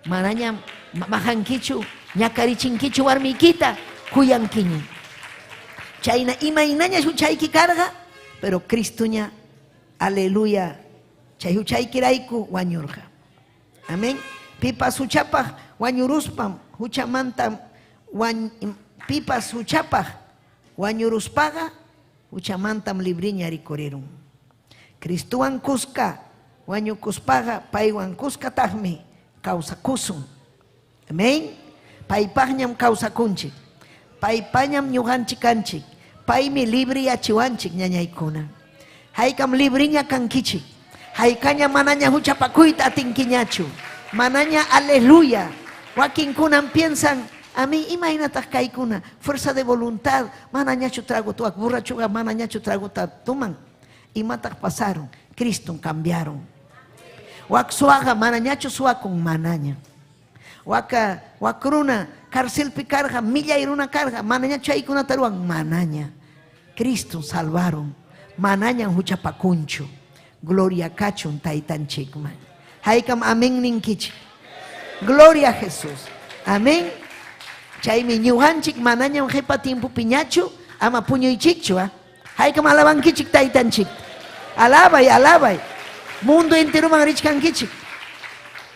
Manaña maqankichu, ñakarichinkichu warmiykita, kuyankiña. Chayna imaynaña huchayki karqa, pero Cristoña, aleluya, chay huchaykirayku wañurqa. Amén. Pipas huchapaq wañuruspam, huchamanta wañ, pipas huchapaq wañuruspaqa, huchamantam libriña rikurirun. Cristowan kuska wañukuspaqa, paywan kuskataqmi kawsakusun. Amén. Paypaqñam kawsakunchik. Paypañam ñuqanchik kanchik. Paymi libriyachiwanchik ñañaykuna. Haykam libriña kankichik. Haykaña manaña huchapakuyta atinkiñachu. Manaña aleluya. Wakinkunam piensan, a mí imaynataq kaykuna, fuerza de voluntad, manañachu trago tuwak, borrachuqa manañachu tragota toman. Imataq pasaron? Cristo cambiaron. Wak suwaqa manañachu suwakun, manaña. Waka wak runa carcelpi karqa, millay runa karqa, manañachu chaykunata ruwan, manaña. Cristo salvaron, manaña huchapakunchu. Gloria kachun taytanchikman. Haykam amén ninkichik. Gloria a Jesús. Amén. Chaymi ñuqanchik manañam qipa tiempopiñachu, ama puñuychikchu, ah. Haykam alabankichik taytanchik. Alabay, alabay. Mundo enteroman richkankichik.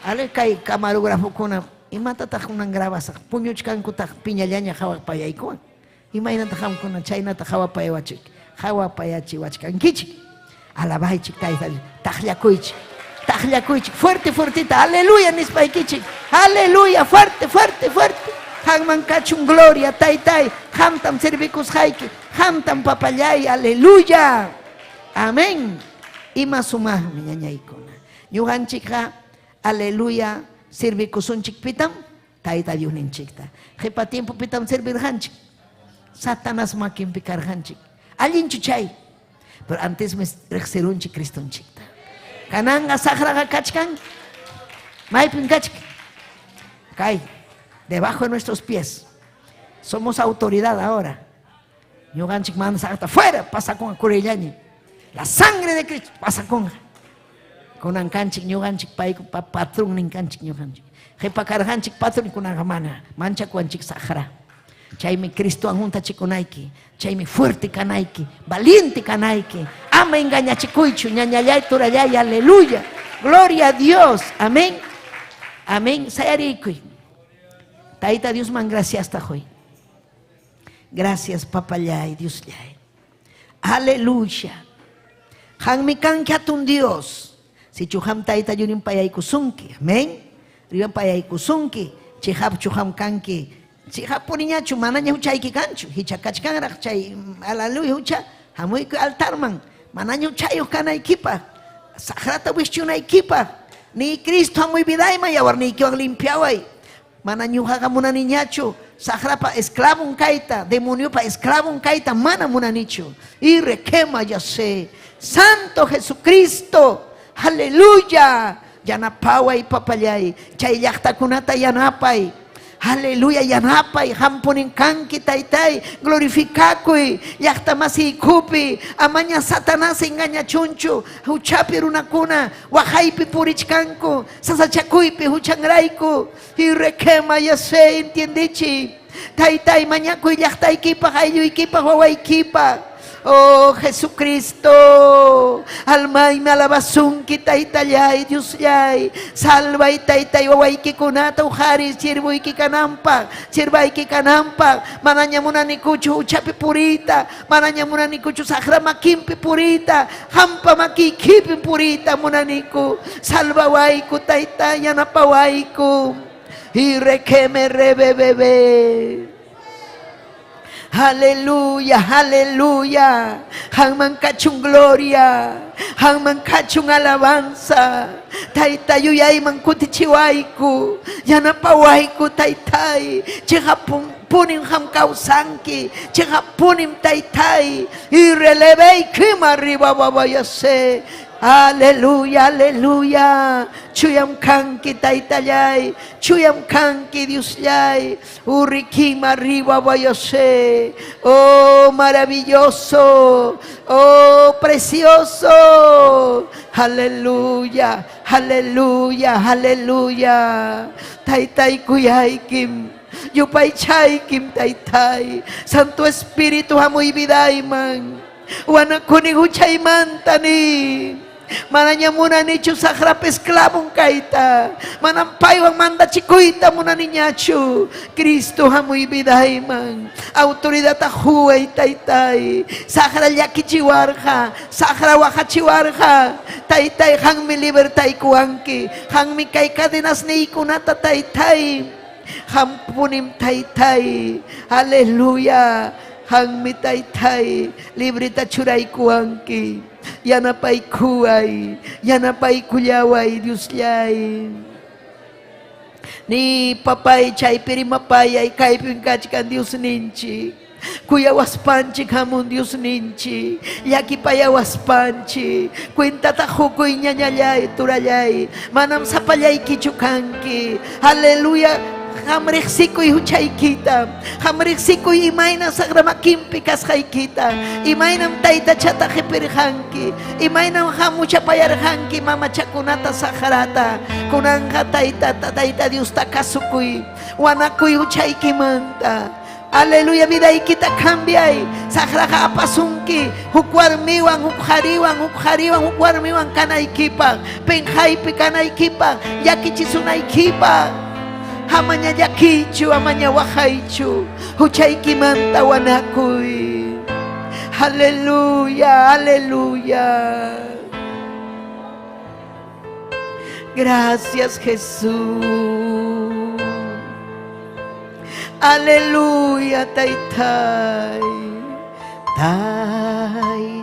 Ale kay camarógrafokuna imatataq kunan grabasaq? Puñuchkankutaq piñallaña qhawapayaykuwan. Imaynataq qamkuna chaynata qhawapayawachik, qhawapayachiwachkankichik. Alabaychik tayta Dios, taqllakuychik. Taqllakuychik fuerte fuertita, aleluya nispaykichik. Aleluya, fuerte, fuerte, fuerte. Qamman kachun gloria, taytay, qamtam servikusqayki, qamtam papallay, aleluya. Amén. Ima sumaqmi ñañaykuna. Ñuqanchikqa, aleluya, servikusunchik pitam? Tayta Diosninchikta. Qipa tiempopitam servirqanchik. Satanás makinpi karqanchik. Allinchu chay. Pero antesmi riqsirunchik Cristonchikta. Kananqa saqraqa kachkan. Maypim kachkan. Kay, debajo de nuestros pies. Somos autoridad ahora. Ñuqanchik mana saqrata fuera pasakunqa kurillaña. La sangre de Cristo pasakunqa. Kunan kanchik ñuqanchik paypa patronnin kanchik ñuqanchik. Qipa karqanchik patron kunanqa mana manchakuwanchik saqra. Chaymi Cristowan juntachikunayki, chaymi fuerte kanayki, valiente kanayki. Ama engañachikuychu, ñañallay, turallay, aleluya. Gloria a Dios. Amén. Amén. Sayarikuy. Tayta Diosman graciasta qoy. Gracias, papallay, Diosllay. Aleluya. Qanmi kanki hatun Dios. Sichu qam tayta yurin payaykusunki. Amén. Riwan payaykusunki. Chihapchu qam kanki. Chihapuniñachu manaña huchayki kanchu. Hicha kachkanraq chay aleluya hucha. Hamuyku altarman. Manaña huchayuq kanaykipaq. Saqrata wischunaykipaq. Ni Cristo hamuy vidayman yawarniykiwan limpiaway. Mana ñuqaqa munaniñachu saqrapa esclavon kayta, demoniopa esclavon kayta mana munanichu. Y requema ya sé. Santo Jesucristo, aleluya. Yanapaway papallay, chay llaqtakunata yanapay. Aleluya, yanapay, hampunin kanki taytay, glorificakuy, llaqta masiykupi, amaña Satanás engañachunchu, huchapi runakuna, waqaypi purichkanku, sasachakuypi huchanrayku, y requema ya sé, entiendichi. Taytay mañakuy llaqtaykipaq, aylluykipaq, wawaykipaq. Oh Jesucristo, almaymi alabasunki taytallay, Diosllay, salvay taytay wawaykikunata uqariy sirvuyki kananpaq, sirvayki kananpaq, manaña munanikuchu huchapi puriyta, manaña munanikuchu saqra makinpi puriyta, qampa makiykipi puriyta munaniku, salvawayku tayta, yanapawayku. Y requeme rebebebe. Aleluya, aleluya. Qamman kachun gloria. Qamman kachun alabanza. Tayta yuyayman kutichiwayku. Yanapawayku taytay. Chiqapunim qam kawsanki. Chiqapunim taytay. Y relevey kima arriba babayase. Aleluya, aleluya. Chuyam kanki taytallay, chuyam kanki Diosllay. Urrikima arriba vayose. Oh, maravilloso. Oh, precioso. Aleluya, aleluya, aleluya. Taytay kuyaykim. Yupaychaykim taytay. Santo Espíritu hamuy vidayman. Wanakuni huchaymantani. Manaña munanichu saqrap esclavon kayta. Manam paywan mandachikuyta munaniñachu. Cristo hamuy vidayman. Autoridadta huway taytay. Saqra llakichiwarqa. Saqra waqachiwarqa. Taytay qanmi libertaykuwanki. Qanmi kay cadenasniykunata taytay. Qampunim taytay. Aleluya. Qanmi taytay. Libreta churaykuwanki. Yanapaykuway. Yanapaykullaway Diosllay. Ni papay chaypi rimapayay kaypim kachkan Diosninchik. Kuyawaspanchik hamun Diosninchik. Llakipayawaspanchik. Cuentata hukuy ñañallay turallay. Manam sapallaykichu kanki. Aleluya. Qam riqsikuy huchaykita. Qam riqsikuy imayna saqra makinpi kasqaykita. Imaynam taytachata qipirqanki. Imaynam hamuchapayarqanki mamachakunata saqrata. Kunanqa taytata tayta Diosta kasukuy. Wanakuy huchaykimanta. Aleluya, vidaykita cambiay. Saqraqa apasunki. Huk warmiwan, huk qhariwan, huk qhariwan, huk warmiwan kanaykipaq. Penqaypi kanaykipaq. Llakichisunaykipaq. Amaña llakichu, amaña waqaychu. Huchaykimanta wanakuy. Aleluya, aleluya. Gracias Jesús. Aleluya, taytay. Taytay.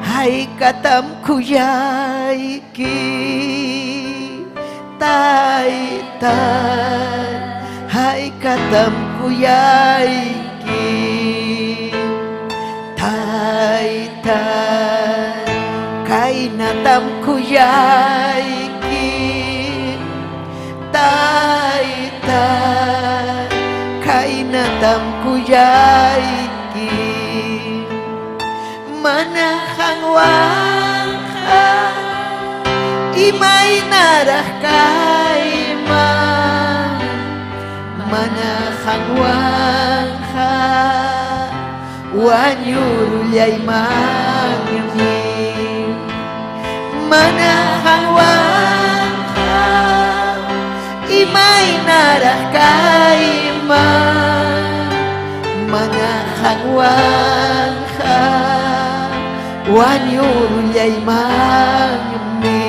Haykatam kuyayki. Taytay. Haykatam kuyayki. Taytay. Kaynatam kuyayki. Taytay. Kaynatam kuyayki. Mana qanwanqa imaynaraq kayman. Mana qanwanqa wañurullaymanmi. Mana qanwanqa imaynaraq kayman. Mana qanwanqa wañurullaymanmi.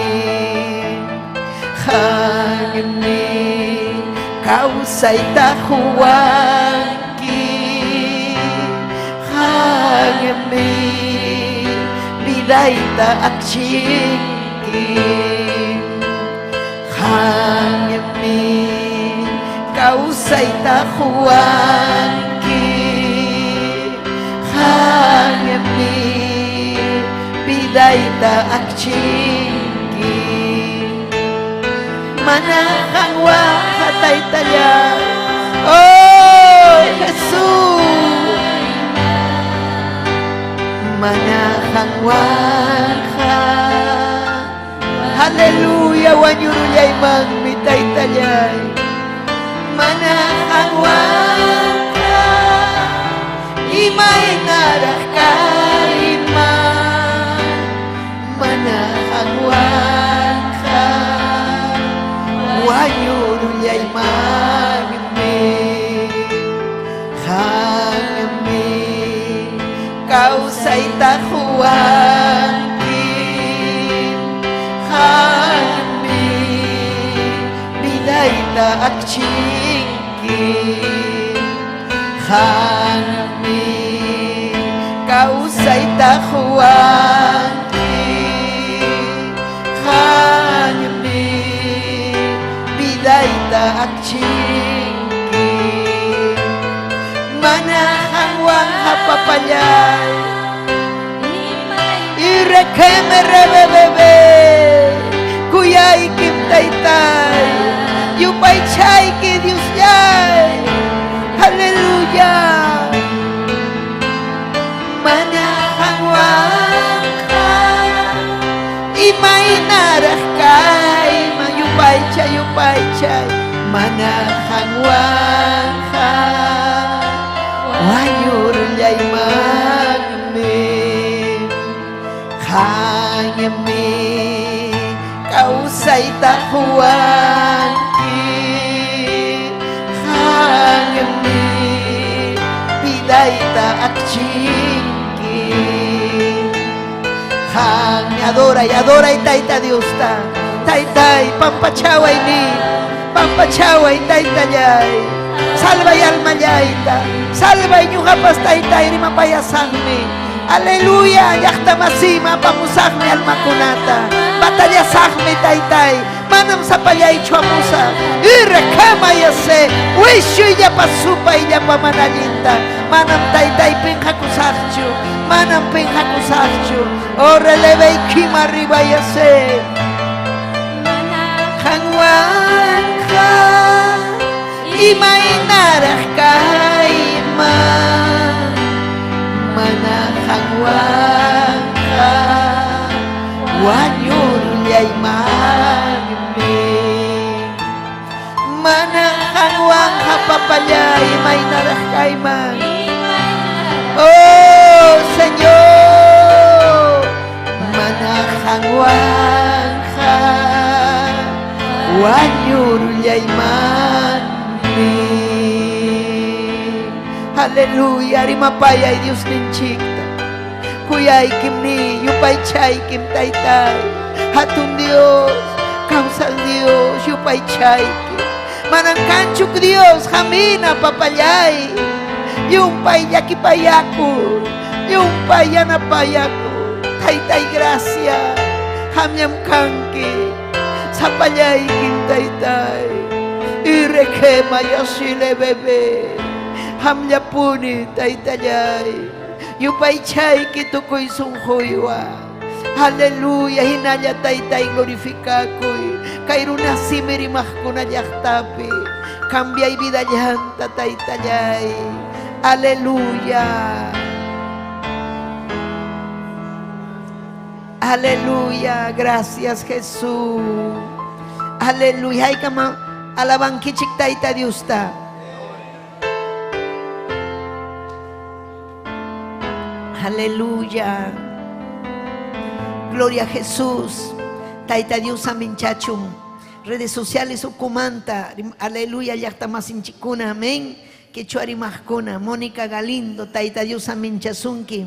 Qanmi kawsayta quwanki. Qanmi vidayta akchinki. Qanmi kawsayta quwanki. Qanmi vidayta akchinki. Mana qanwanqa taytallay. Oh Jesús. Mana qanwanqa. Aleluya, wañurullaymanmi taytallay. Mana qanwanqa imaynaraq kayman. Mana qanwanqa wañurullaymanmi. Qanmi kawsayta quwanki. Qanmi vidayta akchinki. Qanmi kawsayta quwanki. Qanmi vidayta akchinki. Mana qanwanqa papallay. Irrequeme rebebebe. Kuyaykim taytay. Yupaychayki Diosllay. Aleluya. Mana qanwanqa imaynaraq kayman yupaychay yupaychay mana qanwanqa wañurllaymanmi qanmi kawsayta quwanki qanmi vidayta akchinki qanmi adoray adoray Tayta Diosta Taytay pampachaway ni pampachaway Taytallay salvay almallayta salvay ñuqapas Taytay rimapayasaqmi aleluya llaqta masiyman apamusaqmi almakunata batallasaqmi Taytay manam sapallaychu hamusaq irakamayase wisuyllapa supayllapa mana allinta manam Taytay pinqakusaqchu manam pinqakusaqchu oh releveykima arribayase qanwanqa imaynaraq kayman mana qanwanqa wañurllaymanmi mana qanwanqa papallay imaynaraq kayman oh Señor mana qanwanqa wañurllaymanmi aleluya rimapayay Diosninchikta kuyaykim ni yupaychaykim Taytay hatun Dios kawsaq Dios yupaychaykim manam kanchuk Dios hamina papallay llumpay llakipayaku llumpay yanapayaku Taytay gracias qamllam kanki sapallaykim Taytay irrequema yasile bebé qamllapuni Taytallay yupaychayki tukuy sunquywan aleluya hinalla Taytay glorifikakuy kay runa simi rimaqkuna llaqtapi cambiay vidallanta Taytallay aleluya aleluya gracias Jesús aleluya haykama alabankichik Tayta Diosta Aleluya. Gloria a Jesús. Tayta Dios aminchachun. Redes sociales ukumanta. Aleluya. Llaqta masinchikuna. Amén. Quechua rimaqkuna. Mónica Galindo. Tayta Dios aminchasunki.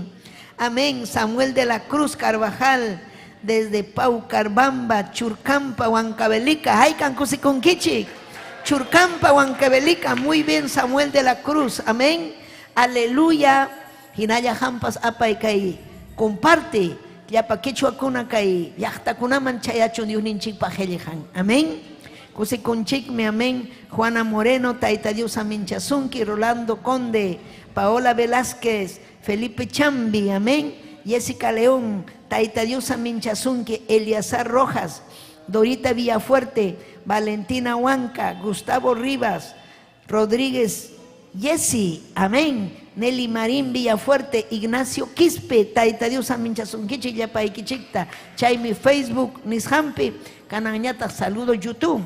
Amén. Samuel de la Cruz Carvajal. Desde Paucarbamba, Churcampa, Huancavelica. Haykan kusikunkichik. Churcampa, Huancavelica. Muy bien, Samuel de la Cruz. Amén. Aleluya. Hinalla hampas apay kay comparte llapa quechuakuna kay llaqtakunaman chayachun Diosninchikpa qillqan. Amén. Kusikunchikmi, amén. Juana Moreno, Tayta Dios aminchasunki, Rolando Conde, Paola Velázquez, Felipe Chambi, amén. Jessica León, Tayta Dios aminchasunki, Eliazar Rojas, Dorita Villafuerte, Valentina Huanca, Gustavo Rivas, Rodríguez Jessy, amén. Nelly Marín Villafuerte, Ignacio Quispe, Tayta Dios aminchasunkichik llapaykichikta. Chaymi Facebook nisqanpi, kananñataq saludo YouTube.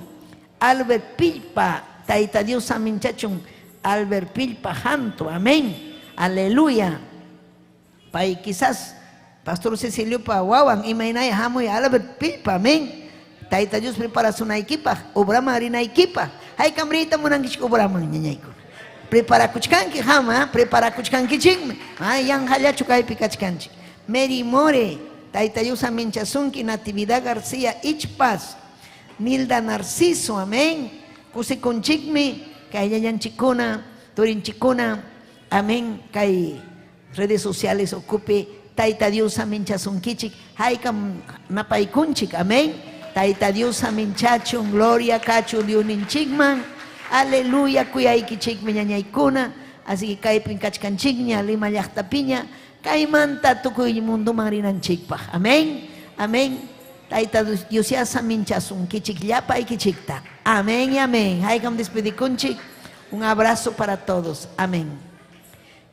Albert Pilpa, Tayta Dios aminchachun, Albert Pilpa Janto, amén. Aleluya. Pay quizás Pastor Cecilio pa wawan imaynaya hamuy Albert Pilpa, amén. Tayta Dios preparasunaykipaq, obraman rinaykipaq. Haykam riyta munankichik obraman ñañaykuna. Preparakuchkanki hama, preparakuchkankichikmi. Ay, yanqallachu kaypi kachkanchik. Mary More, Tayta Dios aminchasunki, Natividad García Ichpas, Nilda Narciso, amén. Kusikunchikmi, kay ñañanchikkuna, turinchikkuna, amén. Kay redes sociales ocupe, Tayta Dios aminchasunkichik, haykam napaykunchik, amén. Tayta Dios aminchachun, gloria kachun Diosninchikman. Aleluya, kuyaykichikmi ñañaykuna. Así que kaypin kachkanchikña, Lima llaqtapiña, Kaymanta tukuy munduman rinanchikpaq. Amén. Amén. Tayta Diosyá saminchasunkichik llapaykichikta. Amén y amén. Haykam despedikunchik. Un abrazo para todos. Amén.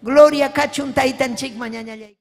Gloria kachun taytanchikman ñañallay.